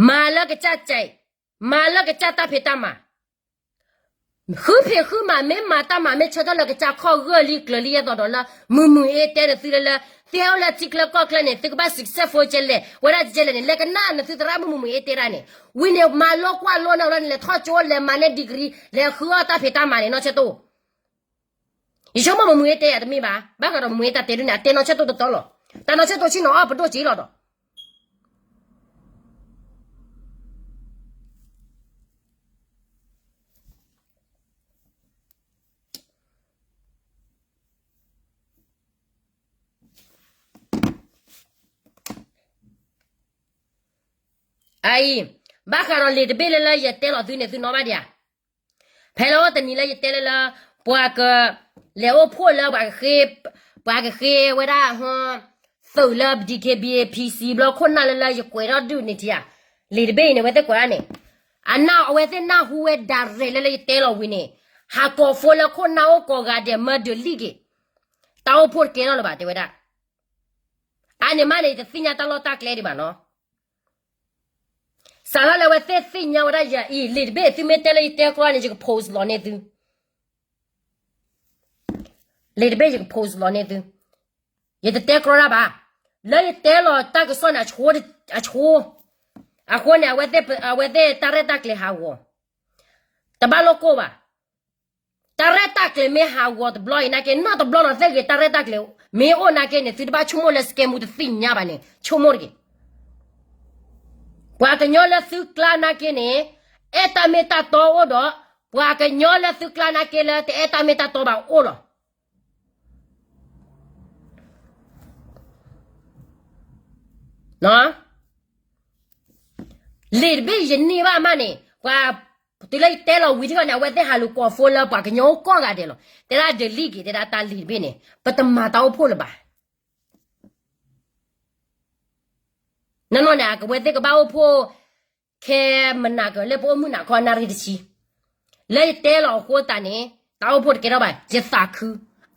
မၤလၢကစၢ်ကဲး, မၤလၢကစၢ်တၢ်ဖံးတၢ်မၤ, ဃုဖံးဃုမၤ မ့ၢ်မၤတၢ်မၤ မ့ၢ်ဆၢထၢၣ်လၢကစၢ်ခီၣ်ဂၢၢ်လံကျၢၤလံ ယဲသိးဒီးလၢ မုၢ်မုၢ်အ့တဲဒီးသုလၢလၢ သုဟဲအိၣ်လၢထံချၢကီၢ်ချၢန့ၣ် သုကဘၣ် successful ကဲလဲၣ် ဝဲဒၣ်ကဲလဲၣ်န့ၣ် လဲၤကနၣ်နသုသရၣ်မုၣ်မုၢ်မုၢ်အ့တဲဒၣ်န့ၣ်, ဝံၤန့ၣ် မၤလိကွၢ်လိန့ၣ်လီၤန့ၣ် လဲၤထီၣ်ကၠိလဲၤမၤန့ၢ် degree လဲၤဃုအီၣ်တၢ်ဖံးတၢ်မၤန့ၣ် နီၢ်ဆၢတိၢ် ယဆိကမိၣ်မုၢ်မုၢ်အ့တဲယၤတမ့ၢ်ဘၣ်, ဘၣ်ဃးဒီးမုၢ်မုၢ်အ့တၢ်တဲဒ်န့ၣ် အတဲနီၢ်ဆၢတိၢ်တတီလီၤ. တၢ်နီၢ်ဆၢတိၢ်ဆ့ၣ်နီၤအီၣ်ပဒိၣ်က့လီၤဒီး အအံၤ, ဘၣ်ဃးဒီးလံာ်တဘ့ၣ်လၢလၢယတဲလီၤသုန့ၣ် သုနီၣ်ဘၣ်ဒံးဧါ. ဖဲလၢအိၣ်တနံၤလၢယတဲလၢလၢ ပှၤက လဲၤအိၣ်ဖှိၣ်လၢပှၤကဃ့ ပှၤကဃ့ဝဲဒၣ် သုးလၢ DKBA PC ဘျီခိၣ်နၢ်လၢလၢယကွဲးထီၣ်ဒုးန့ၣ် ထံဧါ, လံာ်တဘ့ၣ်အံၤန့ၣ် အဝဲသ့ၣ်ကွဲးဒၣ်န့ၣ်, အနၢ်အဝဲသ့ၣ်နၢ်ဟူဝဲဒၣ်ရဲၣ်လၢလၢယတဲလီၤဝံၤန့ၣ်, ဟးကိးဖိလၢခိၣ်နၢ်အိၣ်ကိးဂၤဒဲး မၢဒုးလံၣ်က့ၤ, တၢ်အိၣ်ဖှိၣ်တကဲထီၣ်လၢၤဘၣ်တဲဝဲဒၣ်. အန့ၣ်မးန့ၣ် ယတသ့ၣ်ညါတၢ်လီၢ်တၢ်ကျဲဒံးဘၣ်နီၤ. စးထီၣ်လၢအဝဲသ့ၣ်သ့ၣ်ညါဝဲဒၣ်ယၤအံၤ လံာ်တဘ့ၣ် သုမ့ၢ်တဲလၢယတဲကြီန့ၣ် ယက post လီၤန့ၢ်သု, လံာ်တဘ့ၣ်ယက post လီၤန့ၢ်သု, ယတတဲကြီတၢ်ဘၣ်, လၢယတဲလီၤတၢ်ကစီၣ်န့ၣ် အဆိ, အဃိန့ၣ် အဝဲသ့ၣ်တၢ်ရဲၣ်တၢ်ကျဲၤဟးဂီၤ, တဘၣ်လိၣ်ကိၢ်ဘၣ်. တၢ်ရဲၣ်တၢ်ကျဲၤမ့ၢ်ဟးဂီၤတဘျီအံၤနာ်က့ နီၢ်တဘျီနီၤသ့ၣ်ဂ့ၤ တၢ်ရဲၣ်တၢ်ကျဲၤမ့ၢ်အိၣ်နာ်က့န့ၣ် သုတဘၣ်ဆိကမိၣ်လၢ scam တသ့ၣ်ညါဘၣ်န့ၣ် ဆိကမိၣ်တက့ၢ်. ပှၤကညီလၢသုကျါနာ်က့န့ၣ် အဲၣ်တၢ်မ့ၢ်တၢ်တီအိၣ်ဒီး ပှၤကညီလၢသုကျါနာ်က့လၢတအဲၣ်တၢ်မ့ၢ်တၢ်တီဘၣ်အိၣ်လီၤ. လံာ်တဘ့ၣ်ယန့ၢ်ဘၣ်မးန့ၣ် ပှၤတုၤလၢယတဲလီၤဝံၤထံၣ်ဃီန့ၣ် အဝဲသ့ၣ်ဟးလူၤကိးဖိလၢပှၤကညီအိၣ်ကိးဂၤဒဲးလီၤ. တဲဒၣ် delete က့ၤ တဲဒၣ်တၢ်လံာ်တဘ့ၣ်န့ၣ် ပတမၤတၢ်အိၣ်ဖှိၣ်လၢၤဘၣ်. နီၢ်နီၢ်န့ၣ် အကဝဲသ့ၣ်ကဘၣ်အိၣ်ဖှိၣ် ခဲမနၤကလၢပအိၣ်မုၢ်နၤခီနၣ်ရံၣ်တဆံ လၢယတဲလီၤအဃိသတးန့ၣ် တၢ်အိၣ်ဖှိၣ်တကဲထီၣ်ဘၣ် ယသးခု.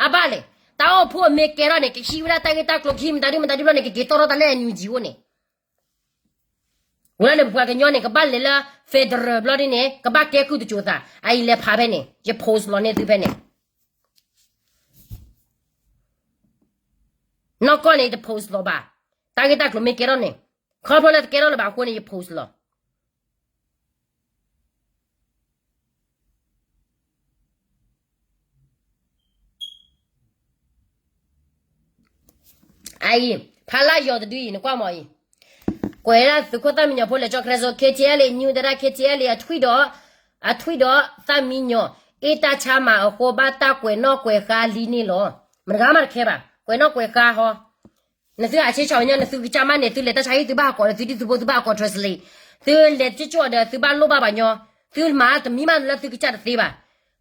အဘၣ်လဲၣ် တၢ်အိၣ်ဖှိၣ်မ့ၢ်ကဲထီၣ်န့ၣ် ကဟံးဝဲဒၣ်တၢ်ဂ့ၢ်တၢ်ကျိၤ ကဟံးမတၤဒုမတၤဒုဘျီန့ၣ် ကက့ၤတီထီၣ်တၢ်လၢ NUG အိၣ်န့ၣ် ဝဲဒၣ်န့ၣ် ပပှၤကညီန့ၣ် ကဘၣ်လဲၤလၢ federal ဘျီဒ်န့ၣ် ကဘၣ်ကဲကုၢ်တစိၤသး အအံၤလဲၤဖးဖဲန့ၣ် ယ post လီၤန့ၢ်သုဖဲန့ၣ် နီၢ်ကီၢ်န့ၣ် ယတ post လီၤဘၣ်. တၢ်ဂ့ၢ်တၢ်ကျိၤမ့ၢ်ကဲထီၣ်န့ၣ် ခီဖျိလၢတကဲထီၣ်လၢၤဘၣ်အဃိန့ၣ် ယ post လီၤ. အအံၤ ဖးလၢယီၤတဒုအံၤ နကွၢ်မီၤအံၤ, ကွဲးဒၣ်သုးခိၣ်သၣ်မံညီၤဖိလဲၤကၠီ Credit K T L A ညူတဒၣ် K T L A အထွံၣ်ဒီး, အထွံၣ်ဒီးသၣ်မံညီၤ အ့ၣ်တၢ်ဆါမးအဃိ ဘၣ်တၢ်ကွဲးနီၣ်ကွဲးဃါလံန့ၣ်လီၤ. မတဂၤမးတခဲဘၣ် ကွဲးနီၣ်ကွဲးဃါဟီ. နသုဟးဆ့ဆီၣ်ညီ နသုကစၢ်မးန့ၣ် သုလဲၤတၢ်ဆါဟံၣ်သုဘၣ်ဟးကိးလၢသုဒံၣ်သုဖိသုဘၣ်ဟးကိး translate, သုလဲၤတကၠိၣ်ဒီးသုဘၣ်လိၣ်ဘၣ်ပှၤညီ, သုမၤတမံၤမးလၢသုကစၢ်တသ့ဘၣ်.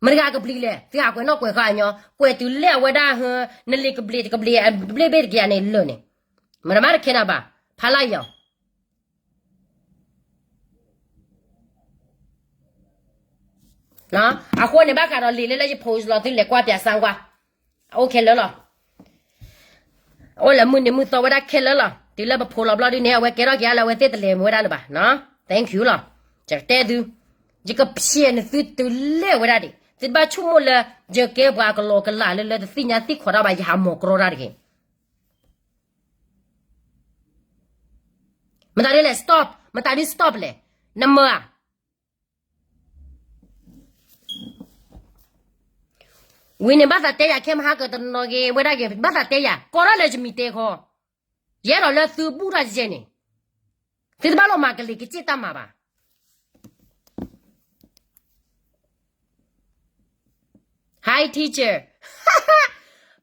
မတဂၤကပျံၤလဲၣ် သုဟးကွဲးနီၣ်ကွဲးဃါညီ, ကွဲးတုၤလၢအဝဲဒၣ်ဟၢ နလံာ်ကဘျံးတကဘျံး ဘျ့ဘ့ၣ်တကယၤန့ၣ်လၢာ်န့ၣ်, မတမးတခဲနၤဘၣ် ဖးလၢယီၤ အဃိန့ၣ် ဘၣ်ဃးဒီးလံာ်လၢလၢယ post လီၤ သုလဲၤကွၢ်ပၠးစၣ်ကွၢ်, အအိၣ်ခဲလၢာ်လီၤ. အိၣ်လၢမုၢ်နံၤမုၢ်သီဝဲဒၣ်ခဲလၢာ်လီၤ. တုၤလၢပဖိးလီၤဘျီဒ်န့ၣ် အဝဲကဲထီၣ်က့ၤအါလၢအဝဲသ့ၣ်တလဲၤမ့ၢ်ဝဲဒၣ်လၢၤဘၣ်နီၤ. Thank you လီၤ. ယကတဲသု, ယကဖျဲးနသုတုၤလၢဝဲဒၣ်ဒံး, သုတဘၣ်ဆိကမိၣ်လၢ ယကဲပှၤကလီကလးလၢလၢတသ့ၣ်ညါသ့ၣ်ခိးတၢ်ဘၣ် ယဟးမိၤကြီတၢ်တဂ့ၤ. မတၤဒ်လဲၣ် stop, မတၤဒ် stop လဲၣ်, နမၢဧါ. ဝံၤန့ၣ် ဘၣ်သးတဲယၤ ခဲမဟါကတနီၤဂ့ၤ ဝဲဒၣ်ဂ့ၤ ဘၣ်သးတဲယၤ ကိးထီၣ်လၢယမံၤတဲခီ, ယအဲၣ်ဒိးလၢသုဘူၣ်တၢ်ယဲန့ၣ်, သုတဘၣ်လီၤမၤကလံၤကစ့ၣ်တၢ်မၤဘၣ်. Hi teacher,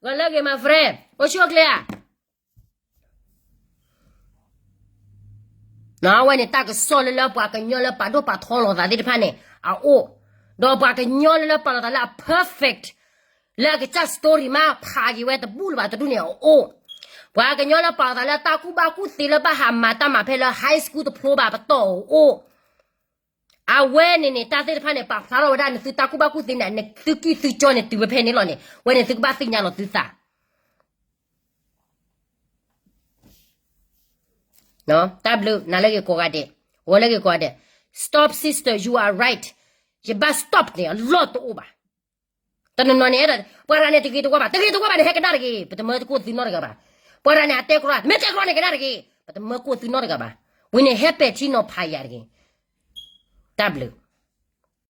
ဂီၤလၢအဂ့ၤ my friend, အိၣ်ဆူၣ်အိၣ်ချ့ဧါ. အဝဲန့ၣ် တၢ်ကစီၣ်လၢလၢပှၤကညီလၢပာ်ဒိၣ်ပာ်ထီလိာ်သးသ့ၣ်တဖၣ်န့ၣ် အအိၣ်, ဒီးပှၤကညီလၢလၢပာ်လီၤသးလၢအ perfect, လၢအကစၢ် story မးဖးက့ၤဝဲတဘူၣ်လၢၤဘၣ်တဒူၣ်န့ၣ်အအိၣ်, ပှၤကညီလၢပာ်လီၤသးလၢတၢ်ကူၣ်ဘၣ်ကူၣ်သ့လၢဘၣ်ဟးမၤတၢ်မၤဖဲလၢ high school တဖျိဘၣ်ပတီၢ်အအိၣ်, အဝဲန့ၣ်န့ၣ် တၢ်သ့ၣ်တဖၣ်န့ၣ် ပာ်ဖျါထီၣ်ဝဲဒၣ် နသုတၢ်ကူၣ်ဘၣ်ကူၣ်သ့န့ၣ် နသုကံၢ်သုကၠီန့ၣ်တုၤဝဲဖဲန့ၣ်လီၤန့ၣ် ဝဲန့ၣ်သုကဘၣ်သ့ၣ်ညါလီၤသုသး တၢ်ဘျုး နၤလၢဂ့ၤကိးဂၤဒဲး, ဂီၤလၢဂ့ၤကိးဂၤဒဲး, stop sister, you are right, ယဘၣ် stop န့ၣ် အလီၢ်တအိၣ်ဘၣ်. တနီၤနီၤန့ၣ် အဲၣ်ဒိး ပှၤတဂၤန့ၣ်တဂ့ၤတဝါဘၣ်, တဂ့ၤတဝါဘၣ်န့ၣ် ဟဲကနၣ်တဂ့ၤ, ပတမၢတကိၢ်သုနီတဂၤဘၣ်. ပှၤတဂၤန့ၣ် အတဲကြီ, တမ့ၢ်တဲကြီန့ၣ်ကနၣ်တဂ့ၤ, ပတမၢကိၢ်သုနီတဂၤဘၣ်. ဝံၤန့ၣ် ဟဲပဲာ်ထံနီၤဖးယၤတဂ့ၤ. တၢ်ဘျုး